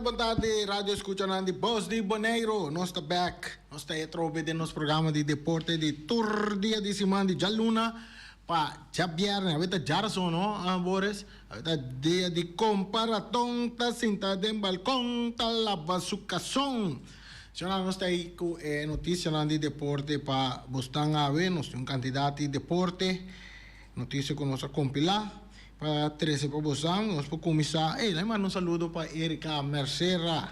Bon tardi, radio escuchanan di Bos di Boneiro. Nos ta back. Nos ta atrobe den nos programa di deporte di tur dia di siman di djaluna pa djabierne. Awe ta djarason, no, Boris? Awe ta dia di compa raton ta sinta den balcon ta laba su cason. Señornan, nos ta ei cu e noticianan di deporte pa bosnan awe. Nos tin un cantidad di deporte, noticia cu nos a compila pa trece pa bosnan. Nos por cuminsa, ey, laat mi manda un saludo pa Erika Mercera.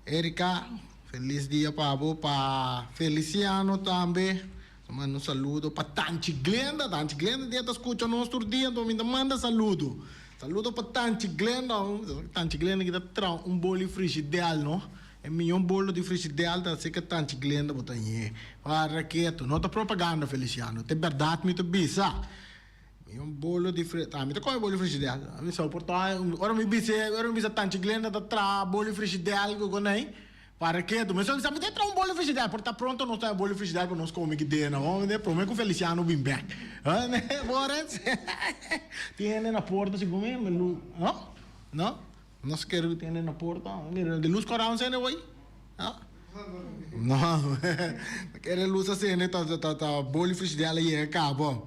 Erika, feliz dia pa bo, pa Feliciano tambe. Ta manda un saludo pa Tanchi Glenda. Tanchi Glenda dia ta scucha nos tur dia, enton mi ta manda saludo. Saludo pa Tanchi Glenda. Tanchi Glenda ki ta traha un bolo di frigidel, no? E miyon bolo di frigidel ta haci cu Tanchi Glenda bo ta ñe. Para ketu. No ta propaganda, Feliciano. Ta e berdad mi ta bisa. Miyon bolo di fri-, ta mi ta come bolo di frigidel. Mi sa por ta, ora mi bisa, ora mi bisa Tanchi Glenda ta traha bolo di frigidel cu conai. Para ketu, mi sa mi ta traha un bolo frigidair, por ta pronto nos traha bolo frigidair pa nos come ki dena, ho mende, prome ku Feliciano bin bek. Boris, tin hende na porta segun mi, mi lu, no, no, nos kere ku tin hende na porta, mira di lus kora un sende woi, no, no, kere lus a sende ta ta ta bolo frigidair a yega kaba.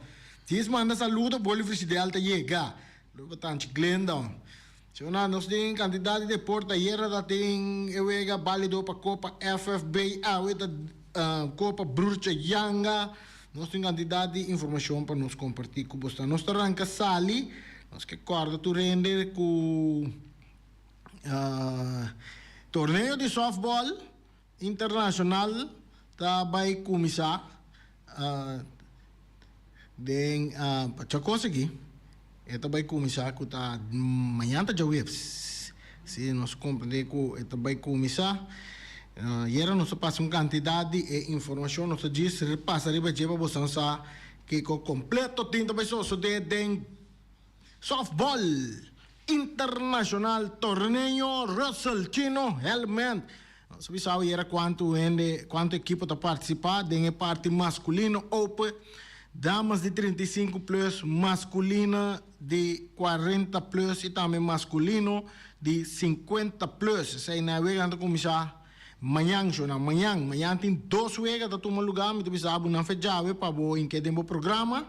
Djis manda saludo, bolo frigidair ta yega. Luego tanchi Glendon. Señornan, nos tin kantidat di deporte. Ayera ta tin e wega balido pa Kopa FFB. Awe ta Kopa Broertje Janga. Nos tin kantidat di informashon pa nos kompartí ku bosnan. Nos ta ranka sali. Nos ke kòrda tur hende ku torneo di sòftbòl internashonal ta bai kuminsá Den Chacos aki e ta bai cuminsa cu ta mañan ta djaweps. Si nos comprende cu e ta bai cuminsa. Yera nos a pasa un cantidad di e informacion, nos ta djis repasa riba dje pa boso sa kico completo tin ta bai sosode den softball internacional torneo Russell Chino Helmand. Nos a bisa ayera cuanto hende, cuanto ekipo ta participa den e parti masculino open, damas di 35 plus, masculino di 40 plus y tambe masculino di 50 plus. Esey na e weganan ta cuminsa mañan, shona, mañan. Mañan tin dos wega ta tuma lugar, mi ta bisa bo nan fecha pa bo inke den bo programa.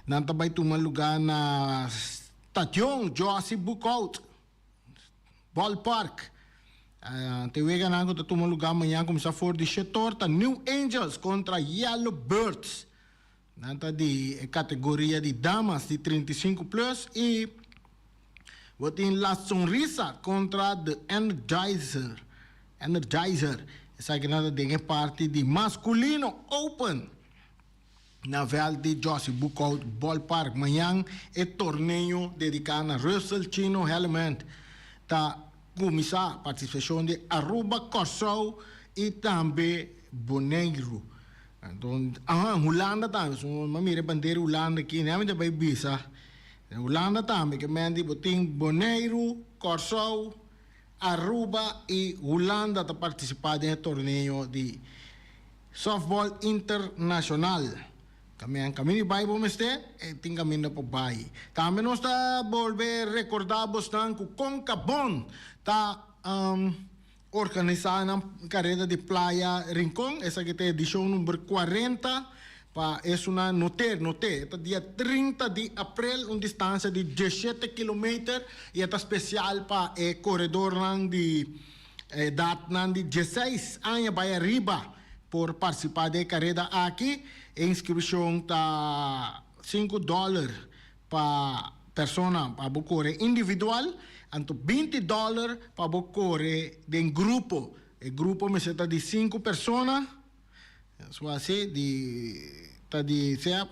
Nan ta bay tuma lugar na Station Jossy Boekhoudt. Ballpark. Te weganan ku ta tuma lugá mañan kuminsá for di shetor ta New Angels kontra Yellow Birds. Nan ta di e kategoria di damas di 35 plus i bo tin La Sonrisa kontra The Energizer. Energizer. Esakinan ta den e parti di maskulino open. Na vèlt di Jossy Boekhout Ballpark mañan e torneo dediká na Russell Chino Helmand ta kuminsá. Partisipashon di Aruba, Kòrsou i tambe Boneiru. Anto aha Hulanda tambe so mi a mira e bandera di Hulanda aki mi ta bai bisa Hulanda tambe ke men di bo tin Boneiru, Kòrsou, Aruba i Hulanda ta partisipá den e torneo di Softball internacional. Tambe caminda di bai bo mester e tin caminda pa bai. Tambe nos ta bolbe recorda bosnan cu Concabon ta organisa nan careda di Playa Rincon. Esaki ta edicion number 40 pa esunnan no te no te. E ta dia 30 di april un distancia di 17 kilometer y e ta special pa e coredornan di Edatnan di dieseis aña bai ariba por partisipá den e kareda aki. E inskripshon ta sinku dòler pa persona pa bo kore individual, anto 20 dòler pa bo kore den grupo. E grupo mester ta di sinku persona, so así di ta di sea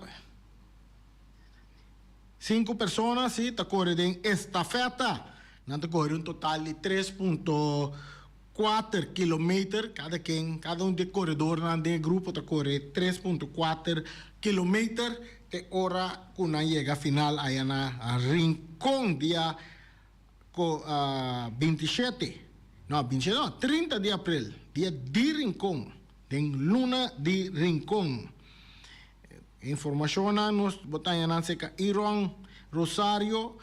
sinku persona si ta kore den estafeta. Nan ta kore un total di 3.4 kilometer, kada ken, kada un di e koredornan den e grupo ta kore 3.4 kilometer te ora ku nan yega final aya na Rincon dia 27, no, 27 no, 30 di april, dia di Rincon, den luna di Rincon. Informashonnan nos bo ta haña nan serka Iron Rosario.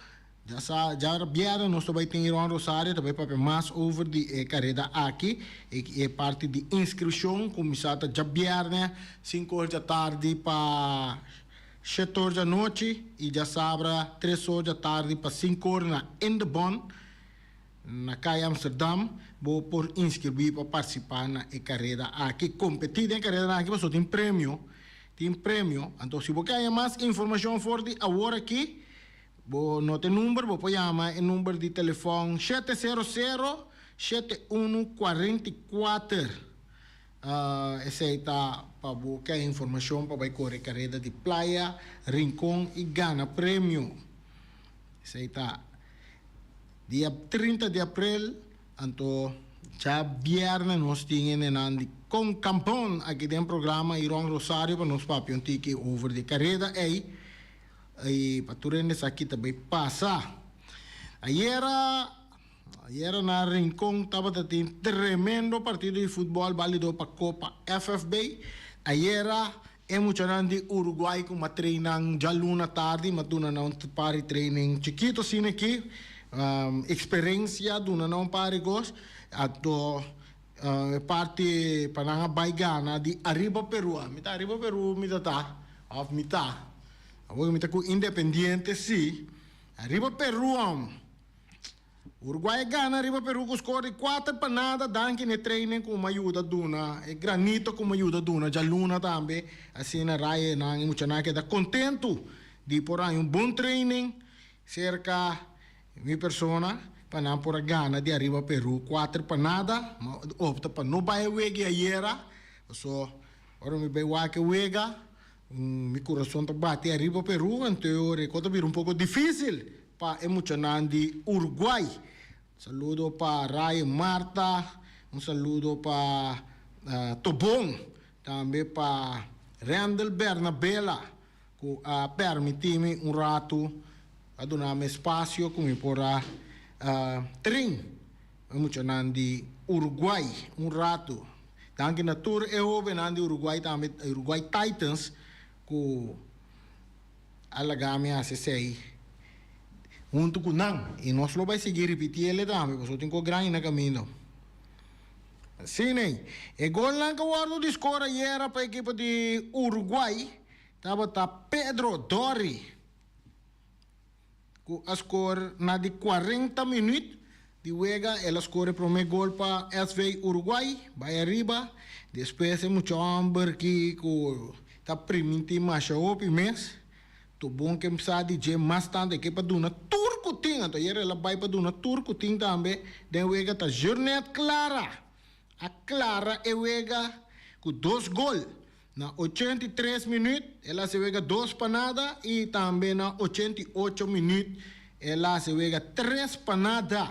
Djasa djabièrnè nos ta bai tin Iron Rosario ta bai papia mas over di e kareda aki e e parti di inskripshon kuminsá ta djabièrnè sinku or djatardi pa shete or djanochi i djasabra tres or djatardi pa sinku or na Indebon na Kaya Amsterdam. Bo por inskribí pa partisipá na e kareda aki. Kompetí den e karedanan aki pasobra tin premio, tin premio. Anto si bo ke haña mas informashon for di awor aki, Bo nota e number, bo por yama e number di telefòn 700 7144. Esei ta pa bo kei informashon pa bai kore kareda di Playa Rincon i gana premio. Esei ta dia 30 di aprel, anto djabièrnè nos tin e nenan di Con Kampon aki den programa Iron Rosario pa nos papia un tiki over di kareda ei. I pa tur hende sa ki ta bay pasa. Ayera, ayera na Rincon tabata tin tremendo partido di futbol balido pa Copa FFB. Ayera e muchanan di Uruguay cu m'a trainan djaluna tardi, m'a duna nan un par di training chikito asina aki, experencia, duna nan un par di cos. Anto e parti pa nan a bay gana di Ariba Peru. Mi ta Ariba Peru mi ta ta of mi ta. Awor mi ta ku Independiente si. Riba Peru om. Uruguay a gana riba Peru ku skor di 4-0 danki na e training ku mi a yuda duna, e granito ku mi a yuda duna djaluna tambe. Asina rayenan i muchanan a keda kontentu di por haña un bon training serka mi persona pa nan por a gana di ariba Peru 4-0. Mi a opta pa no bai e wega ayera paso ora mi bai wak e wega Mi kurason ta bati ariba Peru, anto e ora e kos ta bira un poko difisil pa e muchanan di Uruguay. Saludo pa Ray Marta, un saludo pa Tobon, tambe pa Rendel Bernabela ku a permiti mi un ratu, a duna mi espasio ku mi por a train e muchanan di Uruguay un ratu. Danki na tur e hobennan di Uruguay tambe, Uruguay Titans, ku a laga mi hasi esei huntu ku nan. I nos lo bai sigui ripiti ele tambe, pasobra tin kos grandi na kaminda. Asina ei, e golnan ku a wòrdu di skor ayera pa ekipo di Uruguay tabata Pedro Dori. Ku a skor na di 40 minüt di wega el a skor e promé gol pa SV Uruguay bai ariba. Despues e mucha hòmber ki ku ta primintí masha hopi mes tobon ke sa di dje mas tantu e ke pa duna tur ku tin. Anto ayer el a bai pa duna tur ku tin tambe den wega ta Jurnet Clara a klara e wega ku dos gol. Na 83 minüt el a hasi wega 2-0 i tambe na 88 minüt el a hasi wega 3-0.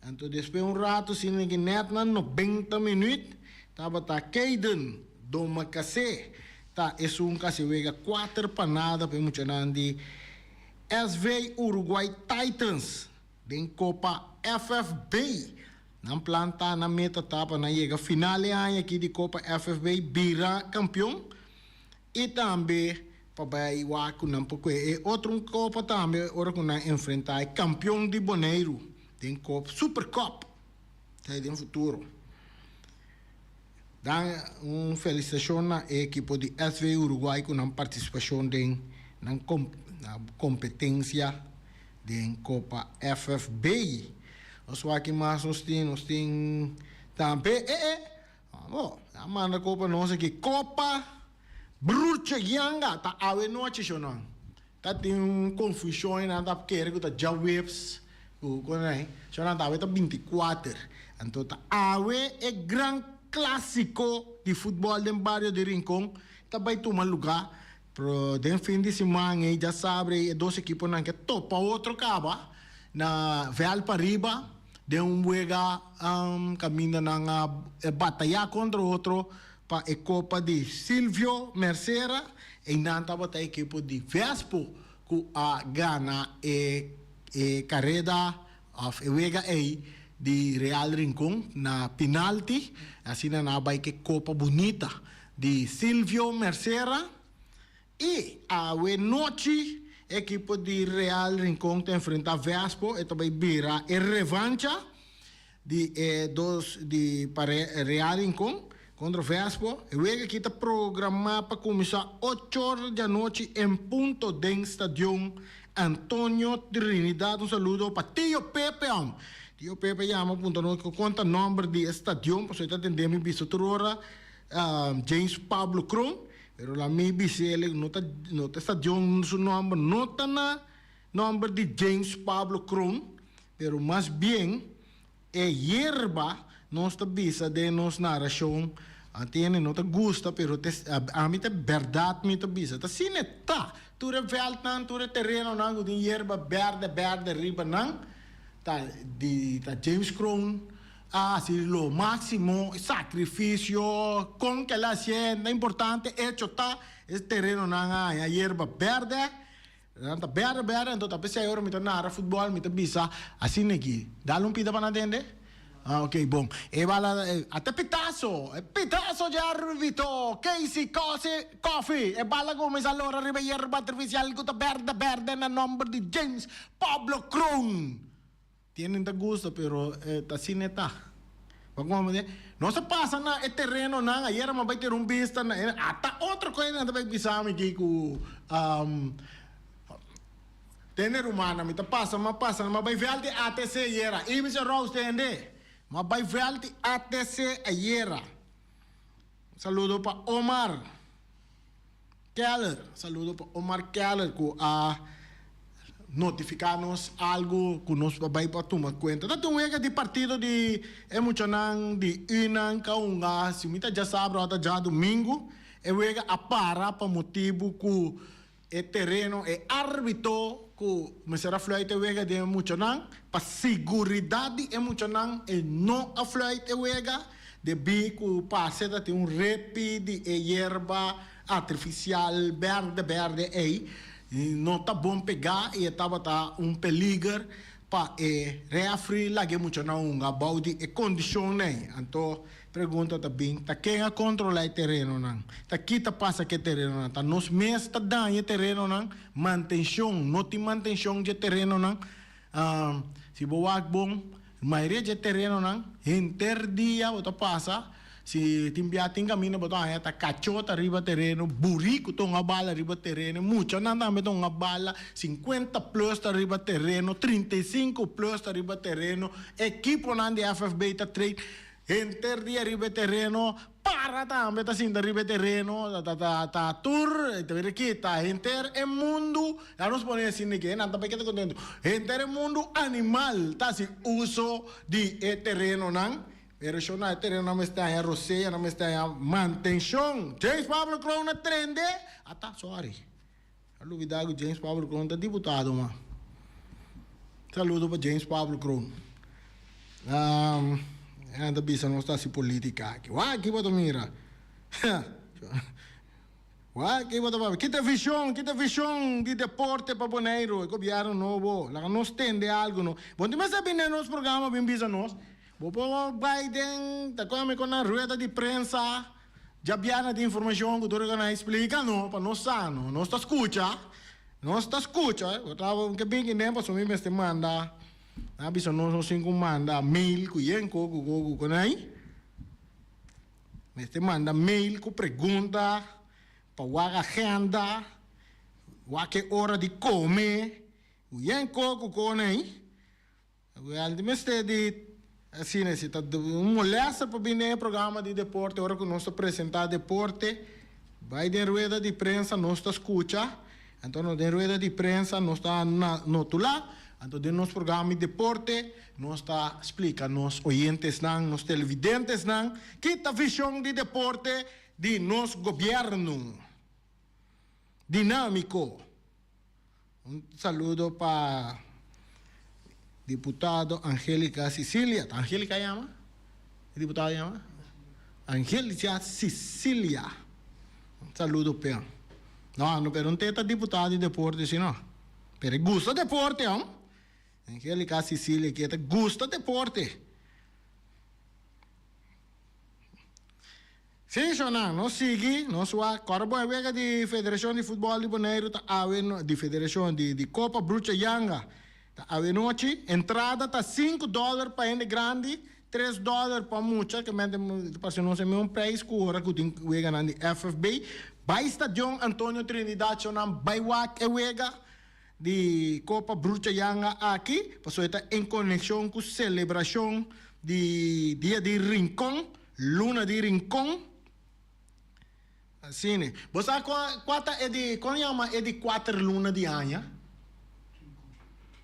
Anto despues un ratu asina ki nèt na 90 minüt tabata Kayden Domacassé ta esun ku a hasi wega 4-0 pa e muchanan di SV Uruguay Titans den Kopa FFB. Nan plan ta, nan meta ta pa nan yega final e aña aki di Kopa FFB, bira kampion i tambe pa bai wak ku nan por kue e otro un kopa tambe ora ku nan enfrentá e kampion di Boneiru den kop Super Cup ta den futuro. Dan un felisitashon na e ekipo di SV Uruguay ku nan partisipashon den nan kompetensia den Kopa FFB. Nos wak ki mas nos tin, nos tin tambe e e bo a manda kopa nos aki Kopa Broertje Yanga ta awe nochi shonan. Ta tin un confusion nan ta kere cu ta djaweps cu con shonan ta awe ta 24 anto ta awe e gran clasico di futbol den bario di Rincon ta bay tuma lugar. Pero den fin di siman ei djasabra ei e dos ekiponan ke topa otro kaba na vèlt pariba den un wega kaminda nan a batayá kontra otro pa e kopa di Silvio Mercera. Einan tabata e ekipo di Vespo ku a gana e e kareda òf e wega ei di Real Rincon na pinalti. Asina nan a bai ku e kopa bunita di Silvio Mercera. I awe nochi Ekipo di Real Rincon ta enfrentá Vespo, e ta bai bira e revancha di e dos di pare Real Rincon kontra Vespo. E wega aki ta programá pa kuminsá ocho or di anochi en punto den Stadion Antonio Trinidad. Un saludo pa Tio Pepe hom. Tio Pepe yama puntra nos kon ta nòmber di e stadion pasobra e ta tende mi bisa tur ora James Pablo Kroon. Pero la mi bis'el no ta no ta stadion su nòmber no ta na nòmber di James Pablo Kroon, pero mas bien e yerba nos ta bisa den nos narashon a tene no ta gusta pero te ami ta bèrdat mi ta bisa ta asina e ta tur e vèltnan tur e terenonan ku tin yerba bèrdè bèrdè riba nan ta di ta James Kroon A hasi lo máksimo sakrifisio kon ke el a hasié ta importante. Echo ta, e terenonan a haña yerba bèrdè, nan ta bèrdè bèrdè, anto ta p'esei ora mi ta nara futbòl mi ta bisa asina aki, dal un pida pa nan tende? Ah ok bon, e bala ata pitaso, e pitaso dje arbitro Casey Coffey, e bala kuminsá lora riba e yerba artifisial ku ta bèrdè bèrdè na nòmber di James Pablo Kroon. Tienen ta gusta pero ta asina e ta. Bo comprende? Nos a pasa na e terenonan ayer mi a bai tene un bista na e ata otro cosa nan ta bai bisa mi aki cu tende rumannan mi ta pasa mi a pasa mi a bai veld di ATC ayera y mi si Rose tende mi a bai veld di ATC ayera. Un saludo pa Omar. Keller, saludo pa Omar Keller ku a notifiká nos algu ku nos a bai pa tuma kuenta. Ta tin un wega di partido di e muchanan di Unan ka hunga, si mi ta djasabra o ta djadumingu, e wega a para pa motibu ku e tereno, e arbitro ku mester a fluit e wega di e muchanan, pa siguridat di e muchanan e no a fluit e wega. Debí ku pase ta tin un repi di e yerba artifisial bèrdè bèrdè ei, no ta bon pegá i e tabata un peliger pa e rèfri laga e muchanan hunga bou di e kondishonnan ei. Anto pregunta ta bin, ta ken a kontrolá e terenonan? Ta ki ta pasa ku e terenonan? Ta nos mes ta daña e terenonan? Mantenshon, no tin mantenshon dje terenonan. Si bo wak bon, mayoria dje terenonan henter dia bo ta pasa, si tin bia tin kaminda bo ta haña ta kachó ta riba tereno, buriku ta hunga bala riba tereno, muchanan tambe ta hunga bala, sinkuenta plus ta riba tereno, 35 plus ta riba tereno, ekiponan di FFB ta train henter dia riba e tereno. Para tambe ta sinta riba e tereno, ta ta ta tur, ta bira kita henter e mundu, ya nos pone asina ke nan ta bai keda kontentu, henter e mundu animal ta hasi uso di e terenonan, pero shon na e terenonan mester haña rosea, nan mester haña mantenshon. James Pablo Kroon a trende, ata sorry, a lubida ku James Pablo Kroon ta diputado man. Saludo pa James Pablo Kroon. Nan ta bisa nos ta hasi politica aki. Wak aki bo ta mira. Wak aki bo ta papia. Kita vision, kita vision di deporte pa Boneiru, e gobierno nobo. Laga nos tende algo no. Bo no tin mester bini den nos programa bin bisa nos. Bo por bai den, ta come con nan rueda di prensa. Djabièrnè tin informashon ku tur e nan explika no pa nos sa no. Nos ta skucha, nos ta skucha. Bo ta ke bin kinen pasobra mi mester manda. Nan a bisa nos nos tin ku manda mail ku yen ko ku ko ku konai. Mester manda mail ku pregunta pa wak agenda, wak e ora di kome ku yen ko ku konai. Wel di mester di asina si ta un molester pa bin den e programa di deporte ora ku nos ta presenta deporte bai den rueda di prensa nos ta skucha anto nos den rueda di prensa nos ta notula anto den nos programa di deporte nos ta splika nos oyentesnan nos televidentesnan ki ta vision di deporte di nos gobierno dinamiko. Un saludo pa diputado Angelica Cicilia. Ta Angelica yama? E diputado yama? Angelica Cicilia. Un saludo p'e. No, no, pero no ta diputado di deporte si no. Pero e gusta deporte, hom. Angelica Cicilia ki ta gusta deporte. Sí, shonnan, nos sigui, nos wak. Kòrda bon e wega di Federashon di Futbòl di Boneiru ta awe, di Federashon di di Kopa Brucha Yanga ta awe nochi. Entrada ta sinku dòler pa hende grandi, tres dòler pa mucha, ke mente ta parse nos e mesun preis ku ora ku tin weganan di FFB. Bai Stadion Antonio Trinidad, shonnan, bai wak e wega di Kopa Brucha Yanga aki, pasobra e ta en konekshon ku selebrashon di Dia di Rincon. Luna di Rincon. Asina. Bo sa kua, kua ta e di, kon yama e di kuater luna di aña?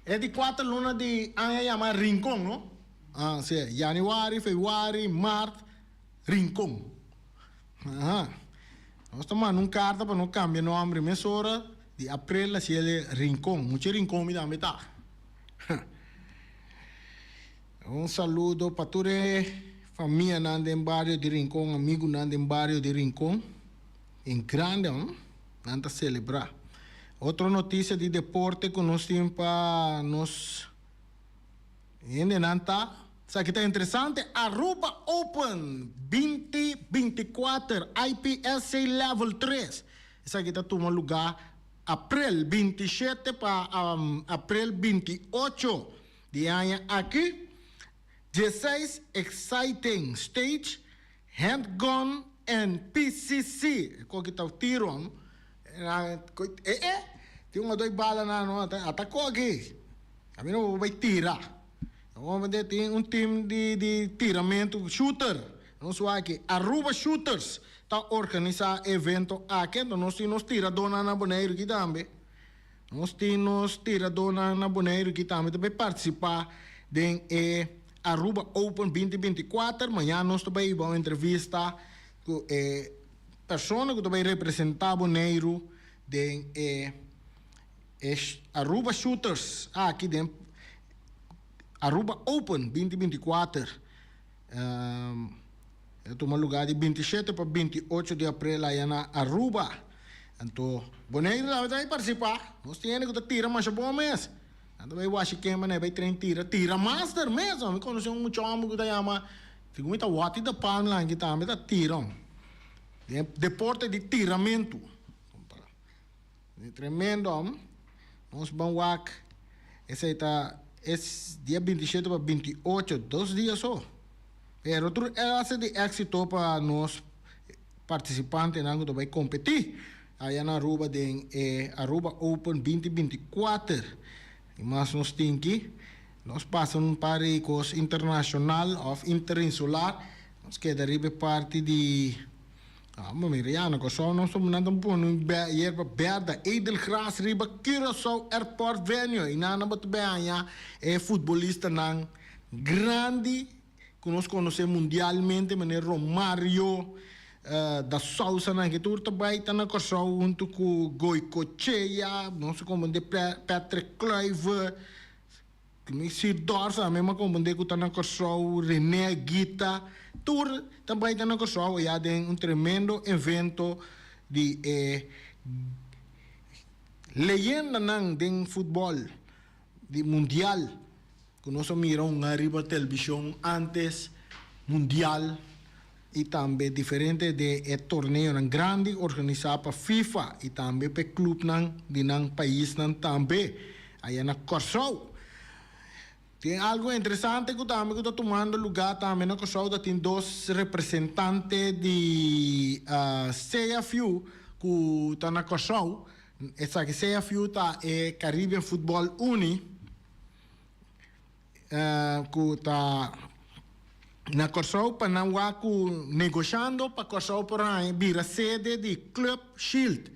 E di kuater luna di aña yama Rincon, no? Ah, si. Januari, februari, mart, Rincon. Aha. Nos ta manda un karta pa no kambia nomber mesora di aprel hasiel Rincon. Mucha Rincon mi tambe ta. Un saludo pa tur e famianan den bario di Rincon, amigunan den bario di Rincon. En grande hon, nan ta celebra. Otro noticia di deporte cu nos tin pa nos hendenan ta, esaki ta interesante, Aruba Open 2024 IPSC Level 3. Esaki ta tuma luga april 27 pa april 28. Di aña aki, dieseis exciting stage, handgun and PCC, e koki ta tiro, e e, tin un adoi bala na no, ata koki, a mi no bai tira. Tin un team di di tiramento, shooter, nos wak Aruba Shooters ta organisa e evento aki, enton nos tin nos tiradónan na Boneiru aki tambe. Nos tin nos tiradónan na Boneiru ki tambe ta bai partisipá den e Aruba Open 2024. Mañan nos ta bai hiba un entrevista ku e persona ku ta bai representá Boneiru den e Aruba Shooters aki den Aruba Open 2024. E ta tuma lugá di 27 pa 28 di aprel aya na Aruba. Anto Boneiru tambe ta bai partisipá. Nos tin hende ku ta tira masha bon mes. Nan ta bai washi kemba, nan bai tren tira, tira master mes. Mi konosé un mucha hòmber ku ta yama, segun mi ta Watty de Palm lan aki tambe ta tira. Den deporte di tiramentu. Tremendo hòm. Nos ban wak esei ta es dia 27 pa 28, dos dia so. Pero tur el a ser di éxito pa nos participantenan cu ta bay competi aya na Aruba den e Aruba Open 2024. Y mas nos tin ki nos pasa un par di cos internacional of interinsular. Nos keda riba e parti di, amo mira ya na Curaçao nos ta nan ta pone un yerba berde, edelgras riba Curaçao Airport Venue y nan a bata bay haña e futbolistanan grandi ku nos konosé mundialmente manera Romario da Sousa nan ke tur ta bai ta na Kòrsou huntu ku Goicoechea, nos a komprendé Patrick Kluivert, Seedorf tambe mi a komprendé ku ta na Kòrsou, Rene Higuita, tur ta bai ta na Kòrsou ya den un tremendo evento di e leyendanan den futbòl. Di mundial ku nos a mira un ariba televishon antes mundial i tambe diferente de e torneonan grandi organisá pa FIFA i tambe pa e klupnan di nan paisnan tambe aya na Kòrsou. Tin algu interesante ku tambe ku ta tumando lugá tambe na Kòrsou ta tin dos representante di CFU ku ta na Kòrsou. Esaki CFU ta e Caribbean Football Uni ku ta na Kòrsou pa nan wak ku negoshando pa Kòrsou por haña bira sede di Club Shield,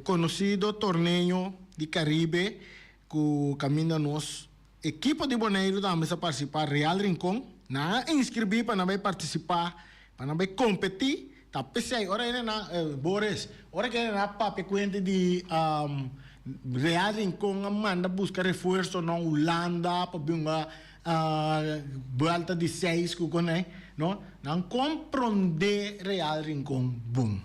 konosido torneo di Karibe ku kaminda nos ekipo di Boneiru tambe sa partisipá, Real Rincon. Nan a inskribí pa nan bai partisipá, pa nan bai kompetí. Ta p'esei ora hende na, Boris, ora ku hende na papia kuenta di Real Rincon a manda buska refuerso na Hulanda pa bin hunga buelta di seis ku konei, no, nan komprondé Real Rincon bon.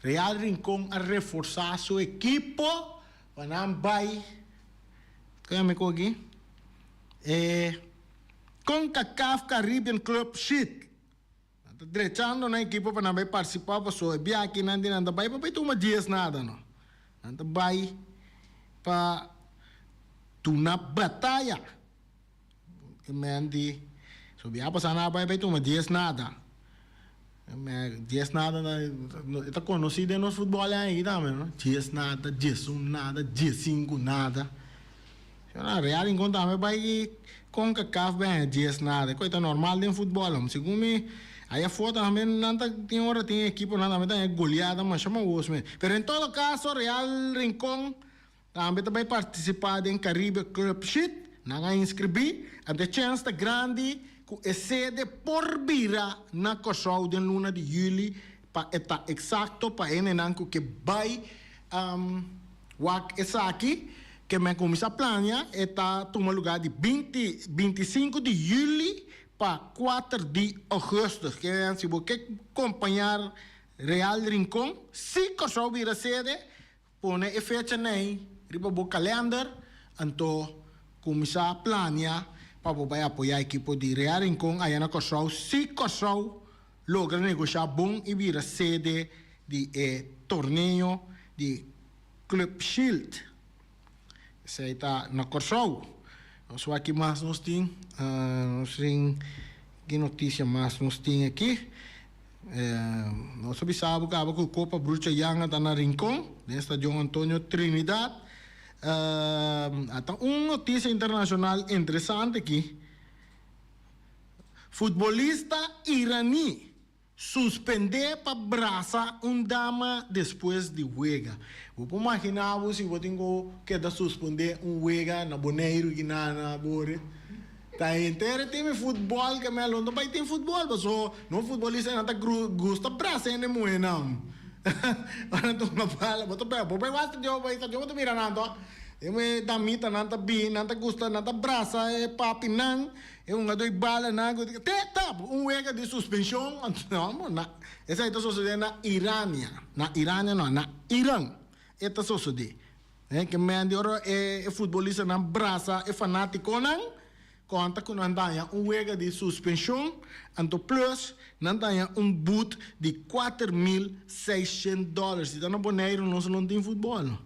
Real Rincon a reforsá su ekipo pa nan bai, kon yama e ku aki? E Concacaf Caribbean Club Shield. Ta drechando nan ekipo pa nan bai partisipá pasobra e biaha aki nan di nan ta bai pa bai tuma dies nada no. Nan ta bai pa duna bataya. E men di, so biaha pasá nan a bai bai tuma dies nada. E men dies nada na e ta konosí den nos futbòl aki tambe no. Dies nada, diesun nada, diesinku nada. Na Real Rincon tambe bai Concacaf bai haña dies nada. E kos ta normal den futbòl hombre. Segun mi aya afó tambe nan ta tin ora tin ekiponan tambe ta haña goleada masha mawos mes. Pero en todo caso Real Rincon tambe ta bai partisipá den Caribe Club Sheet. Nan a inskribí. Anto e chèns ta grandi ku e sede por bira na Kòrsou den luna di yüli pa e ta eksakto pa hendenan ku ke bai Wak esaki ke men kuminsá plania e ta tuma lugá di binti 25 di yüli pa kuater di ougùstùs. Ke men si bo ke kompañá Real Rincon, si Kòrsou bira sede, pone e fecha nei riba bo kalènder, anto kuminsá plania pa bo bai apoyá ekipo di Real Rincon aya na Kòrsou si Kòrsou logra negoshá bon i bira sede di e torneo di Club Shield. Esei ta na Kòrsou. Nos wak ki mas nos tin. Nos tin ki notisia mas nos tin aki. Nos a bisa bo kaba ku Kopa Brucha Yanga ta na Rincon, den Stadion Antonio Trinidad. Ata un notisia internashonal interesante aki. Futbolista iraní Suspendé pa brasa un dama despues di wega. Bo por maginá bo si bo tin ku keda suspendé un wega na Boneiru ki na na Bore? Ta henter e timi futbòl ke mel no ta bai tin futbòl paso no futbolista nan ta gusta brasa hende muhénan. Ora nan tuma bala bo ta bo bai wak stadion bo bai stadion bo ta mira nan to. E damitanan ta bin nan ta gusta nan ta brasa e papinan. E hungadó i bala nan ku te tap un wega di suspenshon no na esei ta sosodé na Irania na Irania no na Iran e ta sosodé e ke men di ora e futbolistanan brasa e fanatikonan konta ku nan daña un wega di suspenshon anto plus nan daña un but di 4600 dòler si ta na Boneiru nos no tin futbòl.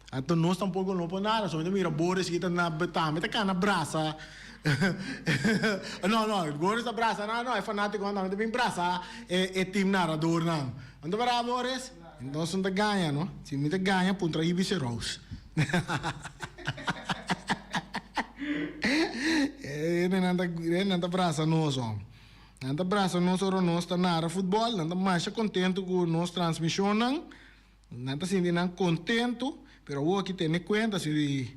Anto nos tampoco no por nada, solamente mira Boris ki ta na tambe ta cana brasa no no Boris ta brasa no no e fanaticonan tambe ta bin brasa e e team naradornan. Anto para Boris? Nos no ta gaña no, si mi ta gaña puntra Ibis Rose. Nan ta nan ta brasa nos hom. Nan ta brasa nos ora nos ta nara futbol, nan ta masha contento cu nos transmisionnan. Nan ta sinti nan kontentu, pero awor aki tene kuenta si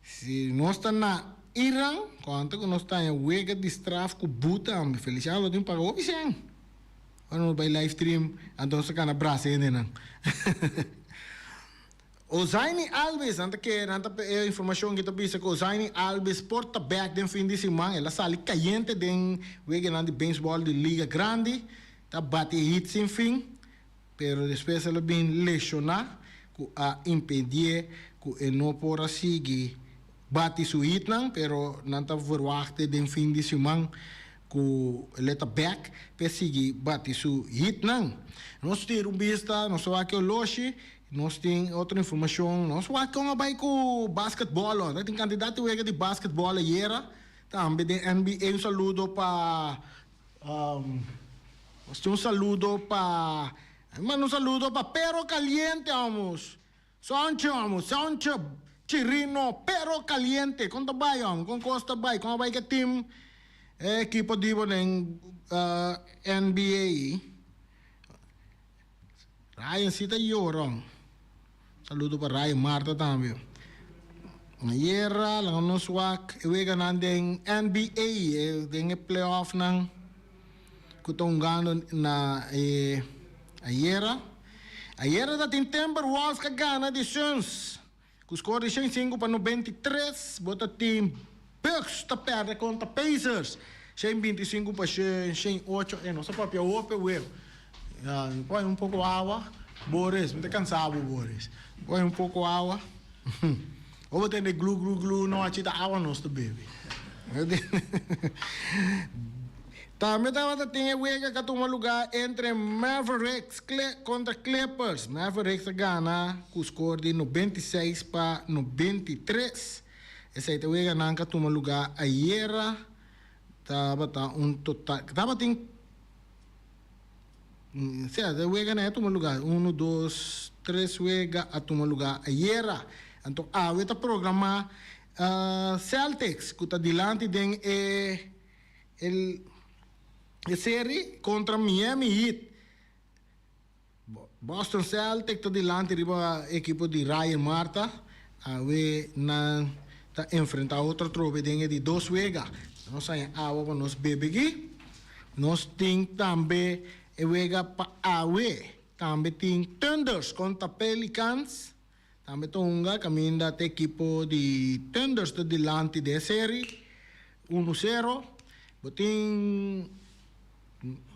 si nos ta na Iran, konta ku nos ta haña wega di straf ku bu tambe. Feliciano lo tin paga hopi sèn. Ora nos bai live stream, anto nos ta kana brasa hendenan. Ozaini Alves, nan ta ke nan ta e informashon ki ta bisa ku Ozaini Alves por ta bèk den fin di siman. El a sali kayente den weganan di beisbòl di Liga Grandi. Ta bati hit sin fin, pero despues el a bin leshoná ku a impedié ku e no por a sigui bati su hitnan, pero nan ta verwachté den fin di siman ku el e ta bèk p'e sigui bati su hitnan. Nos tira un bista, nos ta wak e oloshi, nos tin otro informashon, nos wak kon a bai ku basketbòl, tin kantidat di wega di basketbòl ayera, tambe den NBA. Un saludo pa Nos tin un saludo pa manda un saludo pa Perro Caliente amos. Sonche amos, Sonche Chirino, Perro Caliente. Kon ta bai amo? Kon kos ta bai? Kon a bai ke team e ekipo di bo den NBA? Ryan si ta yora amo. Saludo pa Ryan Marta tambe. Ayera laga nos wak e weganan den NBA, den e playoffnan ku ta hungando na e ayera. Ayera ta tin Timberwolves ka gana di Suns ku skor di 105-93. Bo ta tin Bucks ta pèrdè kontra Pacers 125-108. E nos a papia hopi awe. Poi un poko awa, Boris, mi ta kansa bo Boris. Poi un poko awa. Ora bo tende glu glu glu nochi ta awa nos ta bebe. Tambe tabata tin e wega ku a tuma lugá entre Mavericks kontra Clippers. Mavericks a gana ku skor di 96 pa 93. Esei ta weganan ku a tuma lugá ayera. Tabata un total, tabatin, sea, e weganan a tuma lugá, unu, dos, tres wega a tuma lugá ayera. Anto awe ta programá Celtics ku ta dilanti den e serie kontra Miami Heat. Boston Celtics ta dilanti riba ekipo di Ryan Marta. Awe nan ta enfrentá otro atrobe den e di dos wega. Nos haña awa pa nos bebe aki. Nos tin tambe e wega pa awe. Tambe tin Thunders kontra Pelicans. Tambe ta hunga kaminda te ekipo di Thunders ta dilanti den e seri 1-0. Bo tin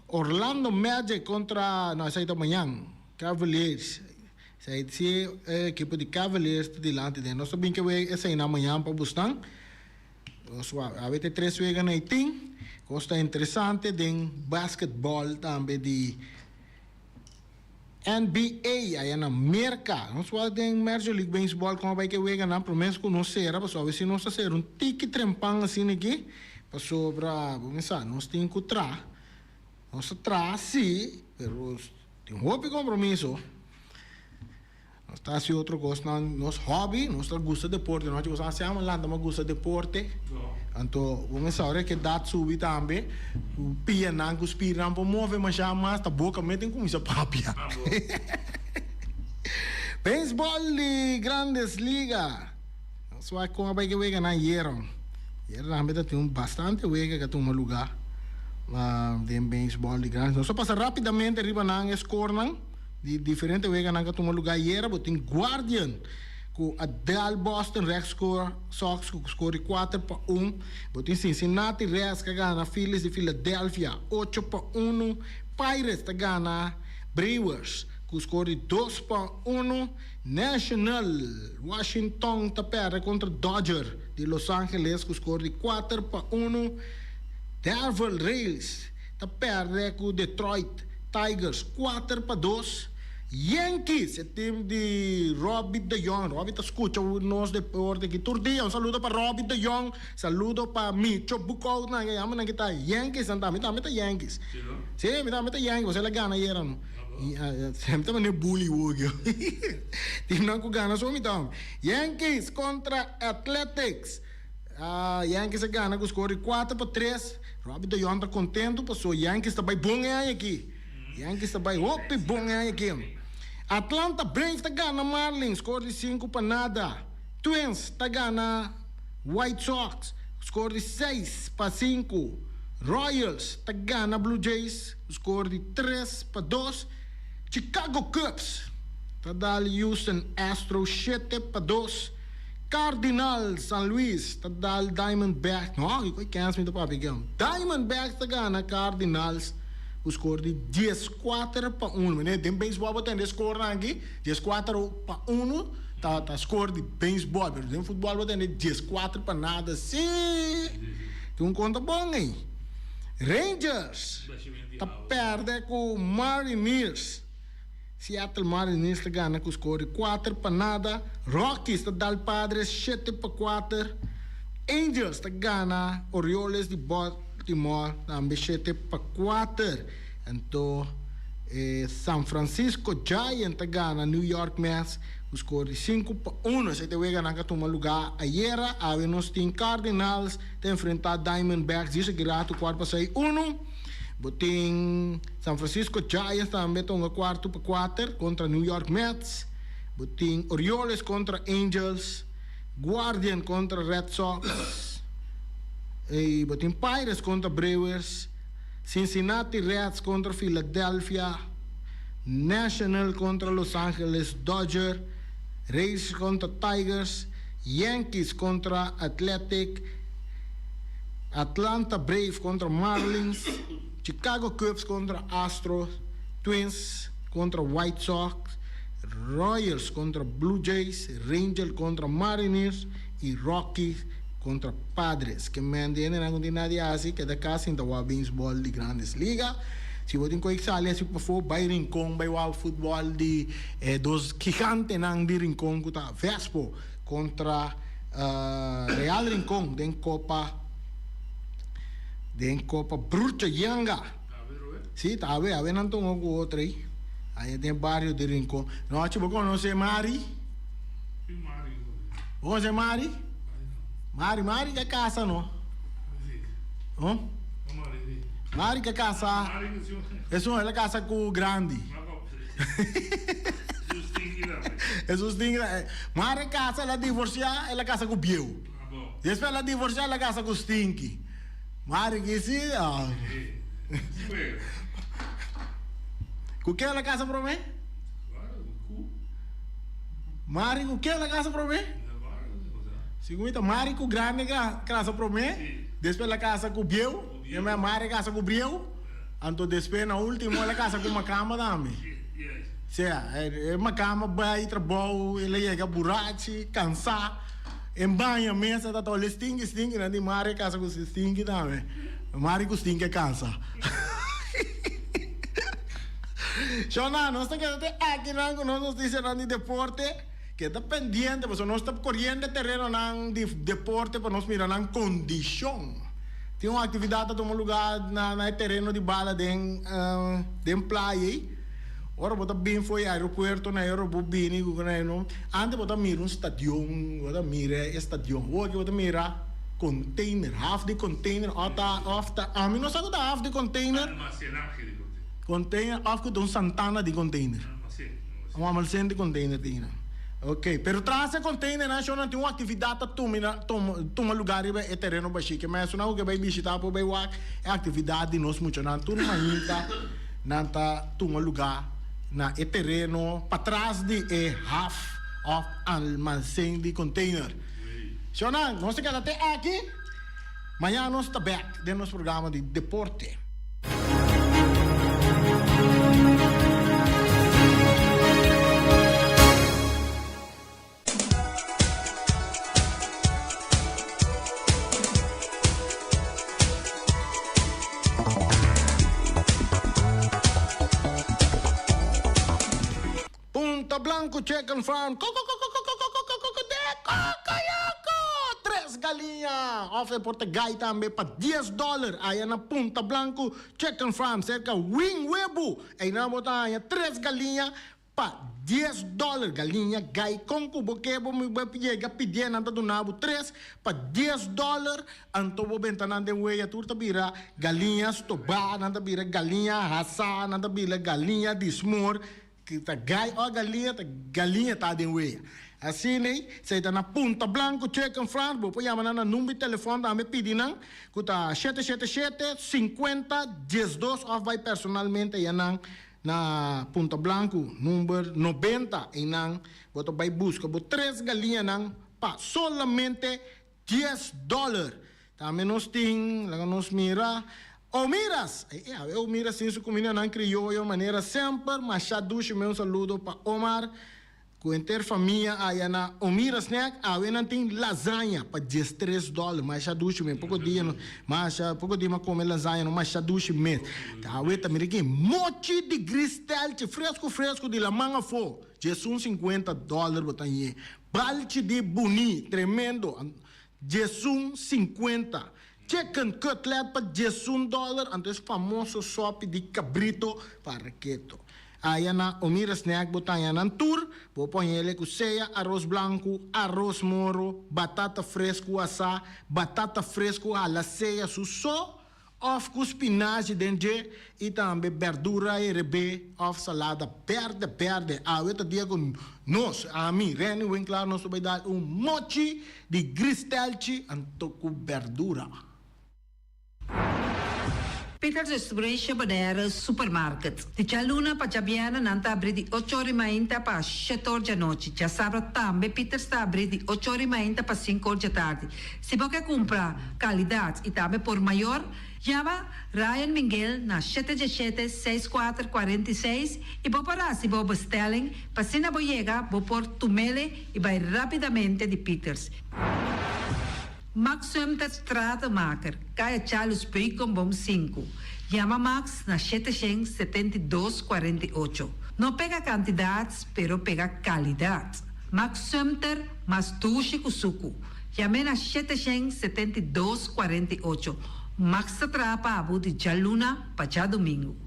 Orlando Magic kontra, no, esei ta mañan, Cavaliers. Esei si e ekipo di Cavaliers ta dilanti den. Nos ta bin ke wega eseinan mañan pa busnan. Nos wak awe ta e tres weganan ei tin. Kos ta interesante den basketball tambe di NBA aya na Merka. Nos wak den Major League Baseball kon a bai ke weganan promé ku nos sera pasobra awe si nos ta sera un tiki trempan asina aki pasobra bo mester sa nos tin ku traha. Nos ta traha si pero tin hopi kompromiso. Nos ta hasi otro kosnan, nos hobby, nos ta gusta deporte, nos a hasi ama lanta mas gusta deporte. Anto bo mester ora ke edat subi tambe, ku pianan ku spirnan por move masha mas, ta boka mes tin kuminsa papia. Beisbòl di Grandes Liga, nos wak kon a bai ke weganan ayera. Ayera tambe ta tin un bastante wega ke a tuma lugá den beisbòl di Grandes. Nos a pasa rápidamente riba nan e skornan. Di diferente weganan ku a tuma lugá ayera bo tin Guardian ku a dal Boston Red Sox ku skor di 4-1. Bo tin Cincinnati Reds ku a gana Phillies di Philadelphia 8-1. Pirates ta gana Brewers ku skor di 2-1. National Washington ta pèrdè kontra Dodger di Los Angeles ku skor di 4-1. Devil Rays ta pèrdè ku Detroit Tigers 4-2. Yankees, e team di Robbie de Jong. Robbie ta skucha nos deporte aki tur dia. Un saludo pa Robbie de Jong, saludo pa Micho Boekhout nan. E yama nan ki ta Yankees nan tambe. Mi tambe ta Yankees. Si, mi tambe ta Yankees. Pasobra el a gana ayera no. Mi ta manera bully wou. Teamnan ku gana so mi ta. Yankees kontra Athletics. Yankees a gana ku skor di 4-3. Robbie de Jong ta kontentu paso Yankees ta bai bon e aña aki. Yankees ta bai hopi bon e aña aki. Atlanta Braves ta gana Marlins skor di 5-0. Twins ta gana White Sox skor di 6-5. Royals ta gana Blue Jays skor di 3-2. Chicago Cubs ta dal Houston Astros 7-2. Cardinal San Luis ta dal Diamondbacks, no, ki koe kens mi ta papia aki. Diamondbacks ta gana Cardinals ku skor di 14-1. Mene den beisbòl bo tende skornan aki, 14-1 ta ta skor di beisbòl, pero den futbòl bo tende 14 pa 0. Sí, tin un konta bon ei. Rangers ta pèrdè ku Mariners. Seattle Mariners ta gana ku skor di 4-0. Rockies ta dal Padres 7-4. Angels ta gana Orioles di Baltimore tambe 7-4. Anto San Francisco Giants ta gana New York Mets ku skor di 5-1. Esei ta e weganan ku a tuma lugá ayera. Awe nos tin Cardinals ta enfrentá Diamondbacks dje segi ratu 5:45. Bo tin San Francisco Giants tambe ta hunga 3:45 kontra New York Mets. Bo tin Orioles kontra Angels, Guardian kontra Red Sox. I bo tin Pirates kontra Brewers, Cincinnati Reds kontra Philadelphia, National kontra Los Angeles Dodger, Rays kontra Tigers, Yankees kontra Athletic, Atlanta Brave kontra Marlins, Chicago Cubs kontra Astros, Twins kontra White Sox, Royals kontra Blue Jays, Rangers kontra Mariners i Rockies. kontra Padres. Ke men di hendenan ku no tin nada di hasi keda kas sinta wak beisbòl di Grandes Liga. Si bo tin ku sali asi pafó bai Rincon bai wak futbòl di e dos gigantenan di Rincon ku ta Vespo kontra Real Rincon den Kopa den Kopa Brucho Yanga. Si ta awe awe nan tuma ku otro ei aya den bario di Rincon. Nochi bo konosé Mari? Bo konosé Mari? Mari Mari ke kasa no. Huh? Mari ke kasa. Esun el a kasa ku grandi. Esun stinky tambe. Mari kasa el a divorsia el a kasa ku bieu. Despues el a divorsia el a kasa ku stinky. Mari ki si. Ku ke el a kasa prome? Mari ku ke el a kasa prome? Segun mi ta Mari ku grandi kasa prome, despues el a kasa ku bieu, despues Mari a kasa ku brieu, anto despues na ultimo el a kasa ku makamba tambe. Sea, e makamba bai trabou, el a yega burachi, kansa, en baña mes e ta tole stinki stinki, nan di Mari a kasa ku stinki tambe. Mari ku stinki a kansa. Shona, nos ta keda te akinan ku nos notisianan di deporte. Keda pendiente pasobra nos ta koriendo e terenonan di deporte pa nos mira nan kondishon. Tin un aktividat ta tuma lugá na na e tereno di bala den den playa ei. Ora bo ta bin for e aeropuerto na e ora bo bini ku na e no antes bo ta mira un stadion, bo ta mira e stadion. Awor aki bo ta mira container, haf di container òf ta òf ta ami no sa ku ta haf di container. Almacenahe di container. Container of cu ta un santana di container. Almacen, almacen. Un almacen di container tin nan. Ok, pero tras e containernan shon nan tin un actividad ta tumina, tuma, tuma lugar riba e tereno bashí. Ke mesunnan cu ke bay bishita por bay wak e actividad di nos muchanan. Tur mainta nan ta tuma lugar na e tereno patras di e haf of almacen di container. Shonnan, nos ta keda te aki. Mañana nos ta bek den nos programa di deporte. Punta Blanco Chicken Farm, Kokokokokokokokokokokokokoyoko! Tres galiña! Of e por ta gai tambe pa dies dòler aya na Punta Blanco Chicken Farm serka Wing Webu. Einan bo ta haña tres galiña pa dies dòler. Galiña gai kon ku bo ke bo yega pidié nan ta duna bo tres pa dies dòler. Anto bo benta nan den weya tur ta bira galiña stobá, nan ta bira galiña hasá, nan ta bira galiña di smor. Ki ta gai ora galiña ta galiña ta den wea. Asina ei, si ta na Punta Blanco Chicken Farm, bo por yama nan na number di telefòn tambe pidi nan ku ta shete shete shete sinkuenta diesdos òf bai personalmente aya nan na Punta Blanco number nobenta einan bo ta bai buska bo tres galiñanan pa solamente Dies dollar. Tambe nos tin, laga nos mira, Omiras! Ey, ey, awe Omiras tin su cumindanan crioyo manera semper. Masha dushi mi un saludo pa Omar cu henter famia aya na Omiras Snack. Awe nan tin lasaña pa diestres dollar. Masha dushi mi. Poco dia no, masha, poco dia mi a come lasaña no, masha dushi mes. Awe ta mira aki mochi di gristelchi fresco fresco di laman afo. Diesun cincuenta dollar bo ta ñe. Balchi di buni, tremendo, 11 cincuenta. Chicken cutlet pa 11 dollar, anto es famoso sopi di cabrito pa reketo. Aya na Omira Snack bo ta haña nan tur, bo por haña ele cu sea aros blanco, aros moro, batata fresco asá, batata fresco hala sea su so, Òf ku spinashi den dje i tambe bèrdura herebé òf salada bèrdè bèrdè. Awe ta dia ku nos, ami, Renny Winklaar, nos ta bai dal un mochi di gristelchi anto ku bèrdura. Peters Restauration Bonaire Supermarket. Di djaluna pa djabièrnè nan ta abrí di ocho or i mainta pa shete or djanochi. Djasabra tambe Peters ta abrí di ocho or i mainta pa sinku or djatardi. Si bo ke kumpra kalidat i tambe por mayor, yama Ryan Minguel na shete djeshete seis kuater kuarenta i seis i bo por hasi bo bestelling pa asina bo yega bo por tumele i bai rapidamente di Peters. Max Sumter Stratenmaker, Kaya Charles Beukenboom 5. Yama Max na 772 48. No pega kantidat, pero pega kalidat. Max Sumter, mas dushi ku suku. Yam'é na 772 48. Max ta traha pa abo di djaluna pa djadumingu.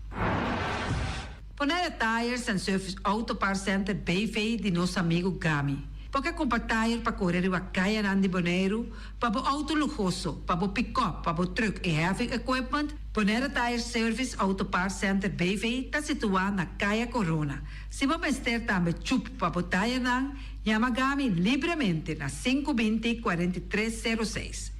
Bonaire Tires and Service Auto Parts Center BV di nos amigu Gami. Bo ke kumpra tire pa kore riba kayanan di Boneiru, pa bo outo luhoso, pa bo pikòp, pa bo trùk i heavy equipment? Bonaire Tire Service Auto Parts Center BV ta situá na Kaya Corona. Si bo mester tambe chup pa bo tirenan, yama Gami libremente na 520 43 06.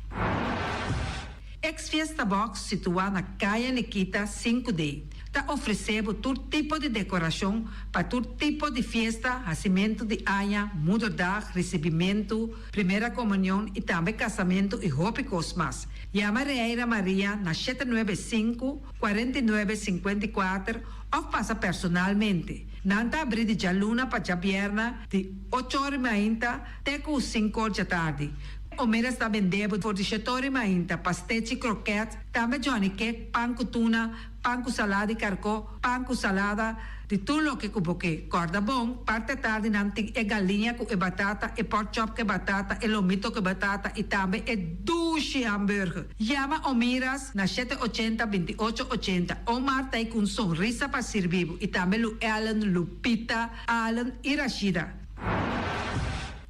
Ex Fiesta Box situá na Kaya Nikita 5D ta ofresé bo tur tipo di dekorashon pa tur tipo di fiesta, hasimentu di aña, moederdag, risibimentu, primera komunion i tambe kasamentu i hopi kos mas. Yama Reira Maria na 795 49 54 òf pasa personalmente. Nan ta abrí di djaluna pa djabièrnè di 8 or mainta te ku 5 or djatardi. Omeras ta bende bo for di 7 or mainta, pastechi, kroket, tambe johnny cake, pan ku tuna, pan ku salada di karkó, pan ku salada, di tur loke ku bo ke. Kòrda bon, parti atardi nan tin e galiña ku e batata, e pork chop ku e batata, e lomito ku e batata i tambe e dushi hamburger. Yama Omiras na 780 28 80. Omar ta ku un sonrisa pa sirbi bo i tambe Lu Ellen, Lupita, Allen i Rashida.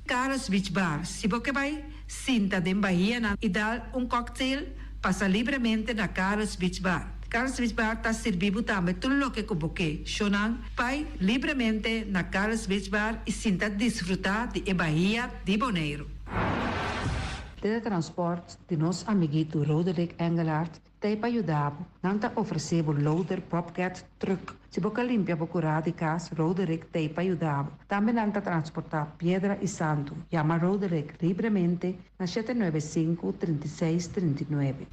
Carlos Beach Bar. Si bo ke bai sinta den bahianan i dal un cocktail, pasa libremente na Carlos Beach Bar. Carlos Beach Bar ta sirbi bo tambe tur loke ku bo ke. Shonan, bai libremente na Carlos Beach Bar i sinta disfrutá di e bahia di Boneiru. Teletransport di nos amiguito Roderick Engelhardt ta pa yuda. Nan ta ofresé loader, bobcat, truck. Si bo limpia bo kurá di kas, Roderick ta pa yuda. Tambe nan ta transportá piedra i santu. Yama Roderick libremente na 795 36 39.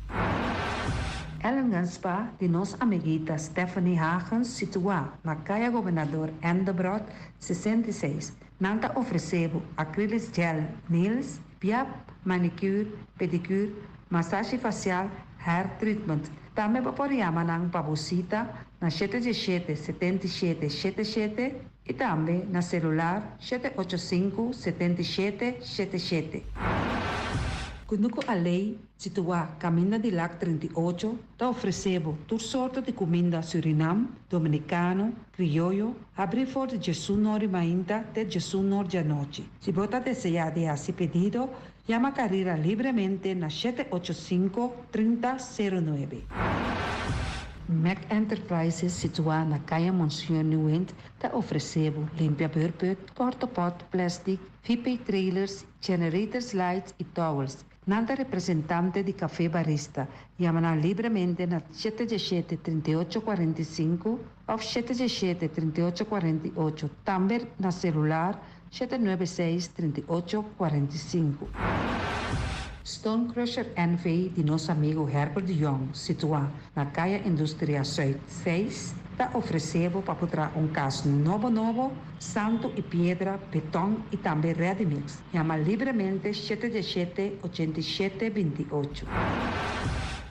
Ellen Spa di nos amiguita Stephanie Hagens, situá na Kaya Gobernador Endebrot 66. Nan ta ofresé acrylic gel nails, biap, manicure, pedicure, masashi fasial, hair treatment. Tambe por yama nan pa sita na 717 77 77 i tambe na selular 785 77 77. Kunuku Alei, situá Kaminda di Lac 38, ta ofresé tur sorto di kuminda Surinam, Dominikano, Krioyo, habrí for di 11 or mainta te 11 or di anochi. Si bo ta deseá di hasi pedido, yama Carrera libremente na 785 3009. Mac Enterprises, situá na Kaya Monsieur Nieuwind, ta ofresé limpia beurput, porta-pot, plastic, VP trailers, generators lights i towels. Nan ta representante di Café Barista. Yama libremente na 717 3845 òf 717 3848. Tambe na selular 796 3845. Stone Crusher NV di nos amigu Herbert de Jong, situá na Kaya Industria Zuid 6, ta ofresé pa traha un kas nobo nobo, santu i piedra, beton i tambe ready mix. Yama libremente 717 87 28.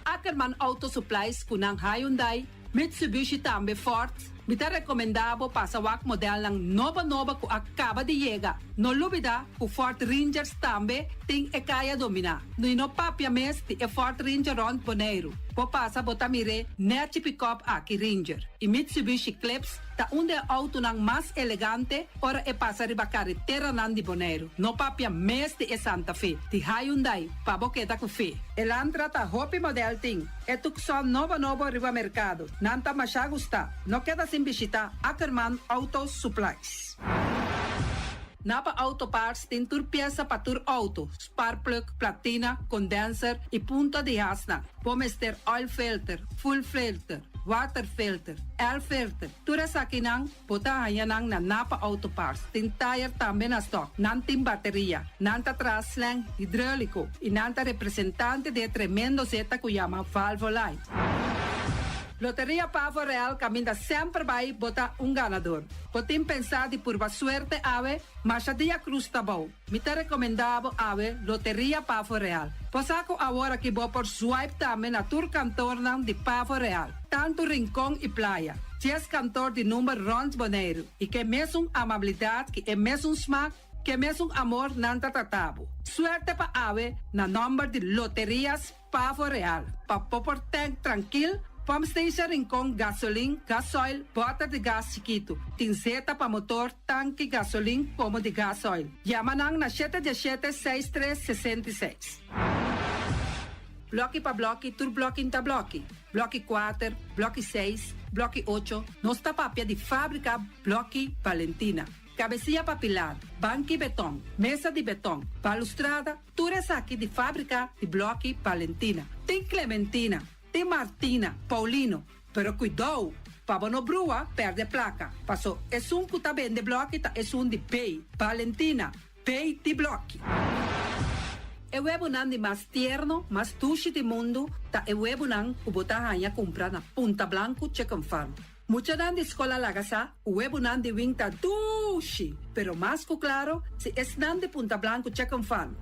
Ackerman Auto Supplies ku nan Hyundai, Mitsubishi tambe Ford. Mi ta rekomendá bo pasa wak modelnan nobo nobo ku a kaba di yega. No lubidá ku Ford Rangers tambe tin e kaya dominá. No no papia mes di e Ford Ranger rònt Boneiru. Bo pasa bo ta mir'é nèchi pick-up aki Ranger. I Mitsubishi Eclipse ta un di e outonan mas elegante ora e pasa riba kareteranan di Boneiru. No papia mes di e Santa Fe. Di Hyundai, pa bo keda ku fe. Elantra ta hopi model tin. E Tucson nobo nobo riba merkado. Nan ta masha gusta. No keda sin bishitá Ackerman Auto Supplies. Napa Auto Parts tin tur piesa pa tur outo, spark plug, platina, condenser i punta di hasnan. Bo mester oil filter, fuel filter, water filter, air filter. Tur esakinan, bo ta haña nan na Napa Auto Parts. Tin tire tambe na stock. Nan tin bateria. Nan ta traha slang hidráuliko. I nan ta representante di tremendo zeta ku yama Valvoline. Loteria Pavo Real kaminda semper bai bo ta un ganador. Bo tin pensá di purba suerte awe? Masha dia krus ta bou. Mi ta rekomendá bo awe Loteria Pavo Real. Bo sa ku awor aki bo por swipe tambe na tur kantornan di Pavo Real, tantu Rincon i Playa. Dies kantor di number rònt Boneiru i ke mesun amabilidat ki e mesun smak, ke mesun amor nan ta trata bo. Suerte pa awe na nòmber di Loterias Pavo Real, pa bo por tank trankil, pump station Rincon, gasolin, gasoil, bòter di gas chikitu, tin zeta pa motor, tanki gasolin komo di gasoil. Yama nan na shete diesshete seis tres 66. Blòki pa blòki, tur blòki n'ta blòki. Blòki kuater, blòki seis, blòki ocho, nos ta papia di fábrika Blòki Valentina. Kabesia pa pilar, banki beton, mesa di beton, balustrada, Tur esaki di fábrika di blòki Valentina. Tin Clementina, tin Martina, Paulino, pero kuidou pa bo no brua pèrdè plaka, paso esun ku ta bende blòki ta esun di B, Valentina, B di blòki. E webunan di mas tierno, mas dushi di mundu ta e webunan ku bo ta haña kumpra na Punta Blanku Chicken Farm. Muchanan di skol a laga sa ku webunan di wing ta dushi, pero mas ku klaro si esnan di Punta Blanku Chicken Farm.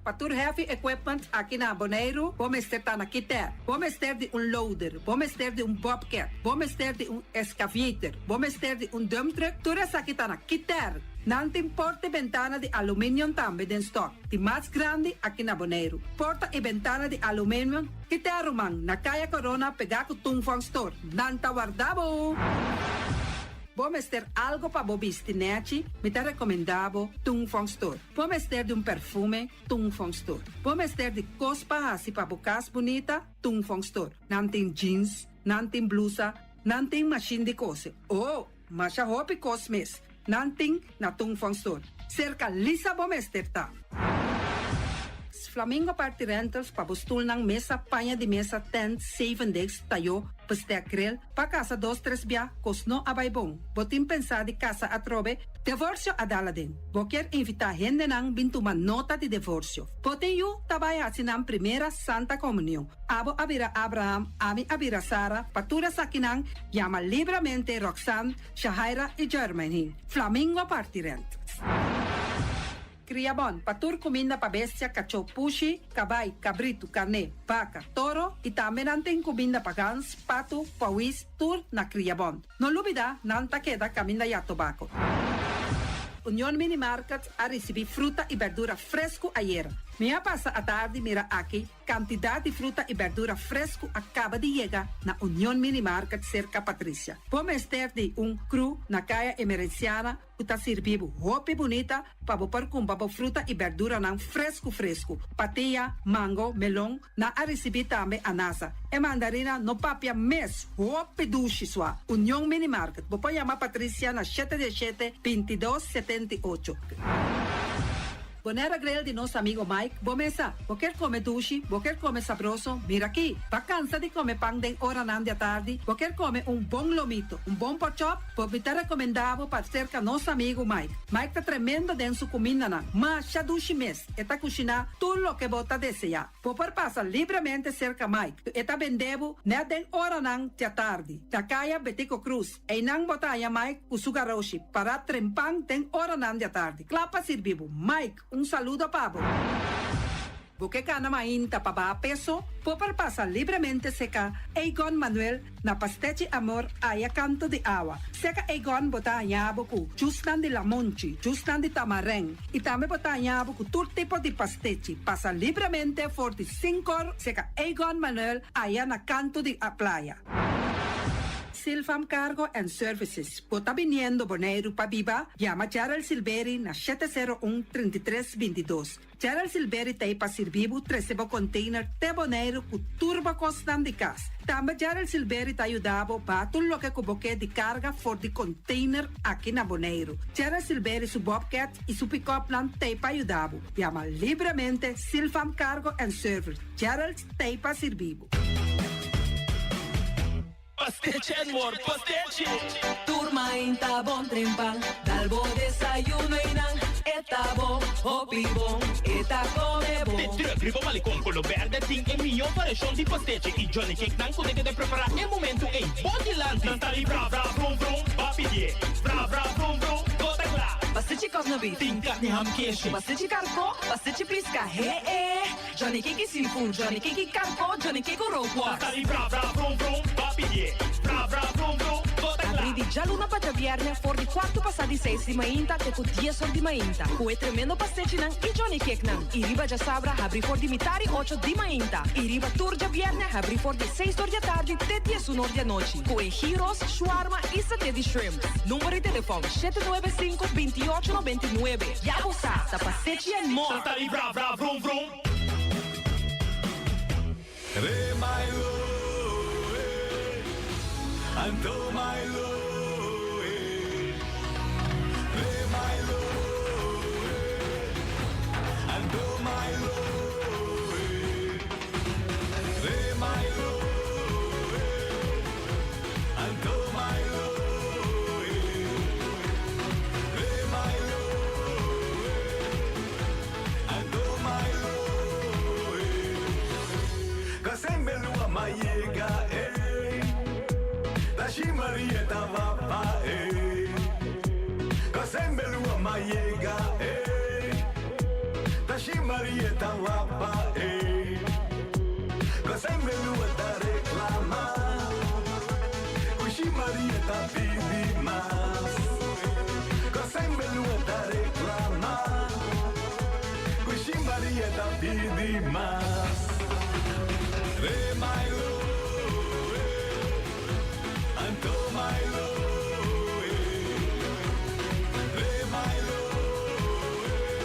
Pa tur heavy equipment aki na Boneiru bo mester ta na Kiter. Bo mester di un loader, bo mester di un bobcat, bo mester di un excavator, bo mester di un dump truck, tur esaki ta na Kiter. Nan tin porta i bentana di aluminium tambe den stock, di mas grandi aki na Boneiru. Porta i bentana di aluminium. Kita ruman, na Kaya Corona pegá ku Tung Fong Store. Nan ta warda bo! Bo mester algo pa bo bisti nèchi? Mi ta rekomendá bo Tung Fong Store. Bo mester di un perfume? Tung Fong Store. Bo mester di kos pa hasi pa bo kas bunita? Tung Fong Store. Nan tin jeans, nan tin blusa, nan tin mashin di kose. Oh! Masha hopi kos mes nan tin na Tung Fong Store. Serka Lisa bo mester ta. Flamingo Party Rentals pa bo stulnan, mesa, paña di mesa, tent, zeven degs, tayó, bestek grill, pa kasa dos tres bia, kos no a bai bon. Bo tin pensá di kasa atrobe? Devorsio a dal aden. Bo kier invitá hendenan bin tuma nota di devorsio. Bo tin yu ta bai hasi nan primera Santa Komunion. Abo a bira Abraham, ami a bira Sara, pa tur esakinan yama libramente Roxanne, Shahaira i Jermaine. Flamingo parti rent. Kria bon, pa tur kuminda pa bestia, kachó, pushi, kabai, kabritu, karné, baka, toro i tambe nan tin kuminda pa gans, patu, pawis, tur na Kria Bon. No lubida, nan ta keda kaminda ya tobako. Union Mini Market a risibí fruta i berdura fresku ayera. Mi a pasa atardi mira aki Kantidat di fruta i bèrdura fresku a kaba di yega na Union Mini Market serka Patricia. Bo mester di un kru na Kaya Emerenciana ku ta sirbi bo hopi bunita pa bo por kumpra bo fruta i bèrduranan fresku fresku. Patia, mango, melon, nan a risibí tambe anasa. E mandarina no papia mes, hopi dushi sua. Union Mini Market, bo por yama Patricia na shete diesshete, 22, 78. Bonaire Grill di nos amigo Mike, bo mesa. Bo kier come dushi, bo kier come sabroso, mira aki. Ba cansa di come pan den oranan di atardi, bo kier come un bon lomito, un bon porkchop, bo mi ta recomenda bo pa cerca nos amigo Mike. Mike ta tremendo den su cumindanan, masha dushi mes, e ta cushina tur loke bo ta desea. Bo por pasa libremente cerca Mike, e ta bende bo net den oranan di atardi, na caya Betico Croes. Einan bo ta haña Mike ku su garoshi pará trempan den oranan di atardi, kla pa sirbi bo. Mike, un saludo pa bo. Bo ke kana mainta pa baha peso? Bo por pasa libremente seka Egon Manuel na Pastechi Amor aya kanto di awa. Seka Egon bo ta haña bo ku jusnan di lamonchi, jusnan di tamarèn i tambe bo ta haña bo ku tur tipo di pastechi. Pasa libremente for di sinkor seka Egon Manuel aya na kanto di playa. Silfam Cargo and Services, Bo ta biniendo Boneiru pa biba? Yama Gerald Silberi na 701 33 22. Gerald Silberi ta ei pa sirbi bo trese bo container te Boneiru ku tur bo kosnan di kas. Tambe Gerald Silberi ta yuda bo baha tur loke ku bo ke di karga for di container aki na Boneiru. Gerald Silberi su bobcat i su pick-upnan ta ei pa yuda bo. Yama libremente Silfam Cargo and Service. Gerald ta ei pa sirbi bo. Pastechi and more pastechi. Tur mainta bon trempan, dal bo desayuno einan. E ta bon, hopi bon, e ta come bon. De truck riba malecon color berde tin e miho variacion di pastechi y Johnny Cake nan cu ta keda prepara e momento ey bo dilanti. Nan ta di bra bra brum brum, ba pidie. Bra bra brum brum, bo ta cla. Pastechi cosno beef. Tin carni ham keshi. Pastechi carco, pastechi pisca, he e. Johnny Cake y seafood, Johnny Cake y carco, Johnny Cake cu rookworst. Nan ta di bra bra brum brum, ba pidie. Bra bra brum brum, bo ta cla. Abrí di djaluna pa djabièrnè for di kuartu pasá di seis di mainta te ku dies or di mainta ku e tremendo pastechinan i Johnny Cakenan. I riba djasabra habrí for di mitar i ocho di mainta i riba tur djabièrnè habrí for di seis or di atardi te diesun or di anochi ku e gyros, shawarma i saté di shrimp. Number di telefòn, 795 28 99. Ya bo sa, ta pastechi and more! Nan ta di bra bra brum brum. Re mai lo eh, anto mai lo eh. Re mai lo eh, anto mai lo eh. Re mai lo eh, anto mai lo eh. Re mai lo eh. Kushi Maria ta pidi mas. Re mai lo eh, anto mai lo eh. Re mai lo eh,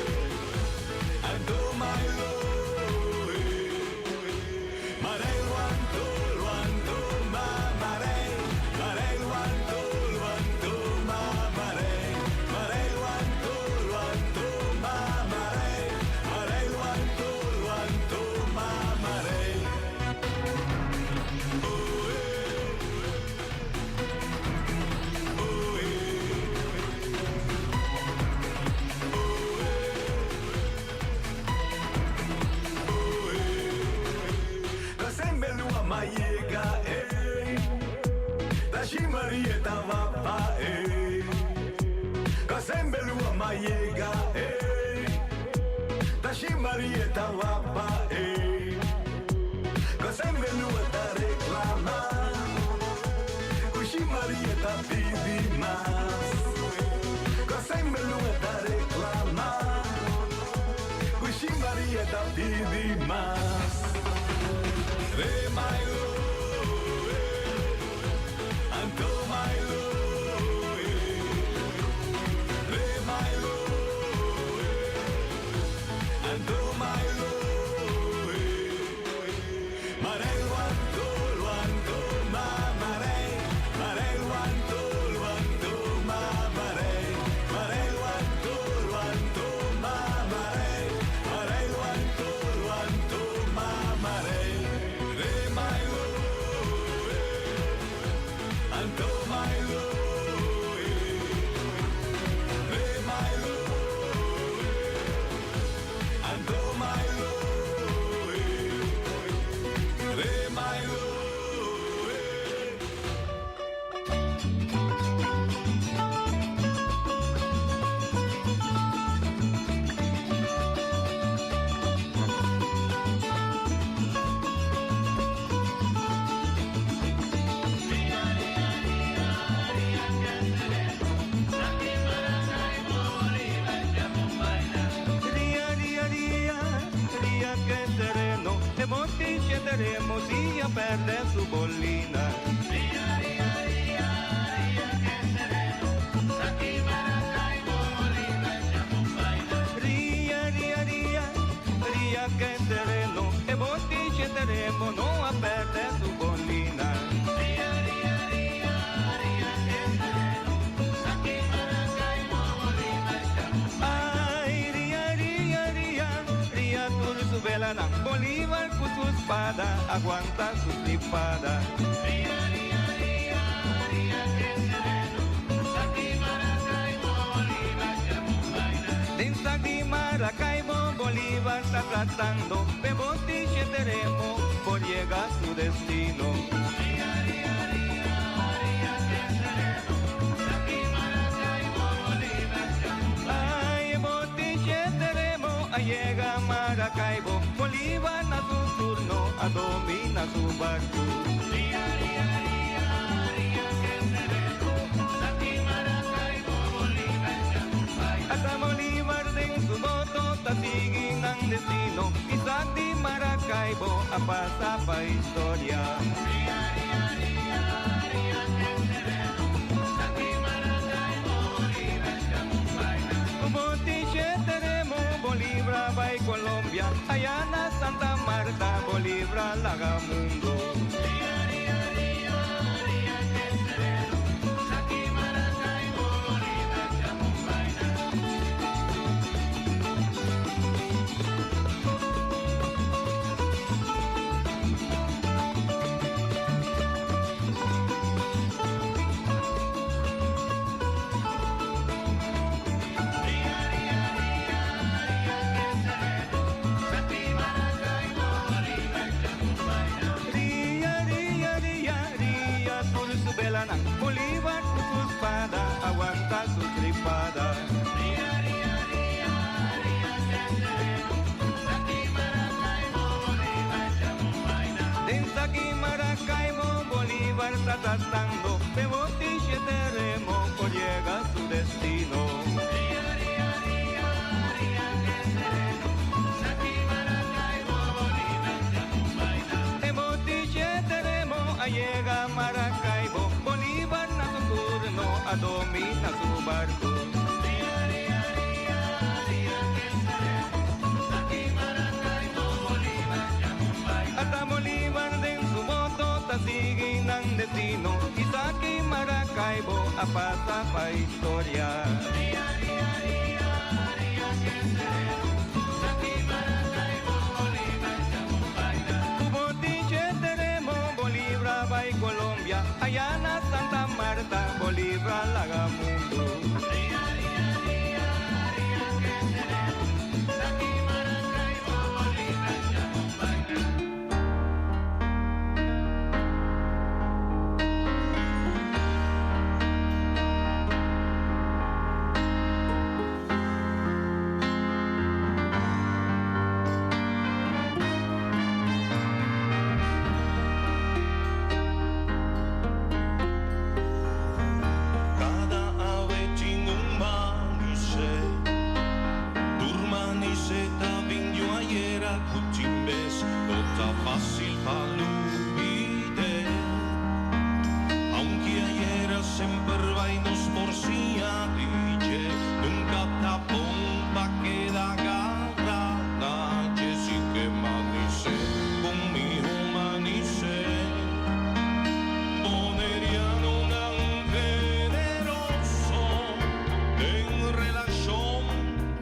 anto mai lo eh. Marei luanto, luanto, ma marei. Marei luanto, luanto, ma marei. Marei luanto, luanto, ma marei. Marei luanto, luanto, ma marei. Oh eh. Oh eh. Oh eh. Oh eh. Kasembe lua mayega eh. Tashi Maria tawapa eh. Kasembe lua mayega eh. Tashi Maria tawapa eh. Kasembe lua ta reclama. Kushi Maria ta pidi mas. Kasembe lua ta reclama. Kushi Maria ta pidi mas. Re mai lo eh. Anto mai lo eh. Re mai lo eh. Anto mai lo eh. Marei luanto, luanto, ma marei. Marei luanto, luanto, ma marei. Marei luanto, luanto, ma marei. Marei luanto, luanto, ma marei. Re mai lo eh. Anto mai lo eh. Re mai lo eh. Anto mai lo eh. Re mai lo eh. Ria, ria, ria, ria que sereno, e botiche teremos y a perder su bolina. Ria, ria, ria, ria que sereno, aquí Maracaibo, Ria, ria, ria, ria que sereno, e botiche teremos no a perder su bolina. Ria, ria, ria, ria que sereno, aquí Maracaibo, Ay, ria, ria, ria, ria tur su vela nan. Bolívar con su espada aguanta su tripada. Ria, ria, ria, ria que sereno, aquí Maracaibo, Bolívar, Den Den di Maracaibo, Bolívar está tratando de botiche teremo por llegar a su destino. Ay, botiche teremo, a llega a Maracaibo, Bolívar a su turno, a domina su barco. Hasta Bolívar den su voto, ta siguin ang destino. Isaac di Maracaibo, a pasa pa historia. Botiche teremo, Bolívar va y Colombia, allá na Santa Marta, Bolívar laga mundo. Ria, ria, ria, ria, por su velana, Bolívar con su espada aguanta su tripada. Den Saki Maracaibo, Bolívar está tratando de botiche terremo por llegar a su destino. De botiche terremo a llega a Maracaibo, Bolívar a su turno a domina su barco. Hasta Bolívar den su voto, ta siguen ang destino. Isaac y Maracaibo a pasa pa historia. Botiche teremo, Bolívar va y Colombia, allá na Santa Marta, Bolívar laga mundo. Cada ave tiene un manice Turmanice tabin yo ayer a cuchimbes No ta fácil palubide Aunque ayer sempre vainos por si adiche Nunca tapón pa queda garra Nache si que manice Conmigo manice Boneriano nan generoso en relación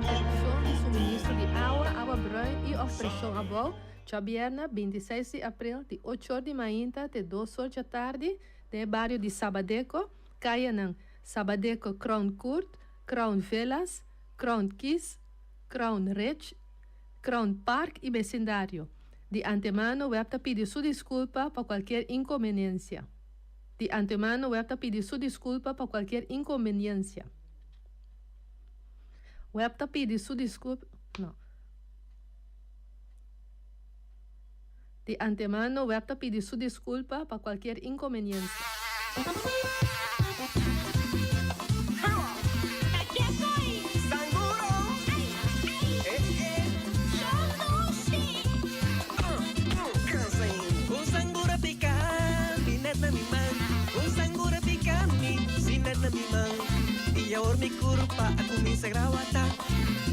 Preshon di suministro di awa, awa bruin i òf preshon abou, djabièrnè 26 di aprel di ocho or di mainta te dos or djatardi den e bario di Sabadeco, kayanan Sabadeco Crown Court, Crown Villas, Crown Keys, Crown Ridge, Crown Park i besindario. Di antemano web ta pidi su diskulpa pa kualkier inkombeniensia. Di antemano web ta pidi su diskulpa pa kualkier inkombeniensia. Web ta pidi su diskulpa, no. Di antemano web ta pidi su diskulpa pa kualkier inkombeniensia. Un sangura pica mi net na mi man. Un sangura pica mi si net na mi man. Y awor mi curpa a cuminsa grawata.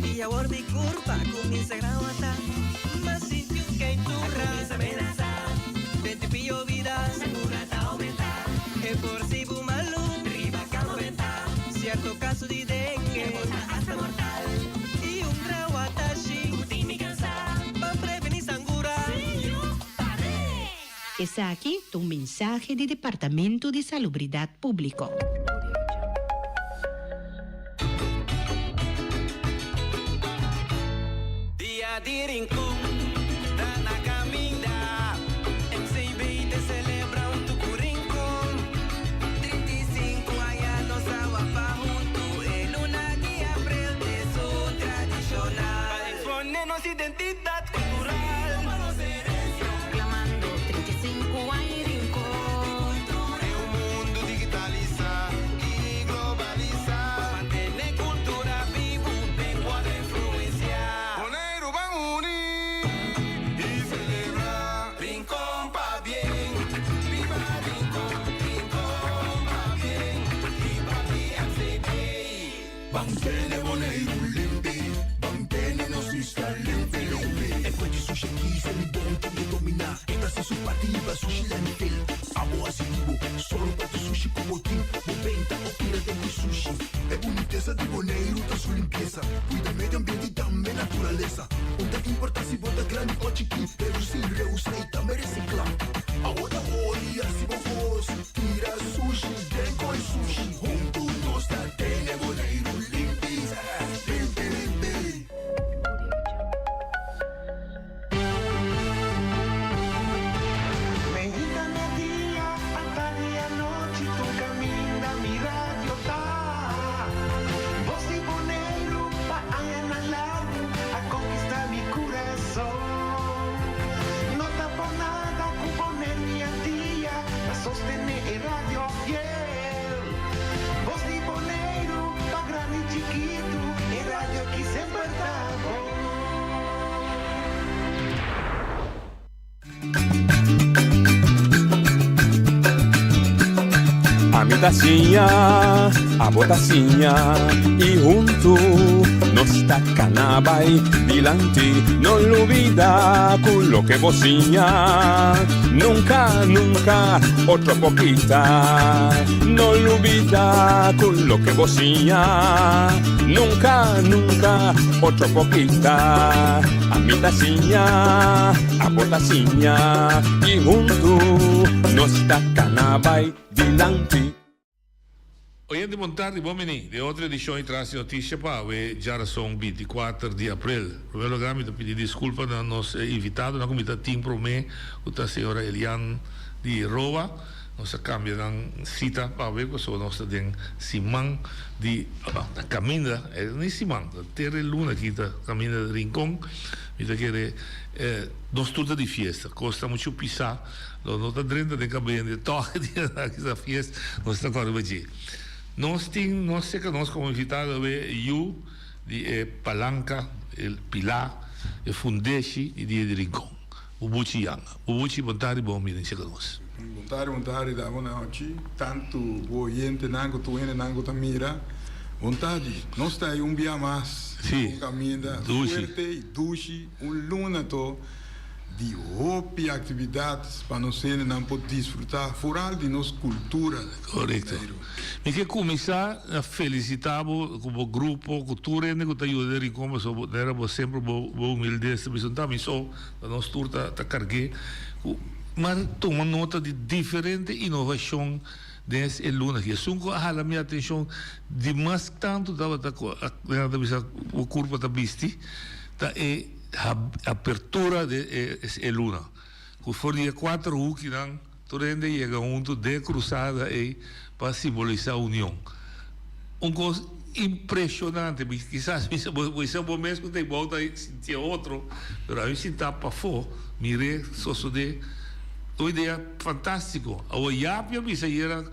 Y awor mi curpa a cuminsa grawata. Mas sinti un keitura. A cuminsa menasa. Den ti pio vida. Sangura ta aumenta. E por si bu malu. Riba cama benta. Cierto caso di dengue. E por ta hasta mortal. Y un grawatashi. Cu tin mi cansa. Pa preveni sangura. Esaki ta un mensahe di Departamento di Salubridad Publico. di Rincon ta na caminda. MCB ta celebra hunto cu Rincon. 35 aña nos a wapa hunto. E luna di april t'esun tradicional. Pa expone nos identidad cultural. Proclamando 35 aña Rincon. Den un mundo digitalisa y globalisa. Mantene cultura bibo den cuadro influencia. Boneiru ban uni y celebra. Rincon pabien. Biba Rincon, Rincon pabien. Biba MCB. Ban tene Boneiru limpi, ban tene nos isla limpi, limpi. E kos di sushi aki, Selibon ta dominá. E ta hasi su parti pa sushi landfill. Abo hasi di bo, sòru pa tur sushi ku bo tin. Bo benta òf tira den e sushi. E bunitesa di Boneiru ta su limpiesa. Kuida medio ambiente i tambe naturalesa. No ta importá si bo ta grandi òf chikí, redusí, reusa i tambe resiklá. Awor ta ora hasi bo voz, tira sushi, den koi sushi. Huntu nos ta tene Boneiru limpi, limpi, limpi. Mainta merdia, atardi anochi, tur kaminda mi radio ta. Bos di Boneiru, pa añanan largu, a konkistá mi kurason. No ta pa nada ku Boneiru i Antia, ta sostené e radio fiel. Bos di Boneiru, pa grandi i chikitu, e radio aki semper ta bon. Ami ta siña, abo ta siña i huntu nos ta kana bai dilanti. No lubidá ku loke bo siña nunka, nunka otro por kita. No lubidá ku loke bo siña nunka, nunka otro por kita. Ami ta siña, abo ta siña i huntu nos ta kana bai dilanti. Oyente bon tardi, bon bini den otro edishon di Tras di Notisia pa awe djarason 24 di aprel. Primer lugar mi ta pidi disculpa na nos invitadonan cu mi ta tin prome cu ta señora Elian di Roa. Nos a cambia nan cita pa awe pasobra nos ta den siman di na caminda, e no siman, ta tere luna aki ta caminda di Rincon. Mi ta kere nos tur ta di fiesta, cos ta mucho pisa. Lo no ta drenta den cabey hende tòg di aki sa fiesta nos ta kòrda riba dje. Nos tin nos seka nos komo invitado awe yu di e palanka, e pilá, e fundeshi di Dia di Rincon, Bubuchi Yanga. Bubuchi bon tardi bon bini seka nos. Bon tardi bon tardi damo na ochi tantu bo oyentenan ku tur hendenan ku ta mira bon tardi nos ta ei un bia mas un kaminda fuerte i dushi un luna to di hopi aktividat pa nos hendenan por disfrutá foral di nos kultura. Korekto. Mi ke kuminsá na felisitá bo ku bo grupo, ku tur hende ku ta yuda den Rincon pasobra bo manera bo semper bo bo humildes ta bisa no ta mi so, ta nos tur ta ta karg'é ku m'a tuma nota di diferente inovashon den es e luna aki. Esun ku a hala mi atenshon di mas tantu tabata ku a nan ta bisa bo kurpa ta bisti ta e Apertura di e luna, ku for di e kuater hukinan tur hende yega huntu den e krusada ei pa simbolisá union. Un kos impreshonante, mi kisas mi bo bisa bo mes ku ta igual ta sinti e otro, pero ami sintá pafó mir'é sosodé, un idea fantástiko. Awor Yapi a bisa ayera.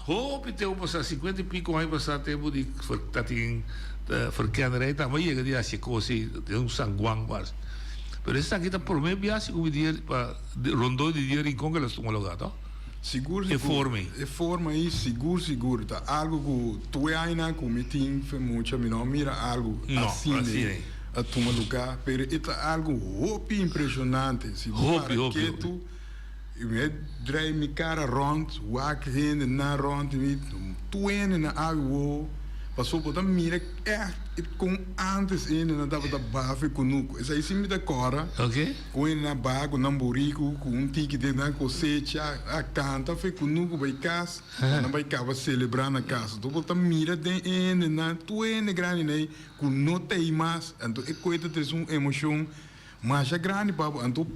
Hopi tempu pasá, sinkuenta i piko aña pasá, tempu di ta tin verkennerij tambe a yega di hasi e kos ei den un sanguan parse. Pero esaki ta promé biaha ku mi dia pa rondó di dia Rincon ke lo tuma lugá, to? Sigur, sigur. E forma ei. E forma ei sigur, sigur. Ta algu ku tur e añanan ku mi tin fe mucha mi no a mira algu asina ei a tuma lugá, pero e ta algu hopi impreshonante. Si bo para ketu. I mi a drai mi kara rònt, wak hendenan rònt di mi, tur hende na awe wowo. Paso bo ta mira ègt kon ántes hendenan tabata baha for e kunuku. Esei si mi ta kòrda. Kon hendenan baha ku nan buriku, ku un tiki den nan kosecha, a kanta for e kunuku bai kas, pa nan bai kaba selebrá na kas. Anto bo ta mira den e hendenan, tur hende grandinan ei ku no ta ei mas. Anto e koe ta trese un emoshon masha grandi pa bo. Anto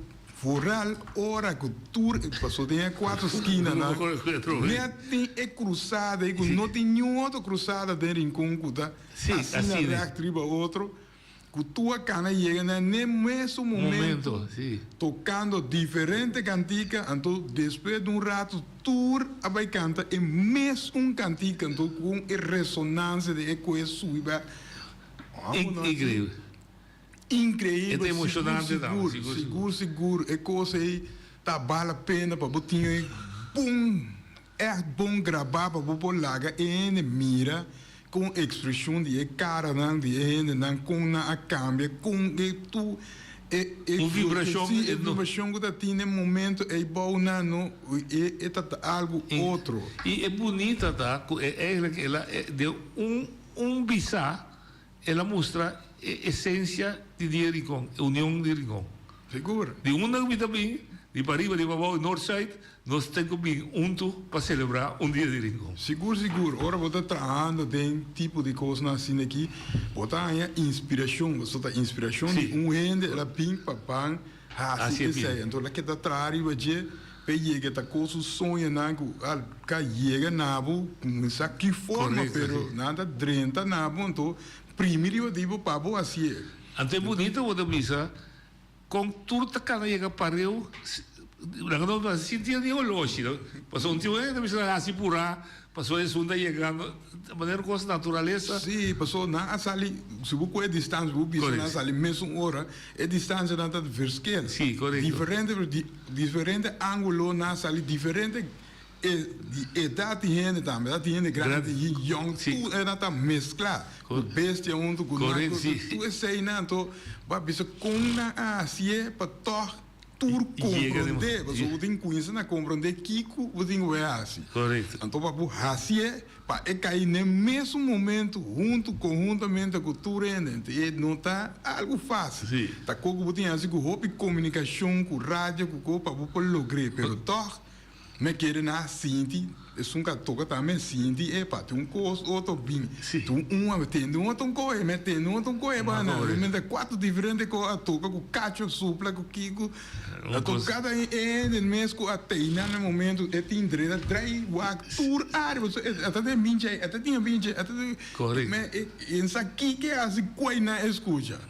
Vooral ora cu tur e paso den e cuatro skinanan net tin e cruzada ey cu no tin niun otro cruzada den Rincon cu ta asina recht riba otro cu tur a cana yega na ne mesun momento tocando diferente cantica anto despues di un rato tur a bay canta e mesun cantica anto con e resonancia di e cu e subi bay. Increíble. Increíbel, sigur sigur, sigur sigur e cos ey ta bal a pena pa bo tin e bon, echt bon graba pa bo por laga e hende mira con expresion di e caranan di e hendenan con nan a cambia, con e tur e e Un vibracion, si e vibracion cu ta tin den momento ey bou nan no e e ta algo otro. Y e bunita ta cu e eigenlijk el a den un un bisa El a mustra e esencia di Dia Rincon, e union di Rincon. Sigur. Di unda cu mi ta bin, di pariba, di pabao, di noord, zuid, nos ten cu bin hunto pa celebra un Dia di Rincon. Sigur, sigur. Ora bo ta trahando den tipo di cosnan asina aki, bo ta haña inspiracion. Pasobra ta inspiracion di un hende el a bin pa ban haci esey. Anto el a keda traha riba dje p'e yega ta cos su soñonan cu a ka yega na bo, no sa ki forma, pero nan ta drenta na bo, anto primi riba di bo pa bo hacié. Anto e bunito bo ta bisa con tur ta cana yega pareu, laga nos bisa sin tin ni oloshi, no? Pasobra un tin un hende ta bisa haci pura, pasobra esun ta yegando, manera cos naturalesa. Sí, pasobra nan a sali, si bo coge distancia, bo bisa nan a sali mesun ora, e distancianan ta verschil. Sí, corecto. Diferente, diferente angulo nan a sali diferente E di edat di hende tambe, edat di hende grandi i yong, tur e nan ta meskla ku bestia huntu ku nan, tur eseinan. Anto bo a bisa kon nan a hasié pa tòg tur komprondé, pasobra bo tin kuminsa na komprondé kiko bo tin ku bai hasi. Anto pa bo hasié pa e kai n'e mesun momentu huntu konhuntamente ku tur hende, e no ta algu fásil. Ta kos ku bo tin hasi ku hopi komunikashon, ku radio, ku kos pa bo por logr'é, pero tòg. Me kere na sinti, esun ka toka tambe sinti, epa, tin un kos otro bin, tin un a tende un otro koe, me tende un otro koe banda, mi ta cuatro diferente ko a toka ku cacho supla ku kiko, a to kada hende mes ku a teina na momento e tin dreda drei wak tur area, pasobra e ta den binchi ei, e ta tin binchi ei, e ta den, me e sa kiko e hasi koi nan e skucha.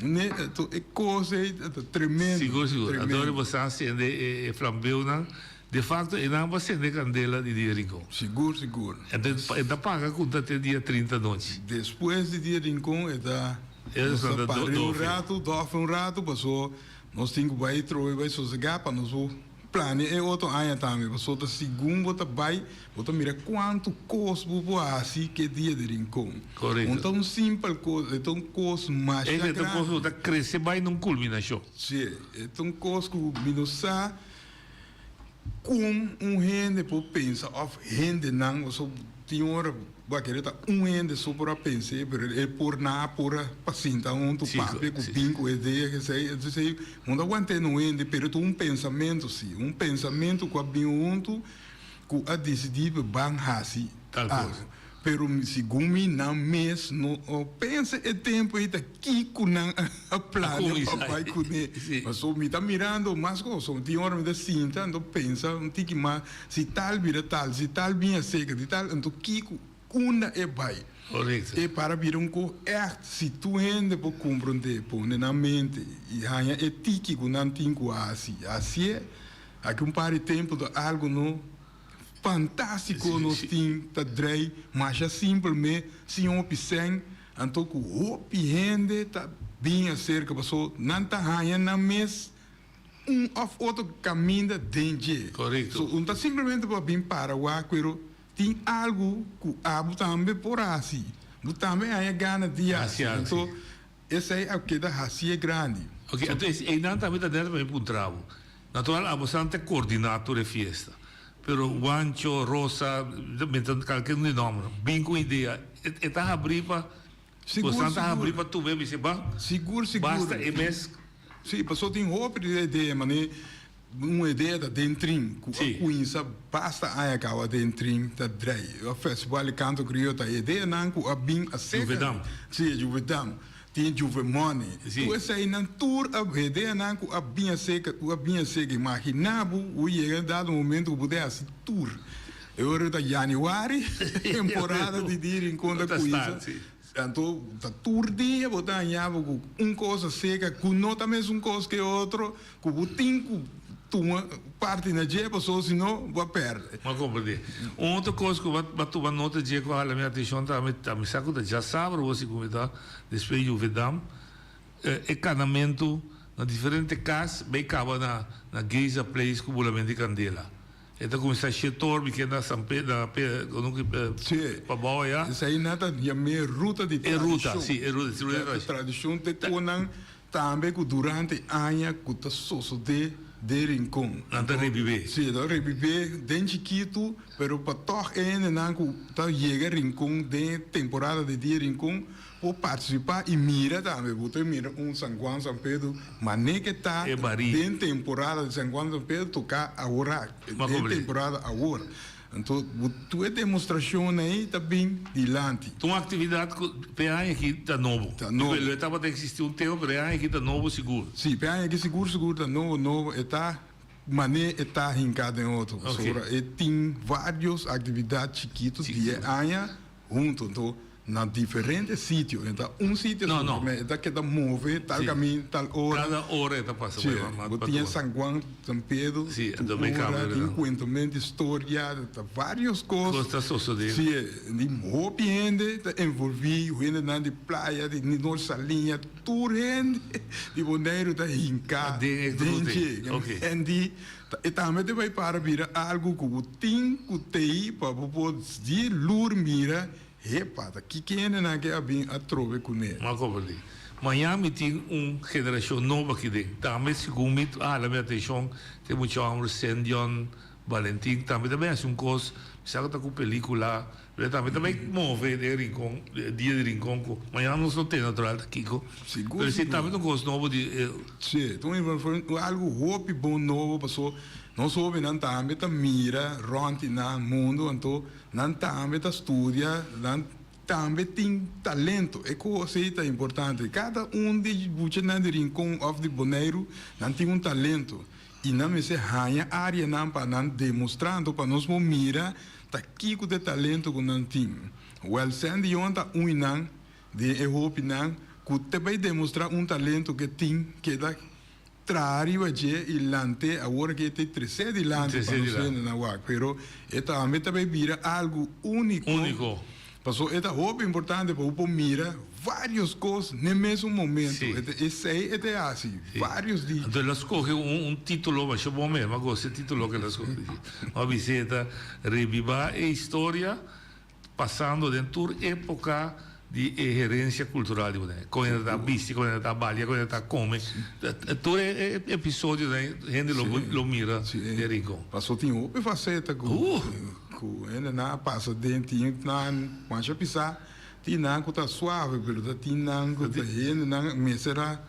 Ne e kos ei ta tremendo. Sigur sigur. Anto riba sa sende e flambeunan, de facto e nan pa sende candela di dia Rincon. Sigur sigur. Anto e ta paga cu ta te dia 30 nochi. Despues di dia Rincon e ta nos ta pare un rato, dofe un rato paso nos tin cu bay trobe bay sosega pa nos por Plania e otro aña tambe, pasobra ta segun bo ta bai, bo ta mira kuantu kos bo por hasi ke dia di Rincon. Korekto. No ta un simpel kos, e ta un kos masha E ta un grandi. kos ku ta krese bai na un kulminashon. Sí, e ta un kos ku mi no sa kon un hende por pensa òf hendenan, pasobra tin ora Bo a kere ta un hende so por a pens'é, pero e por nan a por a pa sinta huntu, papia ku bin ku idea esei. Entonces ei no ta want'é un hende, pero ta un pensamentu si, un pensamentu ku a bin huntu ku a disidí pa ban hasi algu. Pero segun mi nan mes no pensa e tempu ei ta kiko nan a plania pa bai kuné. Pasobra mi ta mirando mas kos, tin ora mi ta sinta anto pensa un tiki mas. Si tal bira tal, si tal bin acerca di tal, anto kico, unda e bay? Correcto. E para bira un cos echt, si tur hende por comprende, pone nan mente y haña e tiki cu nan tin cu haci, hacié, aki un par di tempo ta algo no fantastico nos tin ta drei masha simpel me, sin hopi sèn, anto cu hopi hende ta bin acerca paso nan ta haña nan mes. Un of otro caminda den dje. Correcto. So un ta simplemente pa bin para wak pero tin algo cu abo tambe por haci. Bo tambe haña gana di haci. Anto esey a keda haci'e grandi. Ok, anto eynan tambe ta net pa mi puntra bo. Natural abo san ta coordina tur e fiesta. Pero Wancho, Rosa, mi ta kalke un di nomber, bin cu idea. E ta habrí pa Sigur, Bosan ta sigur. habrí pa tuma e ban. Sigur, sigur. Basta e mes. Sí, pasobra tin hopi di idea, mane un idea ta den trin, ku a kuinsa basta aña kaba den trin ta drei. E festival di kanto krioyo ta ideanan ku a bin aserka. Juvedam. Sí, e Juvedam. Tin Juve Money. Sí. Tur eseinan tur a ideanan ku a bin aserka, ku a bin aserka. Imagina bo, bo yega dado momento ku bo ta hasi tur. E ora ta januari, temporada di di Rincon ta cuinsa. Anto ta tur dia bo ta haña bo cu un cosa seca cu no ta mesun cos cu e otro, cu bo tin cu tuma parti na dje pasobra si no bo a perde. Bo a comprende. Un otro cos cu bo a tuma nota dje cu a hala mi atencion tambe, ta mi sa cu ta djasabra bo si cu mi ta despues di Juvedam, e canamento na diferente cas bay caba na Geyser Place cu bulamento di candela. E ta kuminsá shetor mi kende na San Pedro, na Pe, kono ki Sí. pa bou ayá. Esei nan ta yam'é ruta di E ruta, tradishon. sí, e ruta, sí, ruta di Ta tradishon te konan tambe ku durante aña ku ta sosodé den Rincon. Nan ta rebibé. Sí, ta rebibé den chikitu, pero pa tòg e hendenan ku ta yega Rincon den e temporada di dia Rincon Por partisipá i mira tambe. Bo ta mira un San Juan San Pedro mané ke ta E barí. den temporada di San Juan San Pedro toká awor Ma den kobre. temporada awor. Anto bo tur e demostrashonnan ei ta bin dilanti. Ta un aktividat ku p'e aña aki ta nobo. Ta nobo. Lo e tabata eksistí un tempu pero e aña aki ta nobo sigur. Sí, p'e aña aki sigur sigur ta nobo nobo. E ta mané e ta hinká den otro. Pasobra e tin vários aktividat chikitu di e aña huntu. Anto Na diferente sitio, e ta un sitio No, no. e ta keda move tal Sí. kamin, tal ora. Kada ora e ta pasa Sí, bai ma- ma- bo pa tin tur. San Juan, San Pedro, Sí, tur anto bai ora, kambia tin nan. kuentoment di storia, ta varios kos. Kos ta sosodé. Sí, di hopi hende ta envolví, hendenan di playa, di Noord Saliña, tur hende di Boneiru ta hinká Den e den grupo dje. ei. Ok. En di ta e tambe ta bai para bira algu ku bo tin ku tei pa bo por di lur mira Hepa, ta ki kendenan ke a bin atrobe kuné? M'a komprendé. Mañan mi tin un generashon nobo aki den. Tambe segun mi a hala mi atenshon te mucha hòmber Sendion Valentin tambe ta bin hasi un kos, mi sa ku ta ku pelikula, pero e tambe ta bin move den Rincon, dia di Rincon ku mañan nos no tene natural ta kiko. Sigur, Pero si sigur. tambe ta un kos nobo di e. Sí, ta un algu hopi bon nobo paso nos hóbennan tambe ta mira rònt di nan mundu anto Nan tambe ta studia, nan tambe tin talento. E kos ei ta importante. Kada un di buchanan di Rincon òf di Boneiru, nan tin un talento i nan mester haña áreanan pa nan demostrá. Anto pa nos por mira ta kiko ta e talento ku nan tin. Wèl, Sandy Young ta un di nan, den e hopinan ku ta bai demostrá un talento ku e tin, keda. Traha riba dje i lant'é awor ke e ta tres'é dilanti pa nos hendenan wak. Pero e tambe ta bay bira algu úniko. Úniko. Pasobra e ta hopi importante pa bo por mira vários kos n'e mesun momento. Sí. E ta esei e ta hasi. Vários di. Anto el a skohe un un título masha bon mes. Mi a gosta e título ke el a skohe. Mi a bisa e ta Rebibá e historia. Pasando den tur époka di e herensia kultural di Bonaire. Kon hende ta bisti, kon hende ta balia, kon hende ta kome. Tur e episodionan hende lo mira den Rincon. Paso tin hopi faseta ku ku hendenan a pasa den. Tin nan masha pisá, tin nan ku ta suave, pero ta tin nan ku ta hendenan mester a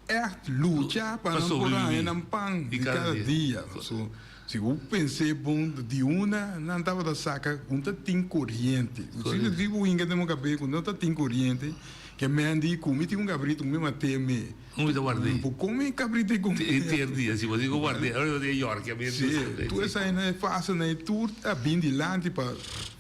ègt lucha pa nan por haña nan pan di kada dia. So, si bo pens'é bon, di una nan tabata saka ku ta tin koriente. Si bo di bo hinka den bo kabes ku no ta tin koriente, ke men di ku mi tin un kabrito mi mat'é me. Un mi ta ward'é. Bo kome e kabrito ei ku. E ter dia, si bo di ku ward'é, ora bo di York, a mi. Si, tur esainan e fasenan e tur a bin dilanti pa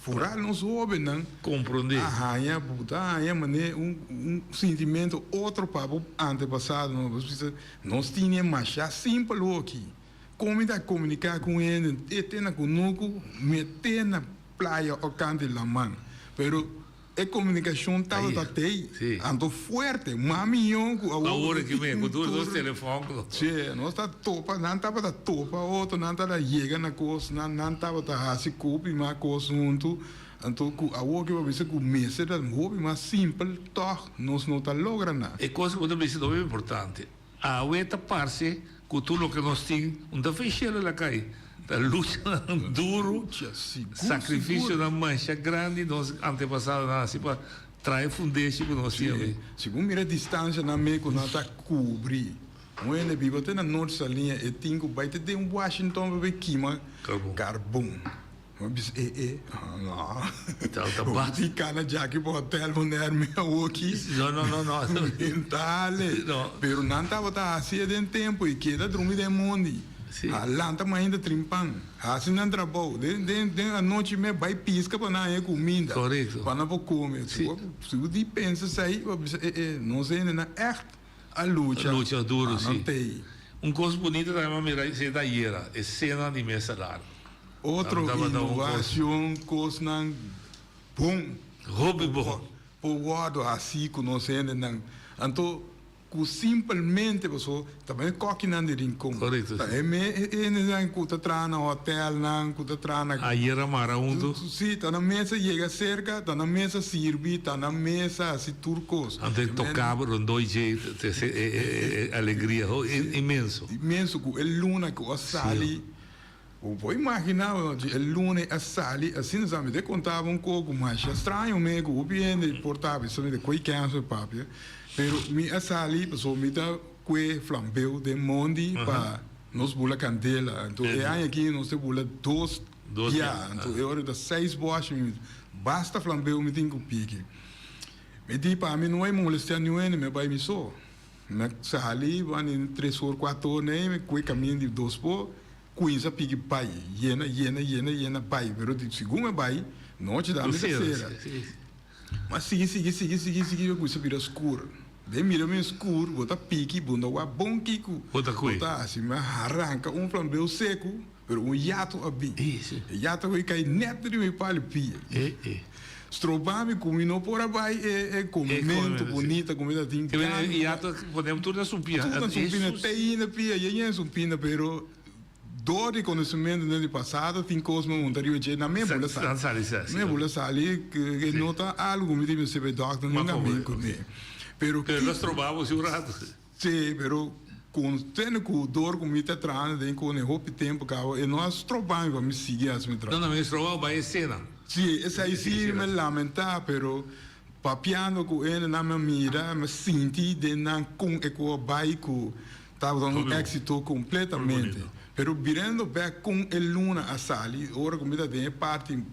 foral nos hóbennan. Komprondé. A haña, bo ta haña manera un un sintimento otro pa bo antepasadonan. Bo bisa, nos tine masha simpel hoki. Kon mi ta komuniká ku un hende e te na kunuku, mi te na playa o kant di laman. Pero e komunikashon tabata tei, anto fuerte, mas mihó ku awor. Awor aki mes, ku tur nos telefòn. Sí, nos ta topa, nan tabata topa otro, nan tabata yega na kos, nan nan tabata hasi kopi mas kos huntu. Anto ku awor ke bo a bisa ku mester ta hopi mas simpel, tòg nos no ta logra na. E kos ku bo ta bisa ta hopi importante. Awe ta parse ku tur loke nos tin un ta fei shelu la kai. Ta luchanan duru, sacrificionan masha grandi nos antepasadonan haci pa traha e fundeshi cu nos tin awe. Si bo mira distancianan mee cu nan ta cubri, un hende biba te na Noord Saliña e tin cu bay te den Washington pa bay kima carbon. Bo bisa e e, no. Bo tin cana djaki pa hotel wanneer mi awoki. No, no, no, no. Mentale. Pero nan tabata haci e den tempo y keda drumi den mondi. A lanta mainta trimpan, hasi nan trabou, den den den anochi me bai pisca pa nan haña cuminda, Correcto. pa nan por come. Si bo si bo di pensa esei, bo bisa e e nos hendenan echt a lucha A lucha duro, pa nan si. tei. Un cos bunita tambe m'a mira esei ta ayera, e cena di mesa largo. Otro Tabata un cos. innovacion, cosnan bon. Hopi bon. Por wordo haci cu nos hendenan. Anto Ku simpelmente paso ta bai kokinan di Rincon. Korekto, Ta si. e me e hendenan ku ta traha na hotelnan, ku ta traha na. Ayer a mara huntu. Si, ta na mesa yega serka, ta na mesa sirbi, ta na mesa hasi tur kos. Anto e toka rondó dje trese e e e alegria ho inmenso. Inmenso ku e luna ku a sali. Bo por imaginá bo nochi e luna a sali asina sa mi ta kontaba un koko masha straño me ku hopi hende por ta bisa mi ta koi kènsel papia pero mi a sali pasobra mi ta kue flambeu den mondi pa nos bula kandela anto e aña aki nos ta bula dos bia anto e ora ta seis bòshi mi basta flambeu mi tin ku piki mi di pa mi no a molestia niun hende mi a bai mi so mi a sali bani tres or kuater or nei mi kue kaminda di dos por. Cuinsa piki bai, yena, yena, yena, yena, bai. Pero di segun e bai, nochi ta mi ta cera. Ma sigui, sigui, sigui, sigui, sigui, bo cuinsa bira scur. Den mira mi scur, bo ta piki, bo no wak bon kico bo ta haci. Mi a haranca un flambeu seco, pero un yato a bin. E yato a cay net riba mi pali pia. Stroba mi cu mi no por a bai e e comemento bunita cu mi ta tin gana. E yato ponemos tur na sumpina. Tur na sumpina, te ainda pia, ye yen sumpina, pero door di conocimento den di pasado tin cos mi monta riba dje, nan mi bula sali. Mi bula sali, e no ta algo cu mi tin mester bay dokter nunca a bin cune. Pero lo stroba bo si un rato. Sí, pero con tene cu door cu mi ta trahando den cone hopi tempo caba e no a stroba mi pa mi sigui haci mi trabajo. No, no, mi stroba bo bay escena. Sí, esey sí mi lamenta, pero papiando cu hende nan mi a mira, mi a sinti den nan con e cu a bay cu tabata un exito completamente. Pero birando bek con e luna a sali, ora cu mi ta den e parti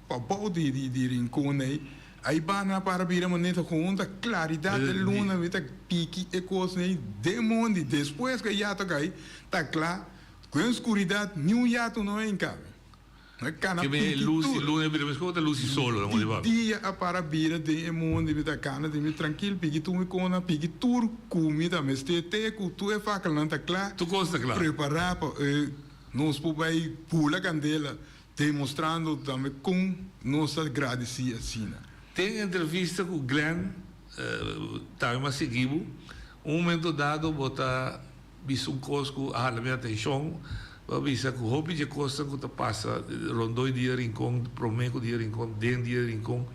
pabou di di Rincon ey, Ai bana para bira manera con ta claridad de luna mi ta piki e cos nei den mondi despues cu e yato cay ta cla cu e oscuridad ni un yato no a hinca mi mi cana piki tur di dia a para bira den e mondi mi ta cana den mi trankil piki tur mi cona piki tur cu mi ta mester te cu tur e fakelnan ta cla prepara pa nos por bay bula candela. Demostrando tambe kon nos ta gradisí asina. Den entrevista ku Glenn tambe mi a sigui bo. Un momento dado bo ta bisa un kos ku a hala mi atenshon. Bo a bisa ku hopi dje kosnan ku ta pasa rondó e dia Rincon, promé ku dia Rincon, den dia Rincon,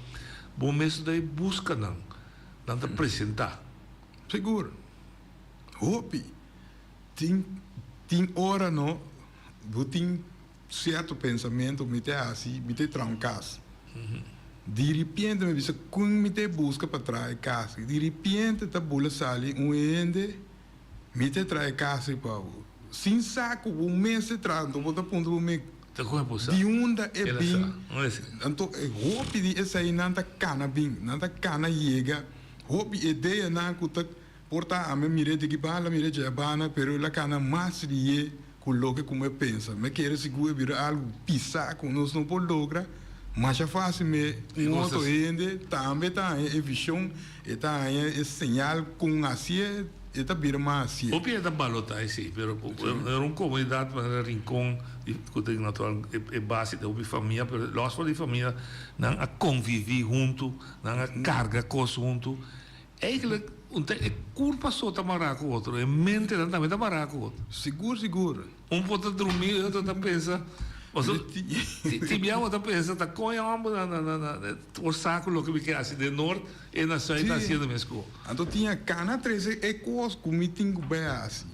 bo mes no ta e buska nan. Nan ta presentá. Sigur. Hopi. Tin tin ora no bo tin. Cierto pensamiento mi te haci, mi te traha un cas. Di ripiente mi bisa cun mi te busca pa traha e cas. Di ripiente ta bula sali un hende, mi te traha e cas ei pa bo. Sin sa cu bo mes te traha, anto bo ta puntra bo mes, di unda e bin? Anto e hopi di eseinan ta cana bin, nan ta cana yega. Hopi ideanan cu ta. Por ta ami mir'é di ki banda, mir'é dje banda, pero el a kana mas rié ku loke ku mi a pensa. Mi a kere sigur e bira algu pisá ku nos no por logra. Masha fásil me un otro hende tambe ta haña e vishon, e ta haña e señal kon hasié, e ta bira mas hasié. Hopi e ta balotá esei, pero era un komunidat manera Rincon ku tin natural e base di hopi famia, pero lòs for di famia nan a konviví huntu, nan a karga kos huntu. Eigenlijk un ta e kurpa so ta mará ku otro, e mentenan tambe ta mará ku otro. Sigur, sigur. Un por ta drumí e otro ta pensa, pasobra tin bia bo ta pensa ta kon e hòmber na na na por sa ku loke mi ke hasi den nort e na sùit ta hasiendo mes kos. Anto tin a kana trese e kos ku mi tin ku bai hasi.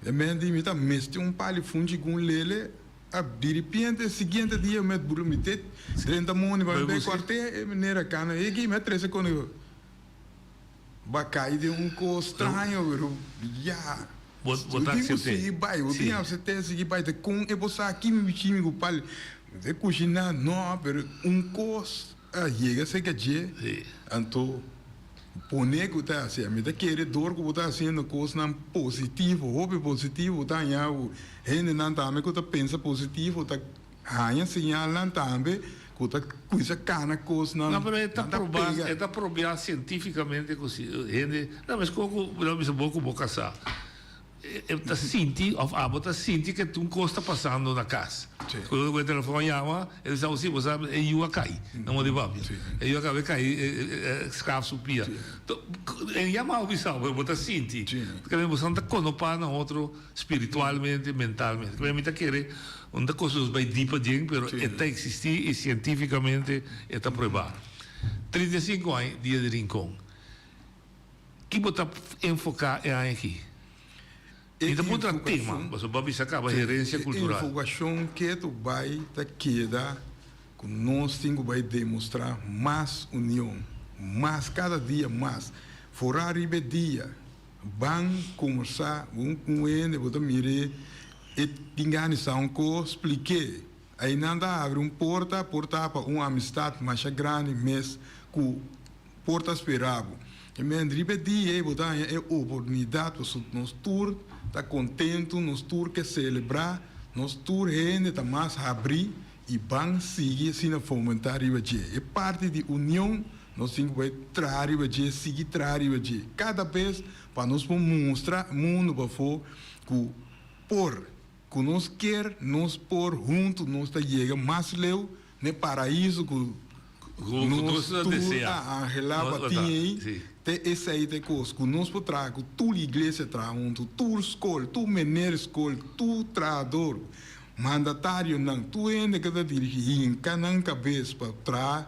E men di mi ta mester un pali funchi ku un lele. A diripiente e siguiente dia mi a bula mi te drenta moni pa mi bay cuartel e meneer a cana e aki mi a trece con e ba cay den un cos straño pero ya Bo bo ta tin cu acepte. sigui bay bo tin Si. acepte sigui bay ta con e bo sa aki mi bichi mi cu pal mi ta cushina no pero un cos a yega cerca dje anto Pone ku ta hasi. Mi ta kere dor ku bo ta hasiendo kosnan positivo, hopi positivo, bo ta haña ku hendenan tambe ku ta pensa positivo ta haña señalnan tambe ku ta kuminsá kana kosnan. No, pero e ta Nan ta proba, pega. e ta probia sientífikamente ku si hende, no, meskos ku bo ta bisa bo ku bo kasá. E ta sinti of abo ta sinti ke un kos ta pasando na kas. Ku e telefon yama, e bisa bo si, bo sa e yu a kai na moda di papia. E yu a kaba e kai e skraf su pia. E yama bo bisa bo, bo ta sinti. Pasobra bo ta konopá na otro spiritualmente, mentalmente. Mi ta kere un ta kos nos bai dip aden, pero e ta eksistí i sientífikamente e ta pruebá. 35 aña dia di Rincon. Ki bo ta enfoká e aña aki? Mi ta puntra tema, pasobra bo a bisa kaba herensia kultural. E enfokashon ketu bai ta keda ku nos tin ku bai demostrá mas union, mas kada dia mas. Forá riba e dia, ban kombersá un ku hende, bo ta mir'é e tin gana di sa un kos, splik'é. Einan ta habri un porta, por ta pa un amistat masha grandi mes ku por ta spera bo. E men riba e dia ei bo ta haña e oportunidat pasobra nos tur ta kontentu, nos tur ke selebrá, nos tur hende ta mas habrí i ban sigui asina fomentá riba dje. E parti di union nos tin ku bai traha riba dje, sigui traha riba dje kada bes pa nos por mustra mundu pafó ku por. Ku nos kier, nos por, huntu nos ta yega mas leu n'e paraíso ku nos tur a anhelá pa tin ei. Te esei ta e kos ku nos por traha, ku tur iglesia traha huntu, tur skol, tur mener skol, tur trahador, mandatarionan, tur hende ku ta dirigí hinka nan kabes pa traha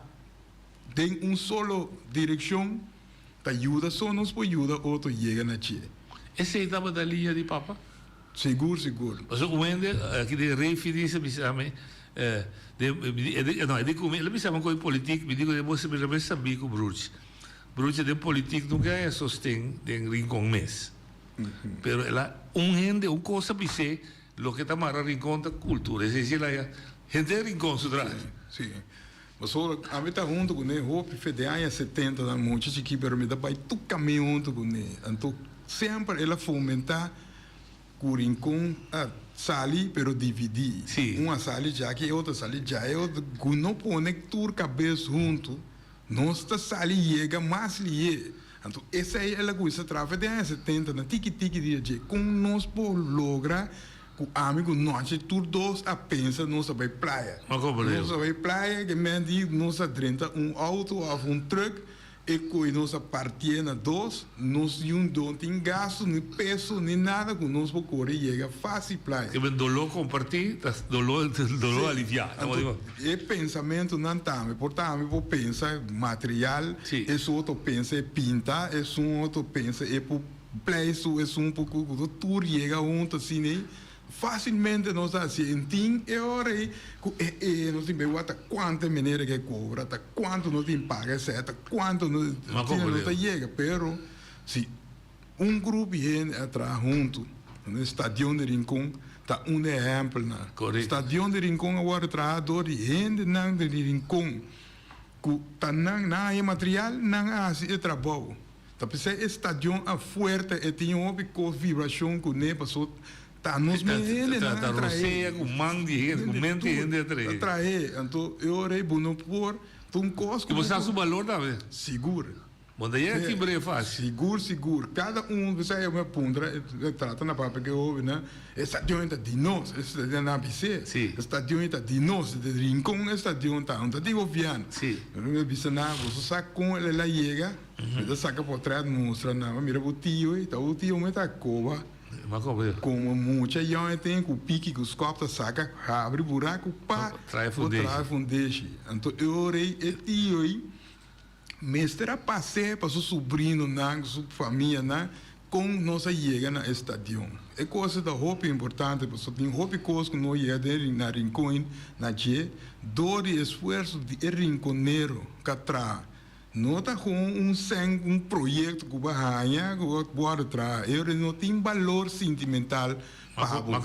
den un solo direkshon, ta yuda so nos por yuda otro yega na dje. Esei tabata liña di Papa? Sigur, sigur. Pasobra un hende aki den Refi dice bisa mi, no, e di ku mi, el a bisa mi ku politik, mi di ku bo mi ta sabi ku Bruch. Bruch den politik nunka a haña sosten den Rincon mes. Pero el a, un hende, un kos a bis'é, loke ta mara Rincon ta kultura. Esei si el a haña henter den Rincon su tras. Si, si. Pasobra ami ta huntu kuné hopi fe den aña setenta nan mucha chikí, pero mi ta bai tur kamin huntu kuné. Anto semper el a fomentá. Ku Rincon a sali pero dividí. Un a sali djaki e otro a sali dja e otro. Ku no pone tur kabes huntu nos ta sali yega mas lié. Anto esei el a kuminsá traha den aña setenta na tiki tiki dia dje. Kon nos por logra ku ami ku Nochi tur dos a pensa nos a bai playa. Nos a bai playa ke men di nos a drenta un auto òf un trùk. E koe nos a partié na dos, nos yun don tin gastu, ni peso, ni nada ku nos por kore yega fásil playa. Ke men doló kompartí ta doló doló aliviá. Anto e pensamentunan tambe por tambe por pensa material, esun otro pensa e pinta, esun otro pensa e por pleistu, esun por ku tur yega huntu asina ei. Fásilmente nos ta hasi en tin e ora ei ku e e nos tin bei wak ta kuantu e manera ke kobra, ta kuantu nos tin paga esei, ta kuantu nos asina nos ta yega. Pero si un grupo di hende a traha huntu, e Stadion di Rincon ta un ehèmpelnan. Stadion di Rincon a wòrdu traha dor di hendenan di Rincon ku ta nan, nan a haña material, nan a hasi e trabou. Ta p'esei e stadion a fuerte, e tin hopi kos vibrashon kuné paso ta nos mes hendenan a Ta trahe. rosea ku man di hende, ku mente di hende a trahe. Ta trahe, anto e ora ei bo no por, ta un kos ku. I bo sa su balor tambe? Sigur. Bo ta yega kibr'é fásil. Sigur, sigur. Kada un, p'esei mi a puntra, e trata na papia ku e hóbennan, e stadion ei ta di nos, e stadion nan a bis'é, e stadion ei ta di nos, di Rincon e stadion ta, no ta di gobièrnu. Mi a bisa nan, boso sa kon el a yega? Mi ta saka portret mustra nan, mira bo tio ei, ta bo tio mi ta koba. Komo mucha yòn e ten ku piki ku skòp ta saka habri buraku pa bo traha fundeshi. Anto e ora ei e tio ei mester a pas'é pa su subrinonan, su famianan. Kon nos a yega na e stadion? E kos ta hopi importante pasobra tin hopi kos ku no yega den na Rincon na dje dor di esfuerso di e rinconero ka traha. No ta gewoon un sèn, un proyekto ku bo a haña ku bo a wòrdu traha. E ora no tin balor sentimental pa bo.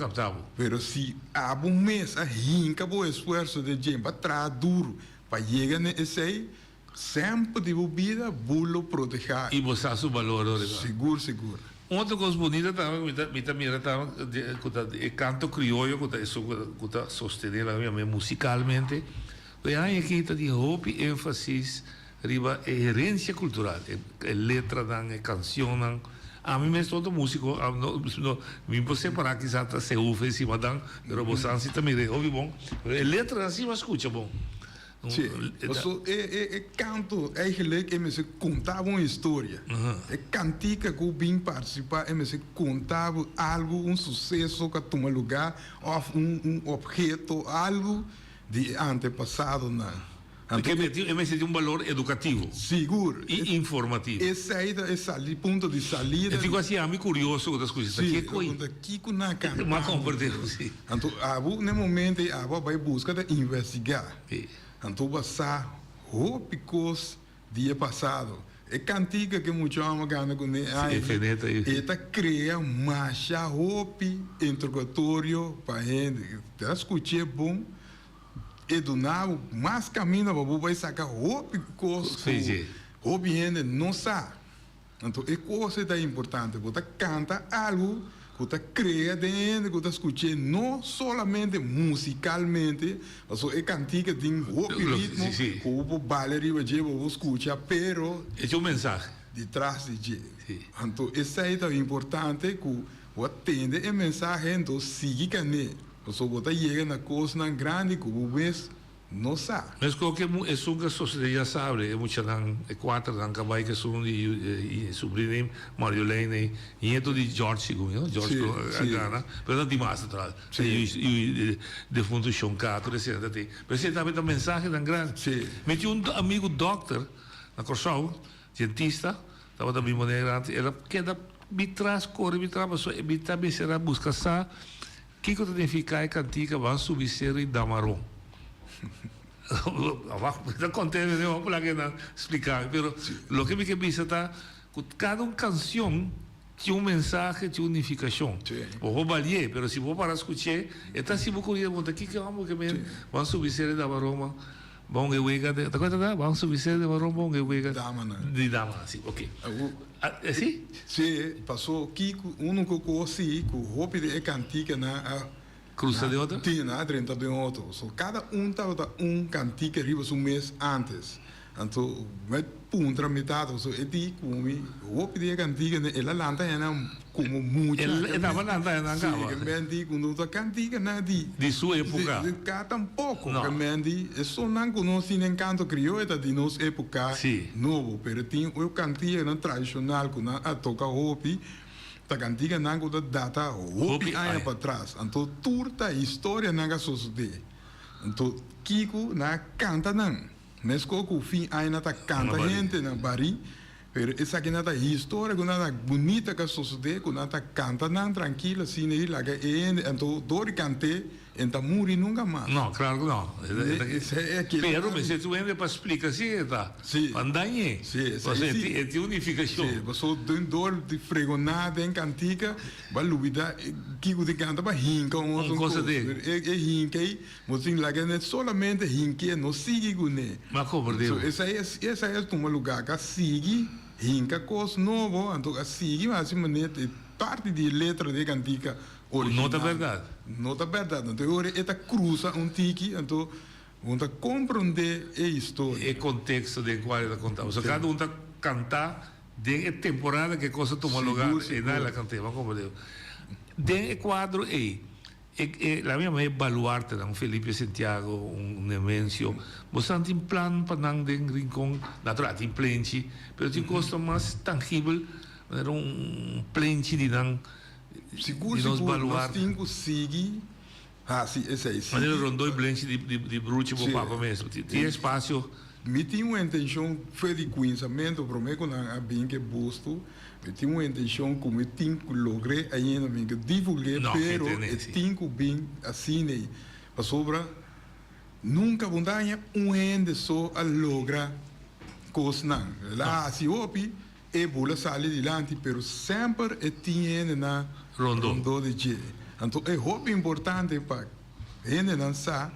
Pero si abo mes a hinka bo esfuerso den dje, bo a traha duru pa yega na esei, Semper di bo bida bo lo protegá. I bo sa su balor ora. Sigur, sigur. Un otro kos bunita tambe ku mi ta mi ta mira tambe ku ta e kanto krioyo ku ta esun ku ta sostené la mi musikalmente ku e aña aki ta tin hopi énfasis riba e herensia kultural e letranan e kansionnan ami mes no ta músiko no mi por separá kisas ta Seúf e Simadan pero bo san si ta mira e hopi bon pero e letranan si bo a skucha bon. Sí, paso e e e kanto eigenlijk e mester konta bo un historia. E kantika ku bin partisipá e mester konta bo algu, un suseso ku a tuma lugá òf un un opheto, algu di e antepasadonan. Anto e mester tin un balor edukativo. Sigur. I informativo. Esei ta e sali punto di salida. E tin ku hasi ami kurioso ku ta skucha ta kiko ei. Sí, kiko nan a kanta. M'a komprendé ku sí. Anto abo n'e momento ei abo a bai buska ta investigá. Anto bo a sa hopi kos di e pasado. E kantika ku e mucha hòmber gana kuné ai, e ta krea masha hopi interogatorio pa hende. Ta skuch'é bon, e duna bo mas kaminda pa bo bai saka hopi kos ku hopi hende no sa. Anto e kos ei ta importante, bo ta kanta algu ku ta krea den e hende ku ta skuch'é no solamente musikalmente, pasobra e kantika tin hopi ritmo ku bo por bale riba dje, bo por skucha, pero. E tin un mensahe. Ditras di dje. Anto esei ta importante ku bo a tende e mensahe anto sigui kan'é, pasobra bo ta yega na kosnan grandi ku bo mes No sa. Meskos ke esun ke sosode ya sabe, e muchanan, e kuaternan ka bai ku esun di subrina Marjolein ei, nieto di George segun mi, no? George ku a gana, pero ta dimas natural. Yu defuntu Shon Kato esei nan ta tin. Pero esei tambe ta mensahenan grandi. Mi tin un amigu dòkter na Kòrsou, dentista, tabata bin Bonaire antes, el a keda mi tras kore mi tras pasobra mi ta mester a buska sa Kiko ta nifiká e kantika Ban subi seru i damaron? Wak, mi ta kont'é mi no por laga nan spliká mi, pero loke mi ke bisa ta ku kada un kansion tin un mensahe, tin un nifikashon. Bo por bali'é, pero si bo para skuch'é, e ta hasi bo kurioso, bo ta kiko amo ke men Ban subi seru i damaron, ban ban e wega, ta kua ta ta? Ban subi seru i damaron, ban e wega di damanan, si, oke. Si? Si, paso kiko unico cos si cu hopi di e canticanan a Cruza den otro? Tin, nan a drenta den otro. So cada un tabata un cantica riba su mes antes. Anto mi puntra mi tata paso e di cu mi hopi di e canticanan el a lanta hennan como mucha. El tabata lanta hennan caba. Si, men di cu no ta canticanan di. Di su epoca. Di ca tampoco. No. Men di esunnan cu nos tin den canto crioyo ta di nos epoca. Nobo, pero tin un cantiganan tradicional cu nan a toca hopi, ta cantiganan cu ta data hopi aña patras. Anto tur ta historianan a sosode. Anto kico nan a canta nan? Mesco cu fin aña nan ta canta hente na bari, pero esakinan ta historia cu nan ta bunita cu a sosode cu nan ta canta nan trankilo asina y laga e hende, anto door di cant'e E ta muri nunca mas. No, claro cu no. Pero mester tin un hende pa splica si e ta. Pa dañ'e. Pasobra e tin un nificacion. Si, pasobra den dor di fregona den cantica, bo a lubida kico di canta pa hinca un otro cos. E hinca ei, bo tin laga e solamente hinca, no sigui cune. Ma comprende. So esei esei a tuma lugar cu a sigui hinca cos nobo, anto a sigui haci manera parti di e letra di e cantica. No ta bèrdat. No ta bèrdat. Anto e ora e ta krusa un tiki, anto bo ta komprondé e historia. E konteksto den kual e ta kontá. Pasobra kada un ta kantá den e temporada ku e kos a tuma lugá. Sigur, E nan el a kant'é. Bo a komprondé. Den e kuadro ei, e e laga mi yama e baluartenan, un Felipe Santiago, un Nemencio, bo sa tin plan pa nan den Rincon? Natural, tin plenchi, pero tin kosnan mas tangibel, manera un plenchi di nan. Sigur Di nos sigur nos baluarte. tin ku sigui hasi esei. Manera Sigui rondó e blenchi di di di bruchi bo Sí. papa mes. Tin tin espasio. Mi tin un intenshon for di kuminsamentu promé ku nan a bin ku e busto, mi tin un intenshon ku mi tin ku logr'é ainda, mi ke divulg'é, pero e tin ku bin asina ei, pasobra nunka bo ta haña un hende so a logra kosnan. El a hasi hopi, e bula sali dilanti, pero semper e tin hendenan rondó di dje. Anto e hopi importante pa hendenan sa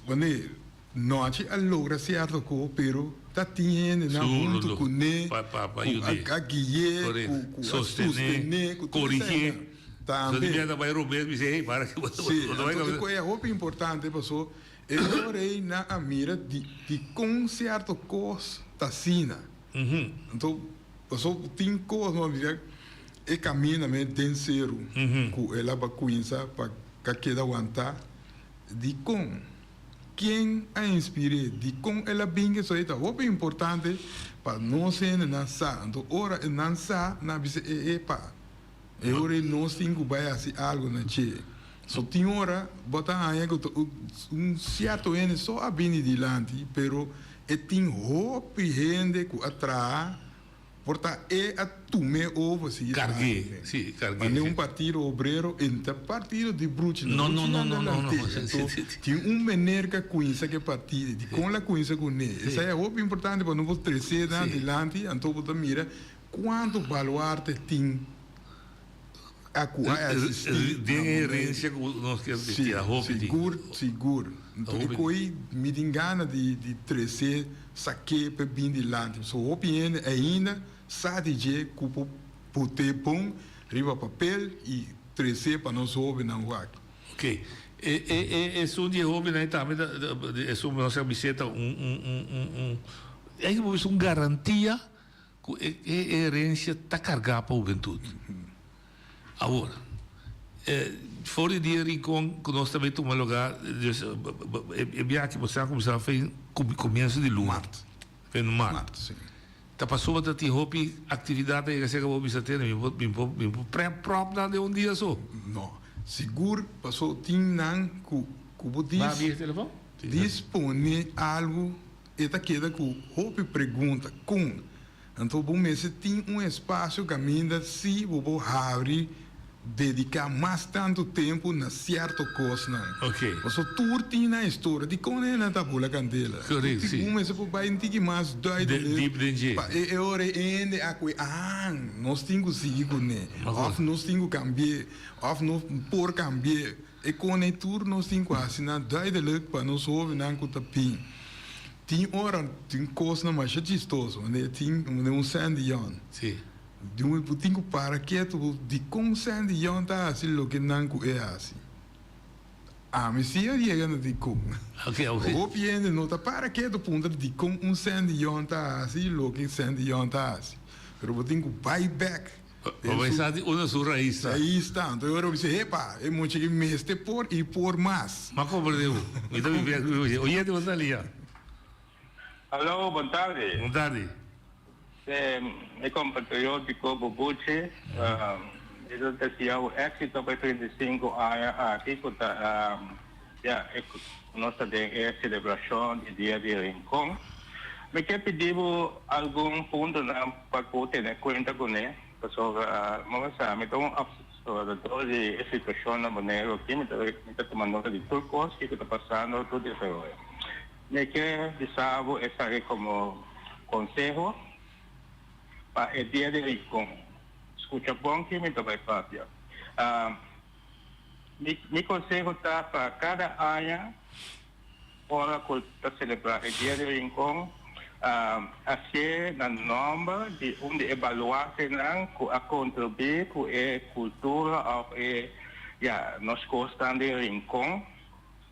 wanneer. Nochi a logra cierto co pero ta tin hendenan hunto cu ne cu a gui'e cu a sostene cu tur eseinan tambe. Si, anto e co e hopi importante paso e ora ei nan a mira dicon cierto cos ta asina. Anto paso tin cos no a mira e caminda me den ceru cu el a cuinsa pa keda wanta dicon. Ken a inspir'é? Dikon el a bin ku esei? Ta hopi importante pa nos hendenan sa. Anto ora e nan sa, nan a bisa e epa, e ora ei nos tin ku bai hasi algu na dje. So tin ora bo ta haña ku ta un sierto hende so a bini dilanti, pero e tin hopi hende ku a traha. Por ta e a tum'é over si Cargué, si, cargué. Mane un partido obrero e no ta partido di bruchi, no bruchi nan ta lant'é. Anto tin un meneer ku a kuinsa ku e partido, dikon el a kuinsa kuné? Esei a hopi importante pa no por tres'é nan dilanti, anto bo ta mira kuantu baluarte tin a ku a eksistí. Den e herensia ku nos kier tin, a hopi tin. Sigur, sigur. Anto e koi mi tin gana di tres'é. Sak'é pa e bin dilanti. Pasobra hopi hende ainda sa di dje ku por put'é bon riba papel i tres'é pa nos hóbennan wak. Ok. E e e esun di e hóbennan ei tambe ta esun nos a bis'é ta un un un un un ei bo bisa un garantia Ku e herensia ta kargá pa hubentut. Awor, for di dia Rincon ku nos ta bai tuma lugá, e biaha aki bo sa kuminsá fen komienso di luna, fen mart. Ta pasobra ta tin hopi aktividat ta yega serka bo bisa tene mi por mi por mi por pròp nan den un dia so. No, sigur paso tin nan ku ku bo dispone algu. E ta keda ku hopi pregunta, kon? Anto bo mester tin un espasio kaminda si bo por habri dediká mas tantu tempu na sierto kosnan. Pasobra tur tin nan historia. Dikon e nan ta bula kandela? Bo mester por bai un tiki mas duidelijk pa e ora e hende a koe, ah, nos tin ku sigui kuné, òf nos tin ku kambi'é, òf nos por kambi'é. E kone tur nos tin ku hasi nan duidelijk pa nos hobennan ku ta bin. Tin ora tin kosnan masha chistoso, wanneer tin wanneer un Sandy Young. Sí. Di un bo tin ku para ketu bo dikon Sandy Young ta hasi loke nan ku e hasi. Ami si a yega na dikon. Ok, ok. Hopi hende no ta para ketu puntra dikon un Sandy Young ta hasi loke Sandy Young ta hasi. Pero bo tin ku bai bek. Pa bai sa di unda su rais ta. Rais ta. Anto e ora bo bisa, Hepa, e mucha ki mester por i por mas. M'a komprende bo. Mi ta bibi aki oye. Oyente bo ta lia. Hallo, bon tardi. Bon tardi. Mi compatriótico Bubuchi, mi ta desea bo éxito pa e 35 aña aki cu ta ya nos ta den e celebracion di Dia di Rincon. Mi ke pidi bo algun puntonan pa ku tene kuenta kuné, pasobra mi sa mi ta un opservador di e situashon na Boneiru aki, mi ta mi ta tuma nota di tur kos kiko ta pasando, tur desaroyo. Mi ke bisa bo esaki komo konseho pa e dia di Rincon. Skucha bon ki mi ta bai papia. Mi mi konseho ta pa kada aña. Ora cu ta celebra e Dia di Rincon, hacié na nomber di un di e baluartenan cu a contribuí cu e cultura of e, ya, nos cosnan di Rincon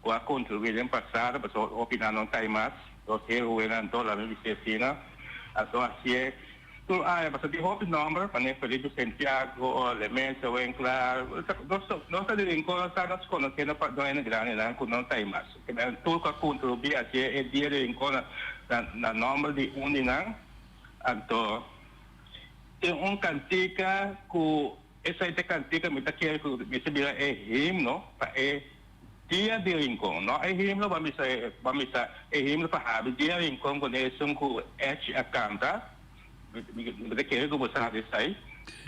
cu a contribuí den pasado, pasobra hopi nan no ta ei mas, nos heroenan anto, laat mi bis'é asina, anto hacié. Tur aña pasobra tin hopi nomber, manera Felipe Santiago, Lemencia Winklaar, nos nos ta di Rincon nos ta nos conoce no pa dueño grandenan cu no ta ei mas. Tur cu a contribuí haci e dia di Rincon na na nomber di un di nan. Anto tin un cantica cu esai ta e cantica mi ta kere cu mester bira e himno pa e. Dia di Rincon. No e himno, ban bisa ban bisa e himno pa habri Dia Rincon ku esun ku Echi a kanta. Mi ta kere ku bo sa esei.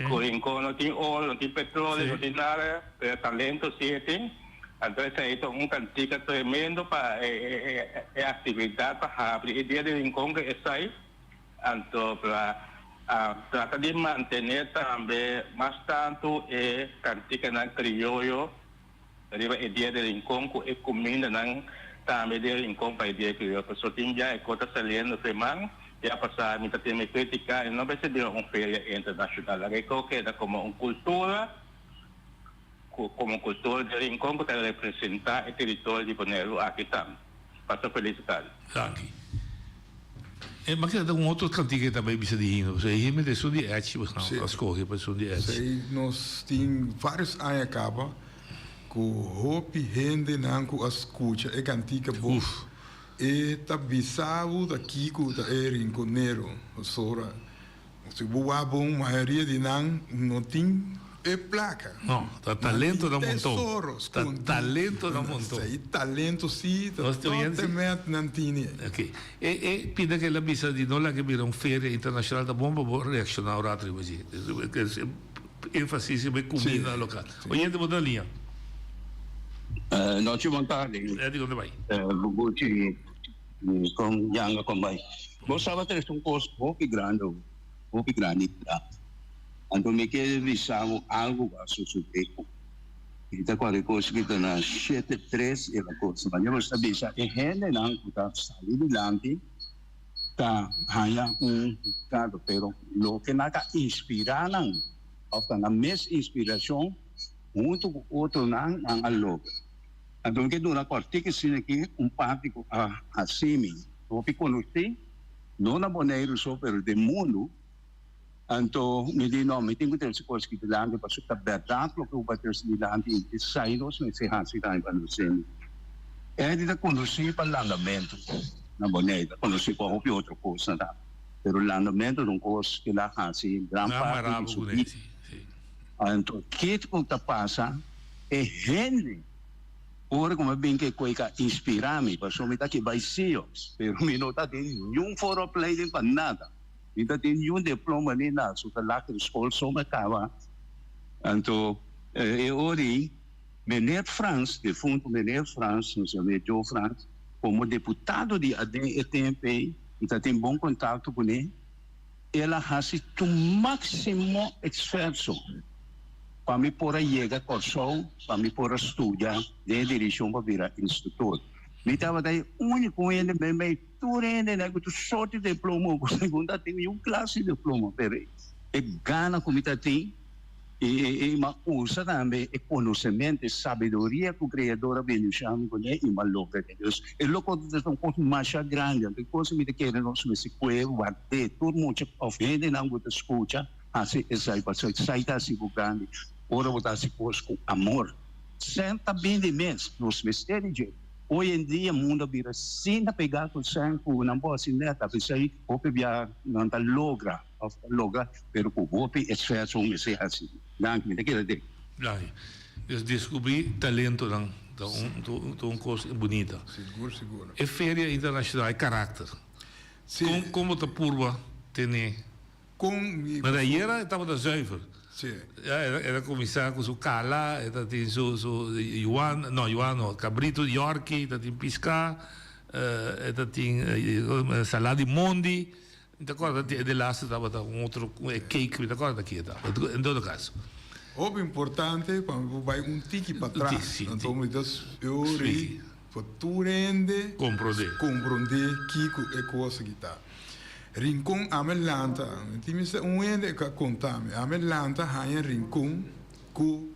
Ku Rincon no tin oro, no tin petroleo, no tin nada, pero talento si e tin. Anto esei ta un kantika tremendo pa e aktividat pa habri e Dia di Rincon ku esei. Anto pa trata di mantené tambe mas tantu e kantikanan krioyo riba e dia di Rincon ku e kumindanan tambe di Rincon pa e dia krioyo. Pasobra tin bia e kos ta saliendo fe man, ya pasá mi ta tin mi kritika e no mester bira un feria internashonal. Laga e kos keda komo un kultura, komo kultura di Rincon ku ta representá e teritorio di Boneiru aki tambe. Pasa felis tardi. Danki. E ma keda ta un otro kantika e ta bai bisa di himno, pasobra e himno ta esun di Echi, bos nan a skohe pa esun di Echi. Esei nos tin varios aña kaba ku hopi hendenan ku a skucha e kantika bo e ta bisa bo ta kiko ta e rinkonero, pasobra Si bo wak bon, mayoria di nan no tin e plaka. No, ta talento na monton. Tesoro Ta skondí. talento na monton. Esei talento sí, ta Nos tot e met nan tini. Ok. E e pinta ke el a bisa di no laga bira un feria internashonal ta bon pa bo reakshoná un rato riba dje. Énfasis riba e kuminda lokal. Oyente bo ta na liña. Nochi bon tardi. Eddie kon ta bai? Bubuchi kon yanga kon bai. Bo saba trese un kos hopi grandi awo, hopi grandi ta. Anto mi ke bisa bo algu ku a sosodé ku mi ta kòrda e kos ki ta na shete tres e la kos. Manera bo sta bisa e hendenan ku ta sali dilanti ta haña un grado, pero loke nan ta inspirá nan òf ta nan mes inspirashon huntu ku otronan nan a logra. Anto mi ke duna kòrtik asina aki un parti ku a hasi mi. Hopi konosí, no na Boneiru so, pero den mundu. Anto mi di, No, mi tin ku trese kos aki dilanti, pasobra ta bèrdat loke bo a trese dilanti i esei nos mester hasi tambe pa nos hende. Eddie ta konosí pa landamentu na Boneiru, ta konosí pa hopi otro kosnan tambe, pero landamentu ta un kos ku el a hasi gran parti di su bida. Anto kiko ta pasa? E hende. Ora ku mi a bin ke koe ka inspirá mi, pasobra mi ta ke bai sio, pero mi no ta tin niun vooropleiding pa nada. Mi ta tin niun diploma ni nada, so ta lagere school so mi a kaba. Anto e ora ei meneer Frans, defunto meneer Frans, nos yam'é Joe Frans, komo deputado di aden e tempu ei, mi ta tin bon kontakto kuné, el a hasi su máksimo esfuerso pa mi por a yega Kòrsou pa mi por a studia den e direkshon pa bira instruktor. Mi tabata e úniko hende meimei tur hendenan ku tur sorti diploma ku segun ta tin un klase di diploma, pero e gana ku mi ta tin i i mi a usa tambe e konosementu, e sabiduria ku Kreador a bendisha mi kuné i mi a logra den. Dus e loko ta un kos masha grandi, anto e kos ku mi ta kere nos mester kue ward'é tur mucha òf hendenan ku ta skucha. Hasi esei pasobra esei ta hasi bo grandi ora bo ta hasi kos ku amor. Sèn ta bini mes, nos mester di dje. Hoy en dia mundu a bira asina pegá ku sèn ku nan por hasi nèt. P'esei hopi bia nan ta logra òf ta logra pero ku hopi esfuerso un mester hasi. Danki, mi ta keda den. Danki. Des deskubrí talentonan ta un ta un kos bunita. Sigur sigur. E feria internashonal e karakter. Kon kon bo ta purba tene Kon mi. Maar ayera e tabata zuiver. Sí. Ja, el a kuminsá ku su kala, e ta tin su su yuan, no yuan no, kabritu di Yorki, e ta tin piská, e ta tin salá di mondi. Mi ta kòrda e de laatste tabata un otro, e cake, mi ta kòrda ki e tabata. En todo kaso. Hopi importante pa mi por bai un tiki patras. Sí, sí. Anto mi ta stori pa tur hende Komprondé. komprondé kiko e kos aki ta. Rincon ame lanta, mi tin mester un hende ku a konta mi, ame lanta haña Rincon ku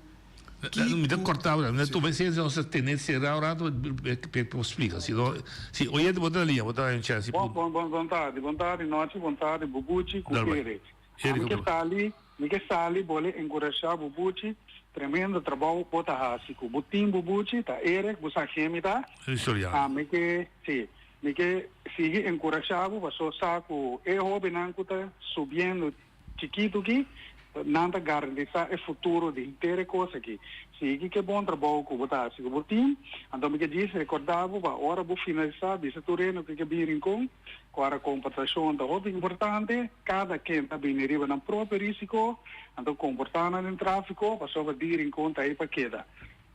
kiko. Mi ta korta ora, mi ta tuma esei nos ta tene sera un rato pe por splika, si no, si oyente bo ta na liña bo ta haña un chèns. Bon bon bon bon tardi, bon tardi nochi, bon tardi Bubuchi ku Eric. Ami ke sali, mi ke sali bole enkurashá Bubuchi, tremendo trabou bo ta hasi ku bo tin Bubuchi, ta Eric bo sa ken mi ta, ami ke si. Mi ke sigui enkurashá bo paso sa ku e hóbennan ku ta subiendo chikitu ki. Nan ta garantisa e futuro di henter e kos aki. Sigui ku e bon trabou ku bo ta hasi ku bo tim. Anto mi ke djis rekorda bo pa ora bo finalisá bisa tur hende ku ke bin Rincon ku ora komportashon ta hopi importante. Kada ken ta bini riba nan propio risiko, anto komportá nan den tráfiko pasobra di Rincon ta ei pa keda.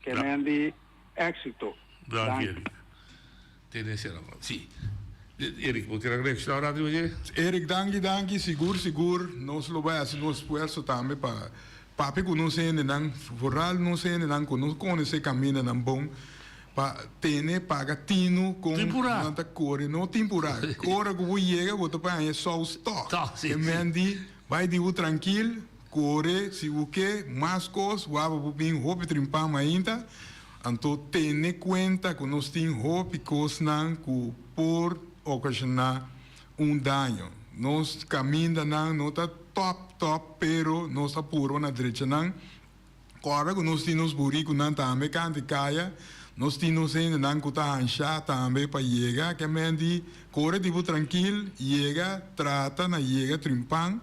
Ke men di éksito. Danki Eric. Tene sera man. Si. Eric, bo kier reacciona un rato riba dje? Eric, danki, danki. Sigur, sigur nos lo bai haci nos esfuerzo tambe pa papia cu nos hendenan, vooral nos hendenan cu no conoce camindanan bon, pa tene, paga tinu con nan ta core. No tin pura. Ora cu bo yega bo ta por haña saus toch. E men di bai di bo trankil, core, si bo ke mas cos, waba bo bin hopi trimpa mainta. Anto tene kuenta ku nos tin hopi kosnan ku por okashoná un daño. Nos kamindanan no ta tòp tòp pero nos ta purba na drecha nan. Kòrda ku nos tin nos burikunan tambe kanta i kaya. Nos tin nos hendenan ku ta hanshá tambe pa yega. Ke men di kore di bo trankil, yega, trata na yega trimpan,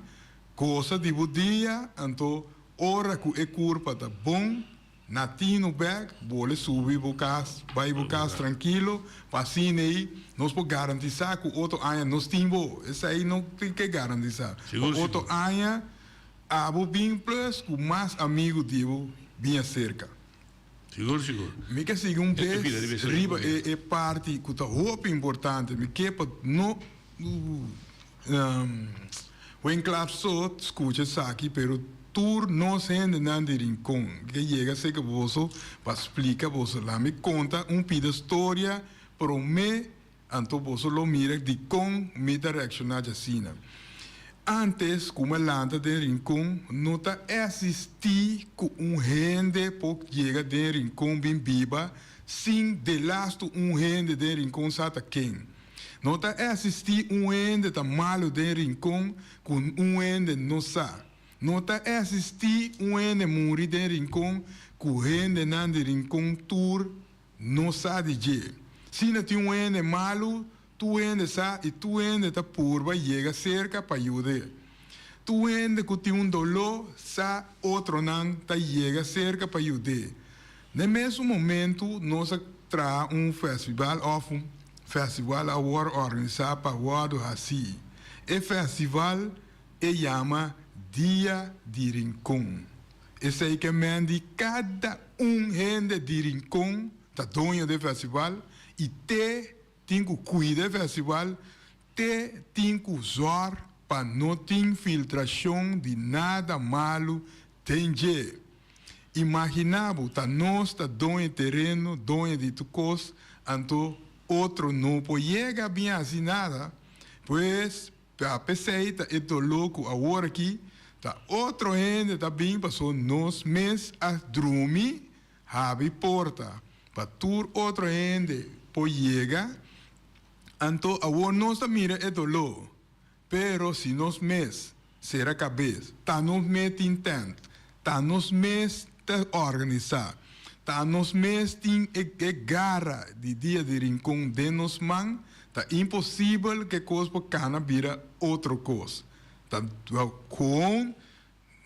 gosa di bo dia, anto ora ku e kurpa ta bon, Na tinu bek, bole subi bo kas, bai bo kas trankilo, pa asina ei nos por garantisá ku otro aña nos tin bo. Esei no tin ke garantisá. Pa otro aña abo bin plus ku mas amigu di bo bin aserka. Sigur, sigur. Mi ke sigui un bes riba e parti ku ta hopi importante. Mi ke pa no Winklaar so skucha esaki pero tur nos hendenan di Rincon ke yega serka boso pa splika boso. Laat mi konta un pida storia prome anto boso lo mira dikon mi ta reakshoná djasina. Antes ku mi a lanta den Rincon no ta existi ku un hende por yega den Rincon bin biba sin delastu un hende den Rincon sa ta ken. No ta existi un hende ta malo den Rincon cu un hende no sa. No ta existi un hende muri den Rincon cu hendenan di Rincon tur no sa di dje. Si na tin un hende malo, tur hende sa y tur hende ta purba yega cerca pa yud'e. Tur hende cu tin un doló sa otronan ta yega cerca pa yud'e. N'e mesun momento nos a traha un festival of un festival a wòrdu organisá pa wòrdu hasí. E festival e yama Dia di Rincon. Esei ke men di kada un hende di Rincon ta doño di e festival i te tin ku kuida e festival, te tin ku zòr pa no tin filtrashon di nada malu den dje. Imaginá bo, ta nos ta doño tereno, doño di tur kos, anto otro no por yega bin hasi nada. Pues, pa p'esei ta e doló ku awor aki ta otro hende ta bin paso nos mes a drumi habri porta pa tur otro hende por yega, anto awor nos ta mira e doló. Pero si nos mes sera kabes, ta nos mes tin tent, ta nos mes ta organisá, ta nos mes tin e e gara di Dia di Rincon den nos man, ta imposibel ku e kos por kana bira otro kos. Ta gewoon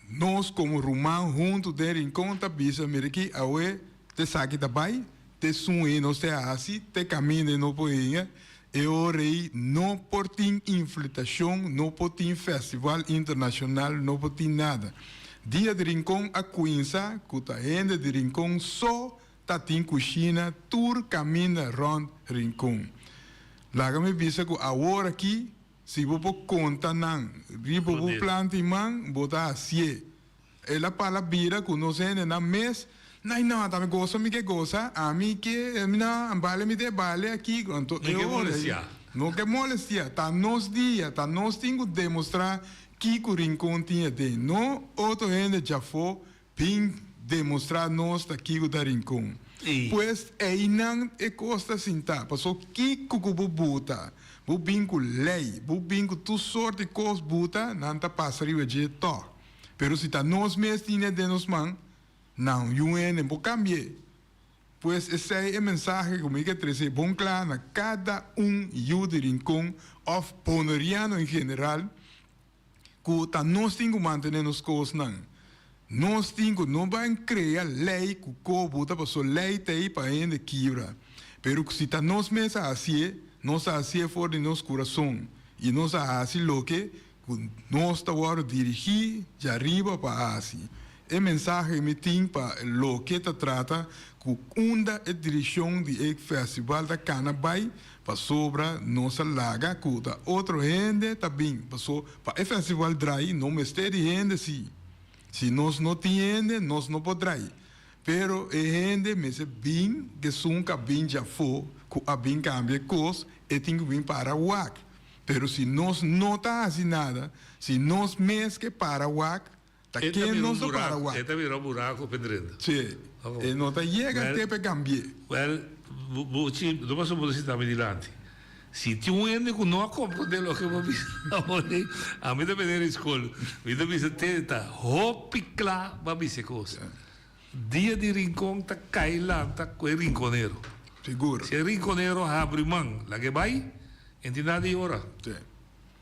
Nos komo ruman huntu den Rincon ta bisa, Mira aki, awe t'esaki ta bai, t'esun ei nos te hasi, t'e kaminda ei no por hinga. E ora ei no por tin infiltrashon, no por tin festival internashonal, no por tin nada. Dia di Rincon a kuinsa ku ta hende di Rincon so ta tin kushina tur kaminda rònt Rincon. Laga mi bisa ku awor aki Si bo por konta nan riba bo planta i man, bo ta hasié. El a pala bira ku nos hendenan mes, Nai no, ta mi gosa mi ke gosa, ami ke, mi na bale mi te bale aki. Anto No e ke ora ei, molestiá. no ke molestiá. Ta nos dia, ta nos tin ku demostrá kiko Rincon tin aden. No otro hende djafó Bin demostrá nos ta kiko ta Rincon. Pues einan e kos ta sintá. Paso kiko ku bo buta, bo bin ku lei, bo bin ku tur sort di kos buta, nan ta pasa riba dje tòg. Pero si ta nos mes tin e den nos man, nan yu hende por kambi'é. Pues esei e mensahe ku mi ke trese bon kla na kada un yu di Rincon òf boneriano en general. Ku ta nos tin ku mantené nos kosnan. Nos tin ku no ban krea lei ku ko bo ta paso lei ta ei pa hende kibra. Pero si ta nos mes a hasié, nos a hasié for di nos kurason i nos a hasi loke ku nos ta wòrdu dirigí djariba pa hasi. E mensahe mi tin pa loke ta trata ku unda e direkshon di e festival ta kana bai pasobra nos a laga ku ta otro hende ta bin paso pa e festival drai no mester di hende si. Si nos no tin hende nos no por drai pero e hende mester bin kesun ka bin djafó ku a bin kambia e kos e tin ku bin para wak. Pero si nos no ta hasi nada, si nos mes ke para wak, ta E ta ken bira un nos ta para buraco, wak? e ta bira un buraco pe drenta. Sí, e no ta yega Wel, te pe cambi'é. Wel, bo, bo, chi, no pasobra bo ta sinta mi dilanti. Si tin un hende cu no a comprende loke bo a bisa awor, ami ta bini na school, mi ta bisa te ta hopi cla bo a bisa e cos. Dia di Rincon ta cay lanta cu e rinconero. Sigur. Si e rinconero habri man, laga e bay, e tin nada di yora. Sí.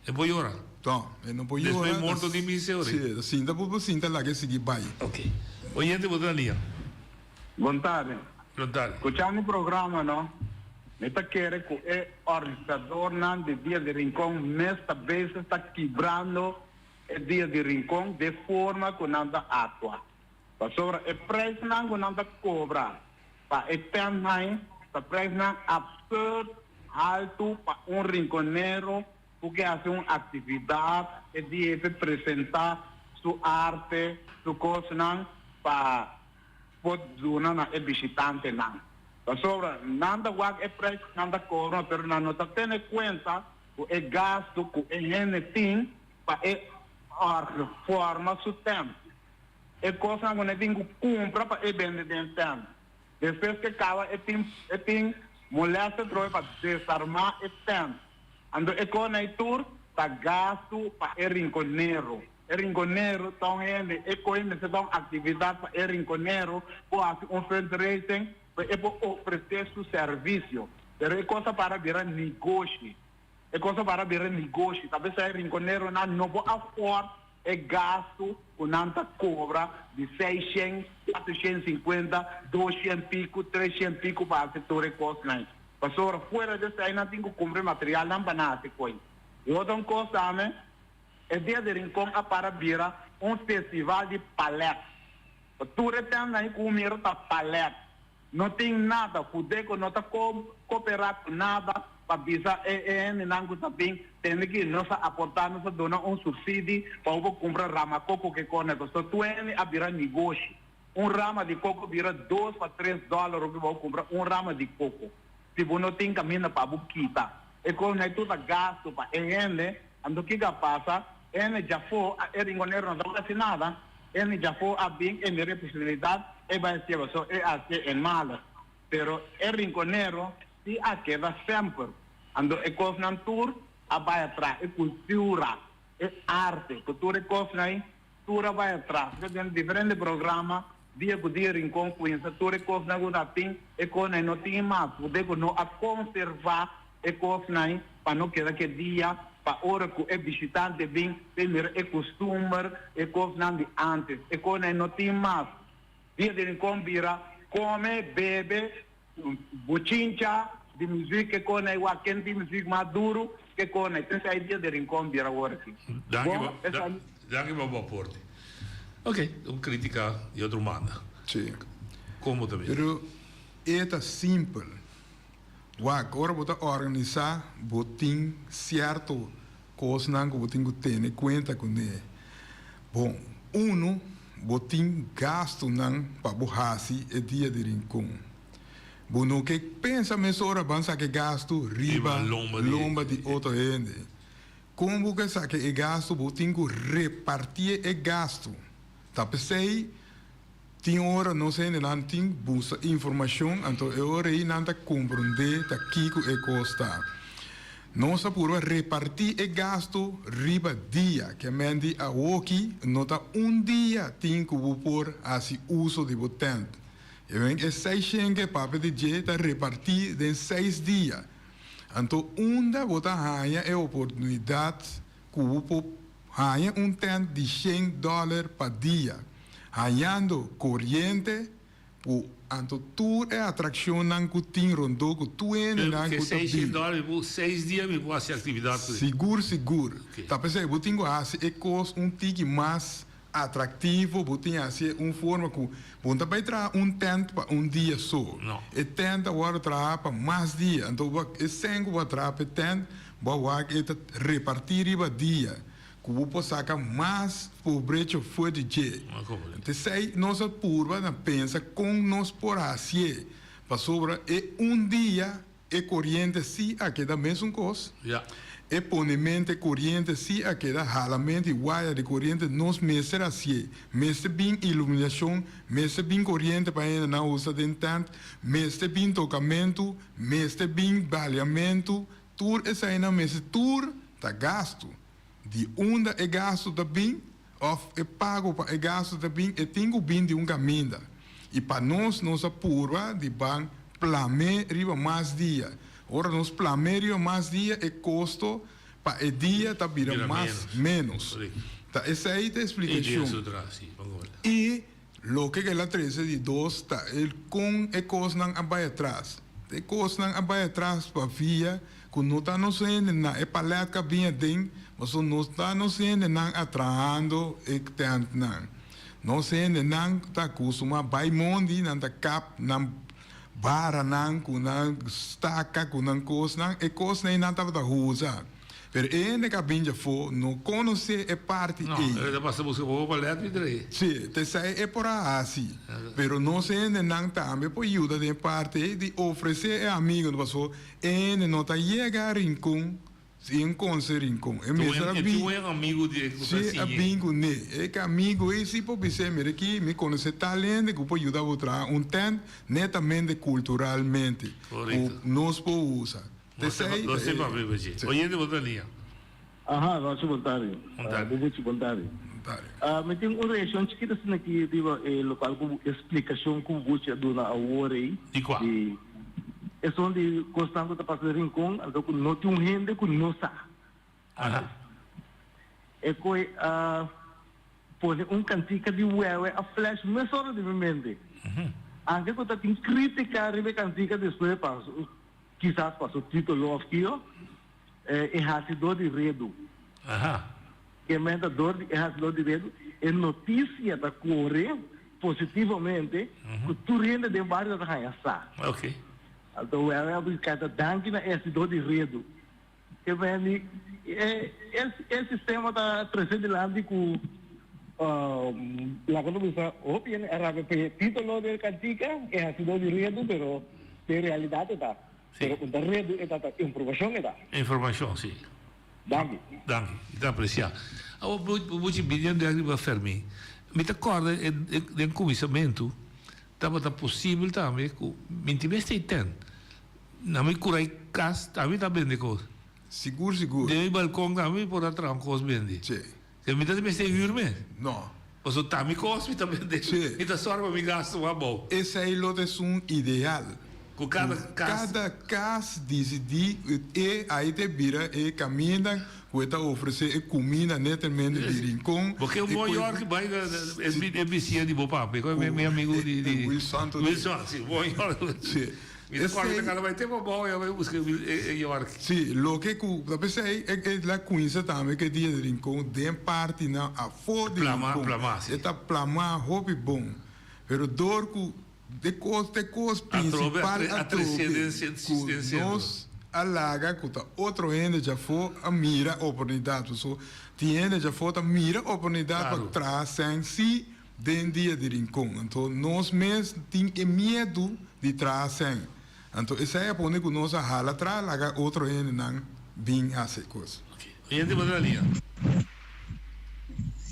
E por yora. No, e no por yora. Despues morto di misa e ora. Sí, ta sinta por por sinta laga e sigui bay. Ok. Oyente bo ta na liña. Bon tardi. Bon tardi. Scuchando e programa no, mi ta kere cu e organisadornan di Dia di Rincon mes ta bezig ta kibrando e Dia di Rincon de forma cu nan ta actua. Pasobra e prijsnan ku nan ta kobra pa e tèntnan ta prijsnan absurd haltu pa un rinkonero ku ke hasi un aktividat, e dia e presentá su arte, su kosnan pa por duna na e bishitantenan. Pasobra nan ta wak e prijs ku nan ta kobra pero nan no ta tene kuenta ku e gastu ku e hende tin pa e forma su tènt. E kosnan ku nan tin ku kumpra pa e bende den tent. Despues ke kaba e tin e tin molèster trobe pa desarmá e tent. Anto e kosnan ei tur ta gastu pa e rinkonero. E rinkonero ta un hende, e koe mester ta un aktividat pa e rinkonero por hasi un fundraising pa e por ofresé su servisio. Pero e kos a para bira negoshi. E kos a para bira negoshi. Ta p'esei rinkoneronan no por afòrt E gastu ku nan ta kobra di seishen, kuatroshen sinkuenta, doshen piku, treshen piku pa hasi tur e kosnan. Pasobra fuera di esei nan tin ku kumpra e materialnan pa nan hasi koi. I otro un kos tambe, e Dia di Rincon a para bira un festival di palèt. Tur e tèntnan ku mira ta palèt. No tin nada, Fudeco no ta coopera cu nada pa bisa e hendenan cu ta bin tende ki nos a aporta, nos a duna un subsidi pa bo por cumpra rama coco ke cone. Pasobra tur hende a bira negoshi. Un rama di coco bira dos pa tres dollar roki bo cumpra un rama di coco. Si bo no tin caminda pa bo kita e cosnan tur ta gasto pa e hende, anto kico a pasa? E hende djafó, e rinconero no ta haci nada. E djafó a bin e mira e posibilidat e bai hasié pasobra e hasié e malo. Pero e rinkonero si a keda semper. Anto e kosnan tur a bai atras, e kultura, e arte, ku tur e kosnan ei tur a bai atras. Bo den diferente programa dia ku dia Rincon kuinsa tur e kosnan ku ta tin e kosnan ei no tin mas. Bo ku no a konservá E kosnan pa no keda ke dia pa ora ku e bishitante bin p'e mira e kustumber, e kosnan di ántes. E kosnan no tin mas. Dia di Rincon bira kome, bebe, bochincha di muzik, ke kosnan wak ken tin muzik mas duru, ke kosnan. P'esei dia di Rincon bira awor aki. Danki Bon, pa, esei. danki pa bo aporte. Ok, un kritika di otro banda. Sí. Kon bo ta mira? Pero e ta simpel. Wak, ora bo ta organisá, bo tin sierto kosnan ku bo tin ku tene kuenta kuné. Bon, unu, bo tin gastunan pa bo hasi e dia di Rincon. Bo no ke pensa mesora ban saka e gastu riba lomba di otro hende. Kon bo ke saka e gastu? Bo tin ku repartié e gastu. Ta p'esei. Tin ora nos hendenan tin buska informashon, anto e ora ei nan ta komprondé ta kiko e kos ta. Nos a purba repartí e gastu riba dia, ke men di awoki no ta un dia tin ku bo por hasi uso di bo tènt. E men e seishen ke papia di dje ta repartí den seis dia. Anto unda bo ta haña e oportunidat ku bo por. Haña un tent di shen dòler pa dia, hañando koriente ku anto tur e atrakshonnan ku tin rondó ku tur hendenan Ke ku ta seis shen bin. dòler mi por seis dia mi por hasi aktividat ku e. Sigur sigur. Ta p'esei bo tin ku hasi e kos un tiki mas atraktivo, bo tin hasi un forma ku bo no ta bai traha un tent pa un dia so. E tent a wòrdu traha pa mas dia. Anto bo e sèn ku bo a traha pa e tent, bo a wak e ta repartí riba dia ku bo por saka mas pobrecho for di dje. Anto esei nos a purba na pensa kon nos por hasié, pasobra e un dia E koriente sí a keda mesun kos. E ponemente koriente sí a keda halamente i waya di koriente nos mester hasié. Mester bin iluminashon, mester bin koriente pa hendenan usa den tent, mester bin tokamentu, mester bin baliamentu, tur eseinan mester tur ta gastu. Di unda e gastu ta bin òf e pago pa e gastu ta bin, e tin ku bin di un kaminda. I pa nos, nos a purba di ban plam'é riba mas dia. Ora nos plam'é riba mas dia, e kosto pa e dia ta bira mas ménos. Ta esei ta e splikashon. I loke ku el a trese di dos ta e kon e kosnan a bai atras. E kosnan a bai atras pavia ku no ta nos hendenan, e palèt ku a bin aden, pasobra no ta nos hendenan a trahando e tèntnan. Nos hendenan ta kustumá bai mondi, nan ta kap nan baranan ku nan staka, ku nan kosnan. E kosnan ei nan tabata usa. Pero e hende ku a bin djafó no konosé e parti No, ei. e ta pasa buska bobo pa lèt mi trae. Sí, ta esei e por a hasi. Pero nos hendenan tambe por yuda den e parti ei di ofresé e amigonan, pasobra e hende no ta yega Rincon Si en konse Rincon. E mester a E bin. tin un amigu di e ku ta Si a siñ'é. bin ku ne. E ke amigu ei si por bis'é, mira aki, mi konosé tal hende ku por yuda bo traha un tent netamente kulturalmente ku Korekto. nos por usa. Nos ta P'esei nos ta ta e. papia pa dje. Si. Oyente bo ta liña. Aha, Rochi bon tardi. Bon tardi. Bubuchi bon tardi. Bon tardi. Mi tin un reaccion chikito asina aki riba e locual cu e splicacion cu Bubuchi a duna awor ei. Di cua? Di Esun di cosnan cu ta pasa den Rincon, anto cu no tin un hende cu no sa. Aha. E coy a pone un cantica di wewe a flash mesora den mi mente. Anke cu ta tin critica riba e cantica despues pa kisas pa su titulo of kio, e hacidor di redu. Aha. Ke menta dor di e hacidor di redu, e noticia ta core positivamente ku tur hende den bario ta haña sa. Ok. Anto wewe a bisa ta danki na e hacidor di redu. Ke meni e e sistema ta trece dilanti ku laga nos bisa hopi hende a rabia p'e titulo di e kantika e hacidor di redu pero den realidad e ta. Pero un ta redu e ta ta informacion e ta. Informacion si. Danki. Danki. Mi ta aprecia. Awor bo bo ci bini den riba Fermin. Mi ta corda e den cuminsamentu tabata posibel tambe cu minti mester y ten. Na mi cura y cas tambe mi ta bende cos. Sigur sigur. Den mi balcon tambe mi por a traha un cos bende. Si. Te mi ta mester huur mes. No. Pasobra ta mi kos mi ta bende. Sí. Mi ta sòru pa mi gastu abou. Esei lo ta esun ideal. Ku kada kas. Kada kas disidí e ai te bira e kaminda ku e ta ofresé e kuminda netamente di Rincon. Bo ke un bon yòrki bai na e bisiña di bo papi. Mi amigu di. Wilson. Wilson, si. Bon yòrki. Sí. Mi ta kòrda ta kada bai te pabou ya bai buska e yòrki. Sí, loke ku ta p'esei e la kuinsa tambe ku e dia di Rincon den partinan afó di Rincon. Plamá, sí. E ta plamá hopi bon. Pero dor ku e kos ta e kos prinsipal atrobe ku nos a laga ku ta otro hende djafó a mira oportunidat. Pasobra tin hende djafó ta mira oportunidat pa traha sèn sí. Den dia di Rincon. Anto nos mes tin e miedu di traha sèn. Anto esei a pone ku nos a hala tra laga otro hendenan bin hasi e kos. Oyente bo ta na liña.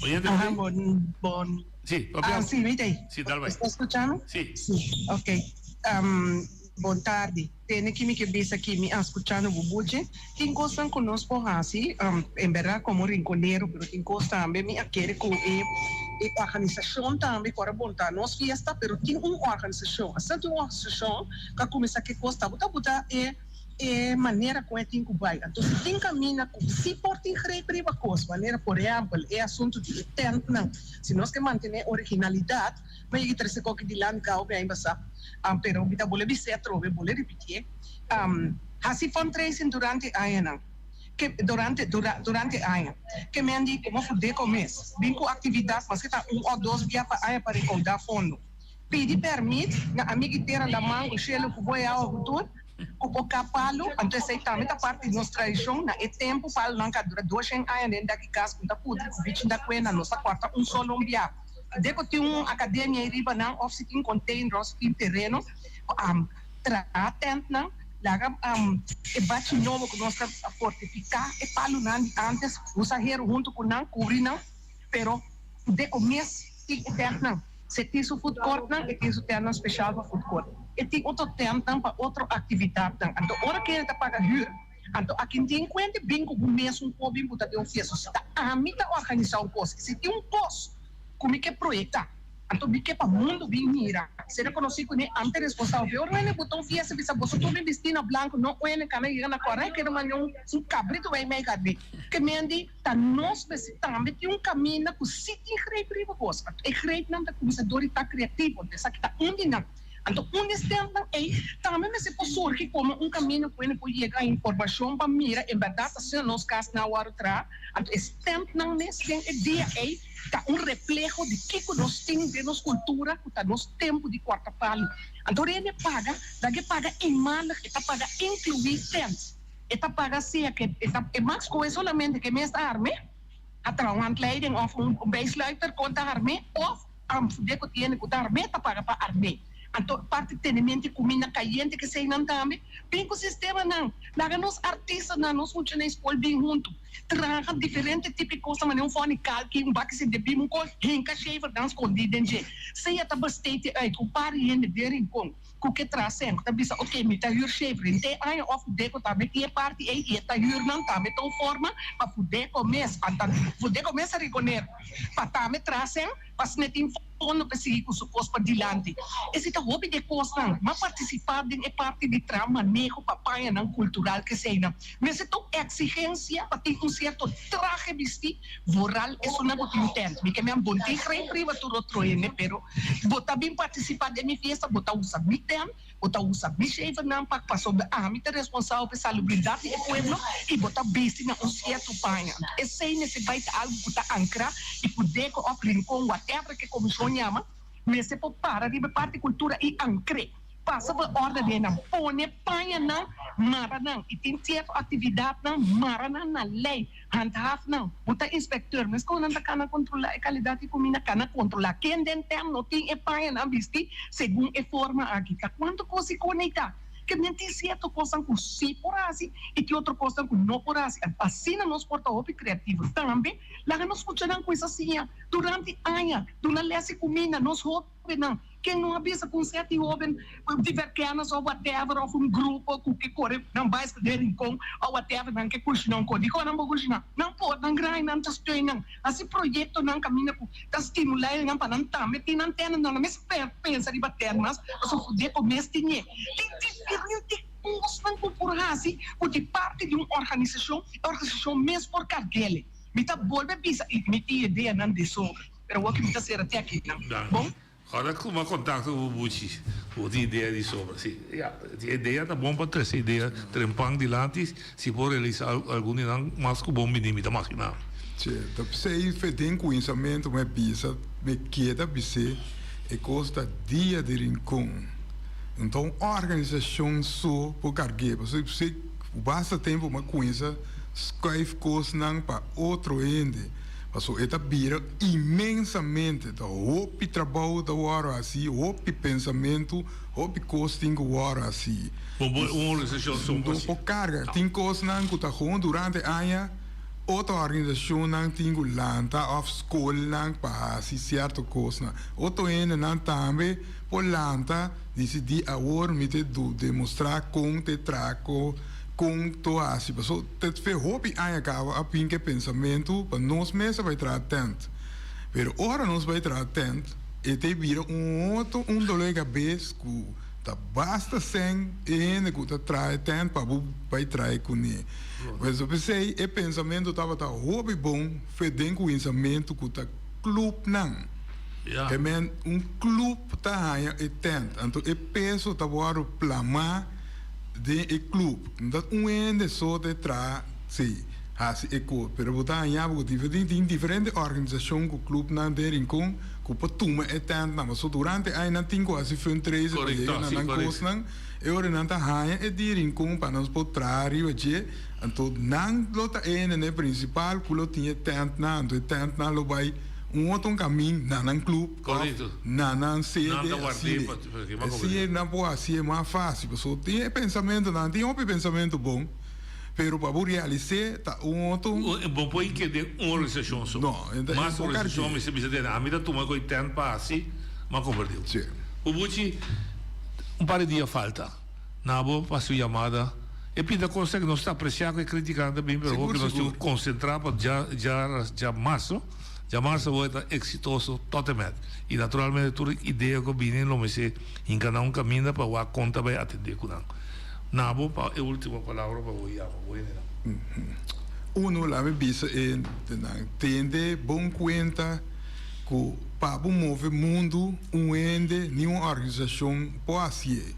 Oyente bo Aha, ta bon, bon. Sí, papia. Ah, sí, mi ta ei. Sí, dal bai. Bo sta skuchami? Sí. Sí, ok. Bon tardi. Tene ki mi ke bisa ki mi a skuchando bo buchi. Tin kosnan ku nos por hasi, en bèrdat komo rinkonero, pero tin kos tambe mi a kere ku e e organisashon tambe ku ora bon ta nos fiesta, pero tin un organisashon, asina tin un organisashon ku a kuminsá ke kos ta bo ta buta e. e manera kon e tin ku bai. Anto si tin kaminda ku si por tin greep riba kos, manera por ehèmpel e asuntu di e tèntnan, si nos ke mantené originalidat, mi a yega trese koki dilanti kaba mi a basa, pero mi ta bole bis'é atrobe, bole ripitié, hasi fundraising durante e añanan, ke durante durante e aña. Ke men di komo Fudeco mes bin ku aktividat maske ta un òf dos bia pa aña pa rekoudá fondo. Pidi pèrmit na amig'i tera laman ku shelu ku bo e awa ku tur ku por kap palu, anto esei tambe ta parti di nos tradishon. Na e tempu palunan ka dura doshen aña den daki kas ku ta putri ku bichin ta kue na nos ta kòrta un solo un bia. De ku tin un akademia ei riba nan òf si tin container òf si tin tereno traha tèntnan laga e bachi nobo ku nos ta fortifiká e palunan di ántes usa heru huntu ku nan kubri nan pero de ku mes tin e tèntnan. Si e tin su food courtnan, e tin su tentnan special pa food court. E tin otro tentnan pa otro actividadnan. Anto ora kende ta paga huur, anto aki tin cuente bin cu bo mesun por bin buta den un fiesta. Si ta ami ta organisa un cos, y si tin un cos cu mi ke proyecta, anto mi ke pa mundo bin mira, ser reconoci cu ne ami ta responsabel. Pe ora wende buta un fiesta bisa boso tur bin bisti na blanco, no wende cana yega na cora, e keda manda un cabrito bay mey garde. Ke mendi. Ta nos mester tambe tin un kaminda ku si tin greep riba bos. Anto e greepnan ta kuminsá dor di ta kreativo. Anto esaki ta un di nan. Anto un di e stèntnan ei tambe mester por surgi komo un kaminda ku hende por yega a informashon pa mira en bèrdat asina nos kasnan a wòrdu traha. Anto e stèntnan mes den e dia ei ta un refleho di kiko nos tin den nos kultura ku ta nos tempu di kòrta palu. Anto ora hende paga, laga e paga eenmalig, e ta paga inkluí tènt. E ta paga sea ke e ta e mag skohe solamente ke mes ta harm'é, a traha un handleiding òf un bijsluiter kon ta harm'é òf amfudé ku tiene ku ta harm'é ta paga pa harm'é. Anto parti tenemento di kuminda kayente keseinan tambe. Bin ku sistemanan, laga nos artistanan, nos mucha na e skol bin huntu, traha diferente tipo di kosnan manera un fòni kalki, un baki sende bim, un kos hinka shaver nan skondí den dje. Sea ta besteed e uit ku par di hende den rincon. Ku ke tras em ta bisa ok mi ta hür Shevrin te aña of Fudeco tambe tin e parti ei i e ta hür nan tambe ta un forma pa Fudeco mes pa Fudeco mes a rigoner pa tambe tras em pa asina tin fondo pa e sigui ku su kos pa dilanti. Esei ta hopi di e kosnan. M'a partisipá den e parti di traha maneho pa pañanan kultural keseinan. Mester ta un eksigensia pa tin un sierto trahe bistí Vooral esunnan ku tin tent. Mi ke mi a bon tin greep riba tur otro hende, pero bo ta bin partisipá den mi fiesta, bo ta usa mi tent, bo ta usa mi shavernan pa pasobra ami ta responsabel pa e salubridat di e pueblo i bo ta bisti na un sierto paña. Anto esei mester bai ta algu ku ta ankrá i ku deko òf rincon, whatever ke komishon yama, mester por para riba e parti kultura i ankr'é. Pasa bo e orde den nan, pone pañanan, mara nan i tin sierto aktividatnan, mara nan na lei. Handhaaf nan. Bo ta inspecteur. Mes con nan ta cana controla e calidad di cuminda, cana controla ken den tem no tin e pañanan bisti segun e forma aki. Ta cuanto cos di conecta. Ke men tin cierto cosnan cu si por haci y tin otro cosnan cu no por haci. Asina nos por ta hopi creativo. Tambe laga nos muchanan cuminsa siña durante aña, duna les di cuminda nos hobennan. Ken no a bisa ku un seti hoben di verkennis of whatever of un grupo ku ke kore nan baiskel den Rincon of whatever nan ke kushina un kos. Dikon nan por kushina? Nan por, nan grai, nan ta steun nan. Hasi proyektonan kaminda ku ta stimulá nan pa nan tambe tin nan tèn. No mes pensa riba tèn mas pasobra Fudeco mes tin e. Tin diferente kosnan ku por hasi ku di parti di un organisashon, e organisashon mes por karg'el. Mi ta bolbe bisa i mi tin ideanan de sobra, pero awor ku mi ta sera te akinan. Bon. Ora ku bo kontakto ku bo buchi, bo tin idea di sobra. Si, ya, e idea ta bon pa trese idea trempan dilanti, si por realisa algun di nan mas ku bon bini, mi ta magina. Che, ta p'esei fe den kuminsamentu mi a bisa, mi keda bis'é e kos ta dia di Rincon. Enton un organisashon so por karg'é, pasobra p'esei basta tempu mi a kuminsa skuif kosnan pa otro hende. Pasobra e ta bira inmensamente, ta hopi trabou ta wòrdu hasi, hopi pensamentu, hopi kos tin ku wòrdu hasi. Bo por un organisashon so por hasi. Por karga. Tin kosnan ku ta gewoon durante aña otro organisashonnan tin ku lanta òf skolnan pa hasi sierto kosnan. Otro hendenan tambe por lanta disidí awor mi te demostrá kon te traha kon to hasi. Pasobra Te fe hopi aña caba a bin ke pensamentu pa nos mes a bay traha tent. Pero ora nos bay traha tent e te bira un otro un dolor de cabes cu Ta basta sèn e hende ku ta traha e tènt pa bo bai traha kuné. Pues p'esei e pensamentu tabata hopi bon fe den kuminsamentu ku ta klupnan. E men un klup ta haña e tènt, anto e peso ta wòrdu plamá den e klup. No ta un hende so ta e traha, sí, hasi e kos, pero bo ta haña bo ku tin diferente organisashon ku klupnan den Rincon. Ku por tuma e tèntnan, pasobra durante aña nan tin ku hasi fundraiser pa yega na nan kosnan, e ora nan ta haña e di Rincon pa nan por traha riba dje, anto nan lo ta e hende prinsipal ku lo tin e tèntnan, anto e tèntnan lo bai un otro un kamin na nan klup òf na nan sede asina. Asina nan por hasié mas fásil, pasobra tin e pensamentunan, tin hopi pensamentu bon. Pero pa bo realis'é ta un otro. Bo por keda den un organisashon so. No, Mas organisashon mester bisa den ami ta tuma ku e tènt pa hasi, m'a kompartí. Sí. Bubuchi, un par di dia falta na bo pa hasi un yamada. E pinta kos ta ku nos ta apresiá ku e kritikanan ta bin, pero hopi nos tin ku konsentrá pa dja dja dja marso. Dja marso awor e ta eksitoso tot en mèt. I naturalmente tur idea ku a bini lo mester hinka nan un kaminda pa wak kon ta bai atendé ku nan. Na bo pa e ultimo palabra pa bo yama bo hendenan. Uno, laat mi bisa e hendenan, tende bon kuenta ku pa bo move mundu un hende ni un organisashon por hasié.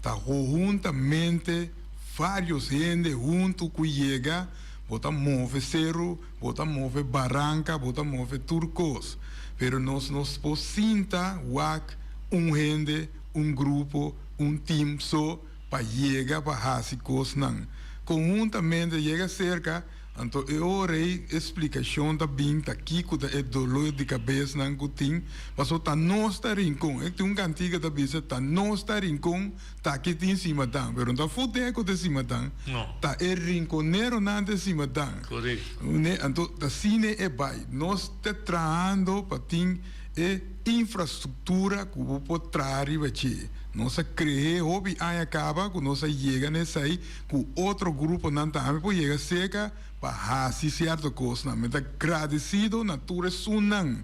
Ta huntamente varios hende huntu ku yega bo ta move seru, bo ta move baranka, bo ta move tur kos. Pero nos no por sinta wak un hende, un grupo, un team so pa yega pa hasi kosnan konhuntamente yega serka, anto e ora ei e splikashon ta bin ta kiko ta e dolor di kabesnan ku tin, pasobra ta nos ta Rincon, e tin un kantika ta bisa ta nos ta Rincon ta ki tin Simadan, pero no ta Fudeco ta Simadan, ta e rinconeronan ta Simadan, anto ta asina e bai, nos ta trahando pa tin e infrastruktura ku bo por traha riba dje. Nos a kree hopi aña kaba ku nos a yega na esei ku otro gruponan tambe por yega serka pa hasi sierto kosnan. Mi ta gradesido na tur esunnan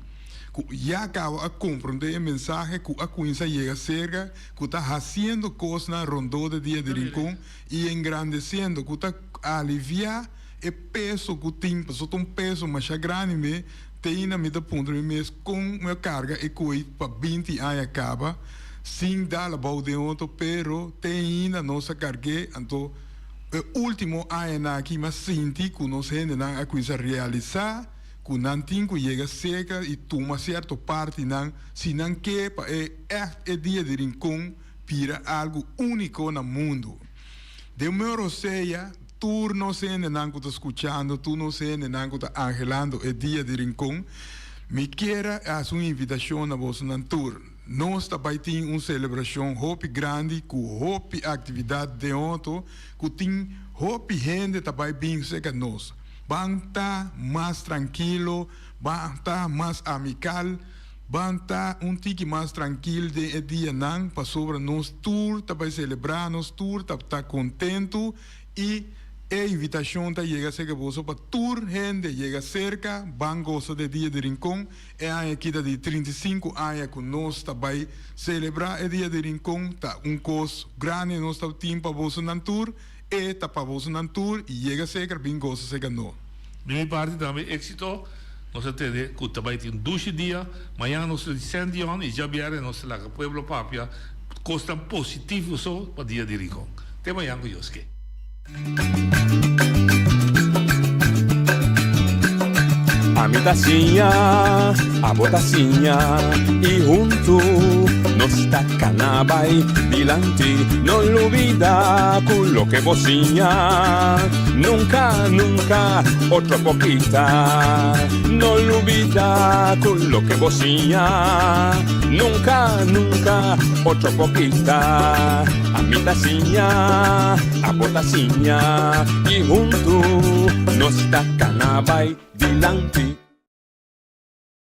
ku ya kaba a komprondé e mensahe ku a kuminsá yega serka ku ta hasiendo kosnan rondó de Dia di Rincon i engrandesiendo ku ta aliviá e peso ku tin pasobra ta un peso masha grandi me Te ainda mi ta puntra mi mes kon mi a karga e koe pa 20 aña kaba sin dal abou den otro, pero te ainda nos a karg'é, anto e ultimo añanan aki mi a sinti ku nos hendenan a kuminsá realisá ku nan tin ku yega serka i tuma sierto partinan si nan ke pa e ègt e dia di Rincon bira algu úniko na mundu. Den mi rosea. Tur nos hendenan ku ta skuchando, tur nos hendenan ku ta anhelando e dia di Rincon, mi kier a hasi un invitashon na bosonan tur. Nos ta bai tin un selebrashon hopi grandi ku hopi aktividat den oto ku tin hopi hende ta bai bin serka nos. Ban ta mas trankilo, ban ta mas amikal, ban ta un tiki mas trankil den e dianan pasobra nos tur ta bai selebrá, nos tur ta ta kontentu. I e invitashon ta yega serka boso pa tur hende yega serka, ban gosa de Dia di Rincon. E aña aki ta di 35 aña ku nos ta bai selebrá e Dia di Rincon. Ta un kos grandi nos ta tin pa bosonan tur. E ta pa bosonan tur i yega serka bin gosa serka no. Di mi parti tambe éksito. Nos a tende ku ta bai tin dushi dia. Mañana nos ta di Saint Dion i djabièrnè nos ta laga pueblo papia kosnan positivo so pa Dia di Rincon. Te mañan ku Dios ke. Ami ta siña, abo ta siña i huntu nos ta kana bai dilanti. No lubida ku loke bo siña nunka, nunka otro por kita. No lubida ku loke bo siña nunka, nunka otro por kita. Ami ta siña, abo ta siña i huntu nos ta kana bai dilanti.